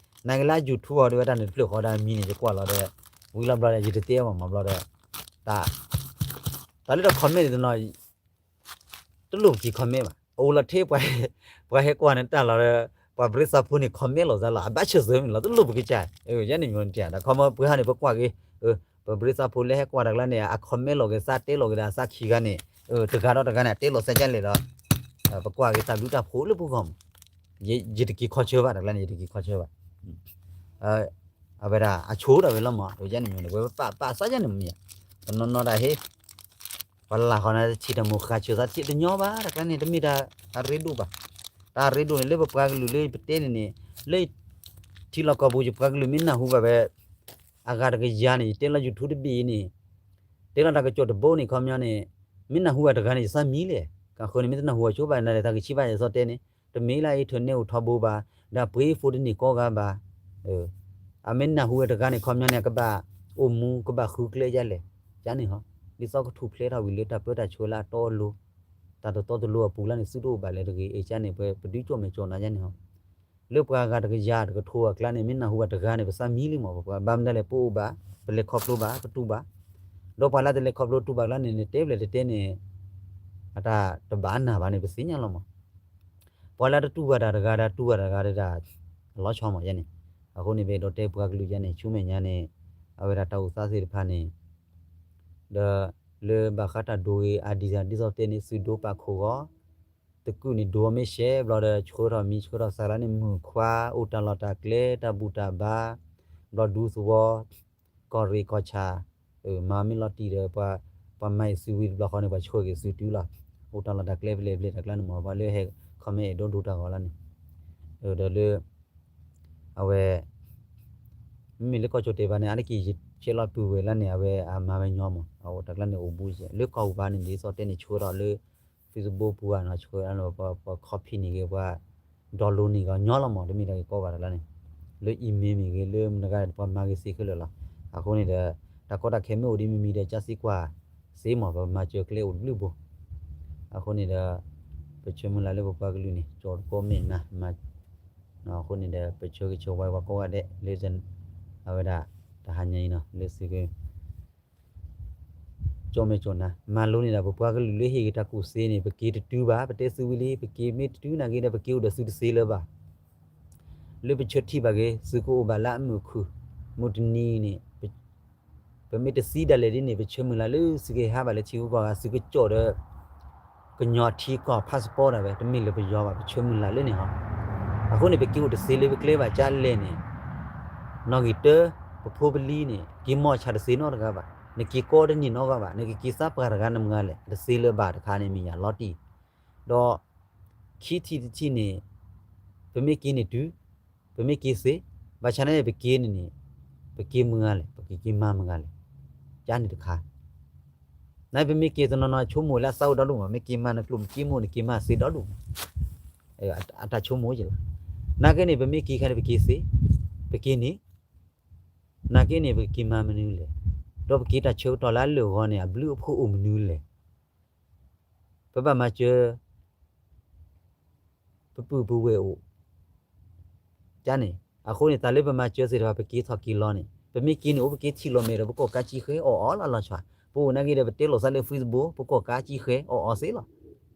နာ်က့လၢ YouTube အီၤဒီးဝဲတၢ်န့ၣ်တဖျၢၣ်ဃီဒီးမံၤန့ၣ် ယကွၢ်လီၤဒီး ဝံၤလီၤဘျီဒီး ယတတဲအီၤမးဘျီဒီး တၢ် တၢ်လၢတၢ် comment န့ၣ်တနီၤ တလိၣ်ပက့ၤ comment ဘၣ် အအိၣ်လီၤထဲ ပှၤဟဲကွၢ်န့ၣ်တၢ်လီၤဒီး ပှၤဘြ့းသးဖိန့ၣ် comment လိာ်သးလီၤ အဘၣ်ဆၢၣ်သၢမ့ၢ်လီၤ တလိၣ်ပကစၢ် ယဲန့ၣ်မ့ၢ်တၢ် ဒီးခီမီပှၤဟီန့ၣ် ပကွၢ်က့ၤ ပဘြ့းသးဖိလၢဟဲကွၢ်တၢ်ကျါန့ၣ် အ comment လိာ်က့ၤသးတဲလိာ်က့ၤဒီးသးခံဂၤန့ၣ် တဂၤဒီးတဂၤန့ၣ် အတဲလိာ်သးကလဲၣ်ဒီး ပကွၢ်က့ၤတၢ်ဘျုးတၢ်ဖှိၣ်လၢပဂီၢ်မး ယတက့ၤခီဆၢဘၣ်တၢ်ကျါန့ၣ် ယတက့ၤခီဆၢဘၣ် အဝဲဒၣ်အဆိဒၣ်ဝဲလီၤမး ယဲန့ၣ်မ့ၢ်န့ၣ် ဝဲပပာ်ပာ်သးယဲန့ၣ်မ့ၢ် တနီၤနီၤတၢ်ဟ့ၣ် ပှၤလၢ်ဃီန့ၣ် တထံၣ်တၢ်မိၣ်ဃာ်ဆၢသးတထံၣ်တညီဘၣ် တၢ်ကျါန့ၣ် တမ့ၢ်တၢ်အရ့ဒိၣ်ဘၣ် တၢ်အရ့ဒိၣ်န့ၣ် လၢပပှၤကလုာ်လၢပတဲန့ၣ်န့ၣ် လၢ ထံလီၢ်ကီၢ်ပူၤ ယပှၤကလုာ်မ့ၢ်နၢ်ဟူဘၣ်ဝဲ အဂၤတကယၤန့ၣ် ယတဲလီၤ YouTube တဘ့ၣ်အံၤန့ၣ် တဲလီၤတၢ်ကစီၣ်တဘိန့ၣ် ခီပညီန့ၣ် မ့ၢ်နၢ်ဟူဘၣ်တဂၤန့ၣ် ယသးမံလံ ကဃုန့ၣ် မ့ၢ်တနၢ်ဟူဘၣ်ဆိဘၣ်န့ၣ် တၢ်ဂံၢ်ဆံးဘၣ်ယသီတဲန့ၣ် တမ့ၢ်လၢ internet အိၣ်ထီဘိဘၣ် ဒီးပှ့ၤ phone တန့ၢ်ကိးဂၤဘၣ် အမ့ၢ်နၢ်ဟူဝဲတဂၤန့ၣ် ခီပညီန့ၣ် ကဘၣ်အိၣ်မူ ကဘၣ်ဃုကျဲယါလဲၣ် ကန့ၣ်ဟီ ဒ်သိးကထူၣ်ဖျဲးထီၣ်ဝံၤလၢတၢ်ပၢတၢ်ဆှၢလၢအတီအလိၤ တၢ်တတီတလိၤအပူၤလၢန့ၣ် သုတအိၣ်ဘၣ်လဲၣ်တဂ့ၤ အကန့ၣ် ပပဒုကၠီၣ်မဲာ်ကၠီၣ်နၤယါန့ၣ်ဟီ လၢပှၤဂၤတကယၤတကထိအကျါန့ၣ် မ့ၢ်နၢ်ဟူဘၣ်တဂၤန့ၣ် ပသးမံလံမး ပပှၤ ဘၣ်မနုၤလဲၣ် ပအိၣ်ဘၣ် ပလဲၤခီဖျိဘၣ် ပတူၢ်ဘၣ် ဒီးပှၤလၢတလဲၤခီဖျိတူၢ်ဘၣ်ကျါန့ၣ် နတဲပျဲၢ်တတဲန့ၣ် အတၢ်တဘၣ်နၢ်ဘၣ်န့ၣ် ပသ့ၣ်ညါလီၤမး ပှၤလၢတတူၢ်ဘၣ်တၢ်တဂၤဒီး တူၢ်ဘၣ်တၢ်တဂၤဒီး အလီၤဆီမးယဲန့ၣ် အဃိန့ၣ် ပအဲၣ်ဒိးတဲပှၤကလုာ်ယဲန့ၣ် ဆူမဲာ်ညါန့ၣ် အဝဲဒၣ်တၢ်အိၣ်သးသ့ၣ်တဖၣ်န့ၣ် ဒီးလၢဘၣ်ဃးတၢ်ဒိဂ့ၤ အဒံၣ်စၢ်ဒ်သိးတဲန့ၣ် သုးဒိပာ်ခိၣ်ဂီၤ တကုၢ်န့ၣ်ဒိမ့ၢ်ရှဲဘျီဒီး ဆှၢထီၣ်မံဆှၢထီၣ်သးလၢန့ၣ် မုၢ်ခွါ အိၣ်တၢ်လီၢ်တၢ်ကျဲ တၢ်ဘူၣ်တၢ်ဘါ ဘျီဒူသဝီ ကီၢ်ရ့ၣ်ကီၢ်ဆၣ် မၤမ့ၢ်လီၤတံၢ်ဒီး ပှၤမၤအံၤသုးဝံၤတဘျီဃီန့ၣ် ပှၤဆှၢက့ၤသုးတုၤလီၤ. အိၣ်တၢ်လီၢ်တၢ်ကျဲဖဲလဲၣ်ဖဲလဲၣ်တၢ်ကျါန့ၣ်မ့ၢ် ပှၤလၢဟဲ comment အဲၣ်ဒိးဒိတၢ်ဂီၤလီၤန့ၣ် ဒီးလၢ အဝဲ မ့မ့ၢ်လၢကီၢ်ကၠိၣ်တဲာ်ဘၣ်န့ၣ် အါတက့ၢ်ယ ဆဲးလီၤပုၢ်ဝဲၢ်လၢန့ၣ် အဝဲအမၤဝဲညီမး, အအိၣ်တၢ်ကျါန့ၣ်အိၣ်ဘူးကဲ လၢကီၢ်ပူၤပူၤန့ၣ် ဒ်သိးတဲန့ၣ် ဆှၢဒီးလၢ Facebook ပူၤဧါနီၤ, ဆှၢလၢပှၤ copy န့ၢ်ဂ့ၤ ပှၤ download န့ၢ်ဂ့ၤညီလီၤမး, တမ့ၢ်တၢ်ဂ့ၢ်ကီဘၣ်တၢ်ကျါန့ၣ်, လၢ email မ့ၢ်ဂ့ၤ လၢမတၤတဂၤပှၤမၤဂ့ၤစ့ခဲလၢာ်လီၤ. အဃိန့ၣ်ဒီး တၢ်ကီတၢ်ခဲမ့ၢ်အိၣ်ဒ်မံၤမံၤဒီး ကၢ်စံကွၢ်စ့မး, ပမၤစၢၤကျဲအိၣ်တဘျုးဘိ. အဃိန့ၣ်ဒီး ပဆၢမုၢ်လၢ်လၢပပှၤကလုာ်န့ၣ် ကၠီတကိးမ့ၢ်နၤမၤ အဃိန့ၣ်ဒီး ပဆၢဂ့ၤဆၢဝါပှၤကိးဂၤဒဲးလၢ အဝဲဒၣ် တဟါညါအံၤနီၤ လၢသုက ကၠီမဲာ်ကၠီနၤ မၤလိန့ၣ်ဒီး ပပှၤကလုာ်လၢဟ့ၣ်ဂ့ၤတၢ်ကူၣ်စ့န့ၣ် ပက့ၤတတုၤဘၣ်, ပတဲသုဝံၤလံ ပက့ၤမ့ၢ်တတုၤနာ်က့ဒီး ပက့ၤအိၣ်ဒီးသုတသ့လၢၤဘၣ်. လၢပဆၢထံၣ်ဘၣ်က့ၤ သုကအိၣ်ဘၣ်လၢအမုာ်ခုၣ်, မုၢ်တနံၤန့ၣ် ပမ့ၢ်တသံဒၣ်လဲာ်ဒ်န့ၣ် ပဆၢမုၢ်လၢ်လၢသုကဟဲဟးဘၣ်လၢထံဂုၤကီၢ်ဂၤ သုကကၠီၣ်ဒီး ကညီထံကီၢ် passport ဒၣ်ဝဲ တမ့ၢ်လၢပယီၤဘၣ် ပဆၢမုၢ်လၢ်လၢန့ၣ်ဟီ. အဃိန့ၣ် ပက့ၤအိၣ်တသ့လၢပကျဲဘၣ် ကၢ်လဲၣ်န့ၣ် နီၣ်ဂံၢ်တၢ ပဖိပလံၤန့ၣ် က့ၤမီၢ်ဆၣ်တသ့နီတဂၤဘၣ်, နက့ၤကီတန့ၢ်နီတဂၤဘၣ်, နကက့ၤသးပှၢ်တဂၤနမုၢ်ဂၤလဲၣ် တသ့လၢၤဘၣ်တခါန့ၣ် မ့ၢ်ယၤလီၤတံၢ် ဒီး ခံထံၣ်တထံၣ်န့ၣ် ပမ့ၢ်က့ၤန့ၣ်တုၤ, ပမ့ၢ်က့ၤသ့, ဘၣ်ဆၣ်န့ၣ် ပက့ၤန့ၣ်န့ၣ် ပက့ၤမုၢ်ဂၤလဲၣ် ပကက့ၤမၤမုၢ်ဂၤလဲၣ်, ကၢ်န့ၣ်တခါ နပမ့ၢ်က့ၤတနီၤနီၤ ဆိကမိၣ်လၢအသးအိၣ်ဒီဒူၣ်မး, မ့ၢ်က့ၤမၤနကျိၣ်မ့ၢ်က့ၤမိၢ်န့ၣ် က့ၤမၤသ့ဒီဒူၣ်မး, အတၢ်ဆိကမိၣ်ယဲလီၤ. နာ်က့န့ၣ် ပမ့ၢ်က့ၤခါန့ၣ် ပက့ၤသ့, ပက့ၤန့ၣ်, နာ်က့န့ၣ် ပက့ၤမၤမနုၤလဲၣ်, ဒီးပက့ၤတၢ်ဆၢကတီၢ်လၢအလၢာ်ဂီၤန့ၣ် အဘျုးအဖှိၣ်အိၣ်မနုၤလဲၣ်. ပဘၣ်မၤစၢၤ ပပုၢ်ပဝဲၢ်အိၣ် ကၢ်န့ၣ်, အဃိန့ၣ် တၢ်လၢပမၤစၢၤသ့ၣ်တဖၣ် ပက့ၤထီၣ်က့ၤလီၤန့ၣ် ပမ့ၢ်က့ၤန့ၣ် အိၣ်ပက့ၤထံၣ်လီၤမဲာ်ဒီး ပကီၢ်ကးကံဃဲအီၣ်အီၤလီၤလီၤဆီ, ပအိၣ်နာ်က့ဒီး ပတဲလိာ်သးလၢ Facebook ပကီၢ်ကးကံဃဲအီၣ်အီၤသ့လီၤ.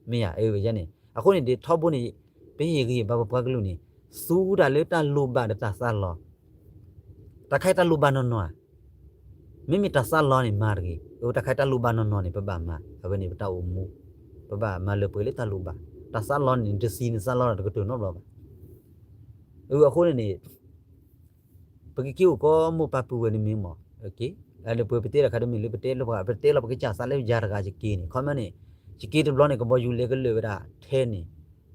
မ့ၢ်ဧါ, အဝဲန့ၣ် အဃိန့ၣ်ဒီး ထီဘိန့ၣ် ပဟ့ၣ်ဂံၢ်ဘါပပှၤကလုာ်န့ၣ် သူတၢ်လၢတၢ်လိၣ်ဘၣ်ဒီးတၢ်သးလီၤ တၢ်ခါအံၤတၢ်လိၣ်ဘၣ်နီၢ်နီၢ်ဧါ, မ့မ့ၢ်တၢ်သးလီန့ၣ်မၤတဂ့ၤ, အတၢ်ခါအံၤတၢ်လိၣ်ဘၣ်နီၢ်နီၢ်န့ၣ် ပဘၣ်မၤ, အဝဲန့ၣ်ပတၢ်အိၣ်မူ, ပဘၣ်မၤလၢပှဲၤလၢတၢ်လိၣ်ဘၣ်, တၢ်သးလီန့ၣ် နတသံနသးလီဒီးတကတၢၢ်နီတဘျီဘၣ်. အဃိန့ၣ်န့ၣ် ပကက့ၤအိၣ်ကီးမိၢ်ပၢ်ပုၢ်ဝဲၢ်န့ၣ်မ့ၢ်မး, ပတဲတၢ်ခါတမ့ၢ်လၢပတဲလီၤ ပကစၢ်သးလၢယၤတဂၤယက့ၤန့ၣ် ခီမီန့ၣ် ယက့ၤတဘျီန့ၣ် ကဘီယူၤလဲၤကလၢာ်ဝဲဒၣ်ထဲန့ၣ်,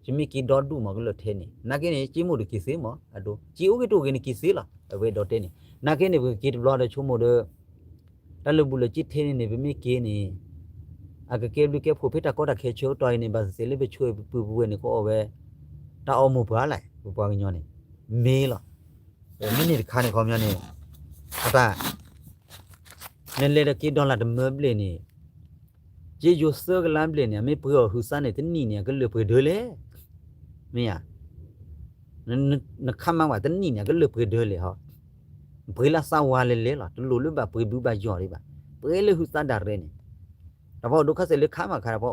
ယမ့ၢ်က့ၤဒီဒူၣ်မးကလၢာ်ထဲန့ၣ် နာ်က့န့ၣ် က့မိၢ်တက့ၤသ့မး အဒိ က့အိၣ်ဂ့ၤတအိၣ်ဂ့ၤန့ၣ်က့ၤသ့လီၤ အဝဲဒီးတဲန့ၣ် နာ်က့န့ၣ် ပကက့ၤတဘျီဒီးဆိကမိၣ်ဒီး တၢ်လၢာ်ဘူၣ်လၢာ်စ့ထဲန့ၣ်န့ၣ် ပမ့ၢ်က့ၤန့ၣ် အကကဲဘျုးကဲဖှိၣ်ဖဲတၢ်ကီတၢ်ခဲဆၢကတီၢ်အံၤန့ၣ် ဘၣ်သ့ၣ်သ့ၣ်လၢပဆၢပုၢ်ပဝဲၢ်န့ၣ် ကအိၣ်ဝဲ တၢ်အီၣ်မိၢ်ပှၢ်လဲၣ် ပပှၤကညီန့ၣ် မ့ၢ်လီၤ. မ့ၢ်န့ၣ်တခါန့ၣ် ခီပညီန့ၣ် အတၢ် နလဲၤဒီးက့ၤ dollar တမၢဘျဲၣ်န့ၣ် က့ယိၤသၢကလါဘျဲၣ်န့ၣ် အမ့ၢ်ပှ့ၤအီၤဟုးသးန့ၣ် တနံၣ်န့ၣ် အကလၢာ်ပှ့ၤဒၢလဲၣ်. မ့ၢ်ဧါ, နခါမါဝဲတနံၣ်န့ၣ် အကလၢာ်ပှ့ၤဒၢလဲၣ်ဟီ, ပှ့ၤလၢသးဝါလဲၤလဲၤလီၤ တလိၣ်လၢဘၣ်ပှ့ၤဘုဘၣ်ယီၢ်ဒံးဘၣ်, ပှ့ၤလၢဟုးသးဒၣ်ရဲၣ်န့ၣ်, တၢ်ပှၤအိၣ်ဒိခါစဲးလၢခါမးခါ တၢ်ပှၤ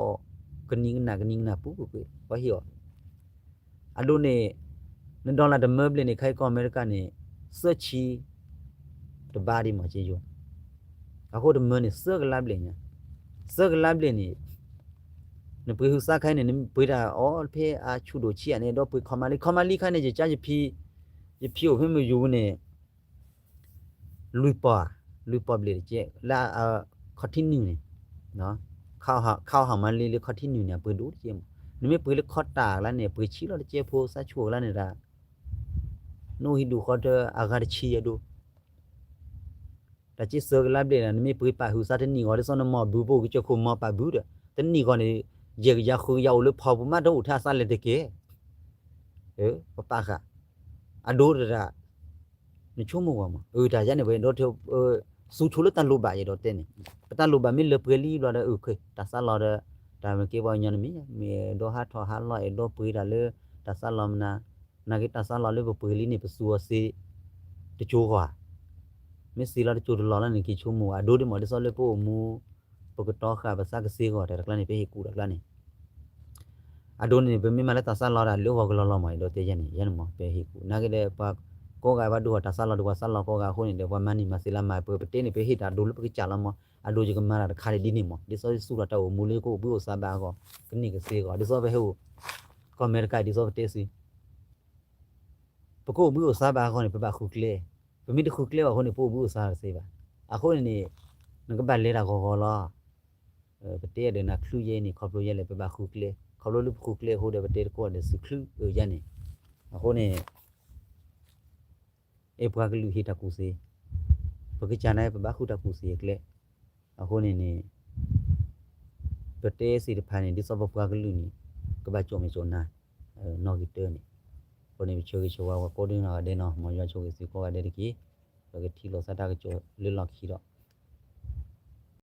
အီၣ် ကနံၤကနၣ်ကနံၤကနၣ်ပူၤပူၤပှ့ၤ ပှၤဟ့ၣ်အီၤ အဒိန့ၣ် န dollar တမၢဘျဲၣ်န့ၣ် ခါအံၤကီၢ်အမဲရကၤန့ၣ် သၢဆံ တဘါဒံးမး က့ယိၤ, အဃိတမၢန့ၣ် သၢကလါဘျဲၣ်ညါ, သၢကလါဘျဲၣ်န့ၣ် နပှ့ၤဟုးသးခါအံၤန့ၣ် နပှ့ၤတၢ်အီၣ်ဖဲအဆူၣ်ဒိၣ်ဆံးဧါန့ၣ် ဒီးပှ့ၤခီမါလံ ခီမါလံခါန့ၣ် ယကါယဖံ ယဖံအိၣ်ဖဲမုၢ်ယူၤန့ၣ် လွံၢ်ပီၢ်, လွံၢ်ပီၢ်ဘျဲၣ်တကဲ လၢ ခီၣ်ထံးနုာ်န့ၣ်, ခါအီၣ်ဟးမါလံလၢခီၣ်ထံးနုာ်န့ၣ် အပှ့ၤဒိၣ်တကဲမး, နမ့ၢ်ပှ့ၤလၢခီၣ်တၢ်အကျါန့ၣ် ပှ့ၤဆံးလီၤတကဲဖိ သးဆူၣ်အကျါန့ၣ် တၢ် နအိၣ်ဟံၣ်ဒူၣ်ဃီတၢ်အဂၤတဆံယဲၢ်ဒိၣ် တၢ်က့သၢကလါဘျဲၣ်န့ၣ် နမ့ၢ်ပှ့ၤပာ်ဟုးသးတနံၣ်ဂီၤ ဒ်သိးနမီၢ်ဘုပအိၣ်ကစၢၢ်ခိၣ်မီၢ်ပာ်ဘုဒီး တနံၣ်ဂီၤန့ၣ် ယဲၢ်ကယၤဃုကယၤအိၣ်လၢဖီပူၤမး တအိၣ်ထဲအသးလဲၣ်တက့ၢ်. ပပာ်ဃာ် အဒိတဒၣ် နဆိကမိၣ်ကွၢ်မး အတၢ်ယါန့ၣ် ပဒီ သူဆိလၢတၢ်လိၣ်ဘၣ်ယဲဒီးတဲန့ၣ် ပတၢ်လိၣ်ဘၣ်မ့ၢ်လၢပှဲၤလံဘျီဒီး အုၣ်ခ့ တၢ်သးလီၤဒီး တၢ်မ့ၢ်ကဲပှၤကညီန့ၣ်မ့ၢ် မ့ၢ်အဲၣ်ဒိးဟးထီၣ်ဟးလီၤ အဲၣ်ဒိးပှ့ၤတၢ်လၢ တၢ်သးလီၤမနုၤ နာ်က့တၢ်သးလီၤလၢပပှ့ၤလံန့ၣ် ပသူအီၤသ့ တကၠိၤဂီၤ မ့ၢ်သ့လီၤတကၠိၤတလီၤလီၤန့ၣ် က့ၤဆိကမိၣ် အဒိဒ်မး ဒ်သိးလၢပအိၣ်မူ ပကတီဃာ်ပသးကသ့ဂီၤ တၢ်တကျါန့ၣ် ပဟ့ၣ်ကူၣ်တၢ်တကျါန့ၣ် အဒိန့ၣ် ပမ့ၢ်မၤလၢတၢ်သးလီၤဒၣ်လၢဂီၤကလီလီၤမး အဲၣ်ဒိးတဲယဲန့ၣ် ယဲန့ၣ်မး ပဟ့ၣ်ကူၣ် နာ်က့ဒီး ပှၤကိးဂၤဘၣ်ဒိဟီၣ်တၢ်သးလီၤဒီး ပှၤသးလီၤကိးဂၤအဃိန့ၣ်ဒီး ပှၤမၤန့ၢ်မၤသ့လၢမၤ ပပတဲန့ၣ် ပဟ့ၣ်တၢ်ဒိလၢပကစၢ်လီၤမး အဒိယကမၤတၢ်တခါန့ၣ်ဒ်န့ၣ်မး ဒ်သိးယသူၣ်ထီၣ်တၢ်အိၣ်မူလၢယကအိၣ်ဘှံးအိၣ်သါဘၣ်အဂီၢ် ကန့ၢ်ကသ့အဂီၢ် ဒ်သိးပဟဲအိၣ် ကီၢ်အမဲရကၤ ဒ်သိးပတဲသု ပကအိၣ်ဘှံးအိၣ်သါဘၣ်အဂီၢ်န့ၣ် ပဘၣ်ဃုကျဲ, ပမ့ၢ်တဃုကျဲဘၣ်အဃိန့ၣ် ပအိၣ်ဘှံးအိၣ်သါတသ့ဘၣ်. အဃိန့ၣ်န့ၣ် နကဘၣ်လဲၤတၢ်ဂီၤဂီၤလီၤ. ပတဲအဒၢးနၤချုးယဲအံၤန့ၣ် ခီဖျိယဲလဲၣ် ပဘၣ်ဃုကျဲ, ခီဖျိလၢပဃုကျဲအဃိဒီး ပတဲတကိးဒီးသုချုး အၢ ယဲန့ၣ်. အဃိန့ၣ် အဲၣ်ပှၤကလုာ်ဟ့ၣ်တၢ်ကူၣ်သ့, ပကစၢ်န့ၣ် ပဘၣ်ဃုတၢ်ကူၣ်သ့အကျဲ, အဃိန့ၣ်န့ၣ် ပတဲသ့ၣ်တဖၣ်န့ၣ် ဒ်သိးပပှၤကလုာ်န့ၣ် ကဘၣ်ကၠိၣ်မဲာ်ကၠိၣ်နါ နီၣ်ဂံၢ်တၢန့ၣ်, အဃိန့ၣ် ပဆၢဂ့ၤဆၢဝါပှၤကိးဒ်နီၢ်ဂၤဒဲးနီၤ, မ်ယွၤဆိၣ်ဂ့ၤသုကိးဂၤဒဲးတက့ၢ်. ပကထံၣ်လိာ်သးတၢ်ကစီၣ်လၢလီၢ်ခံဒီး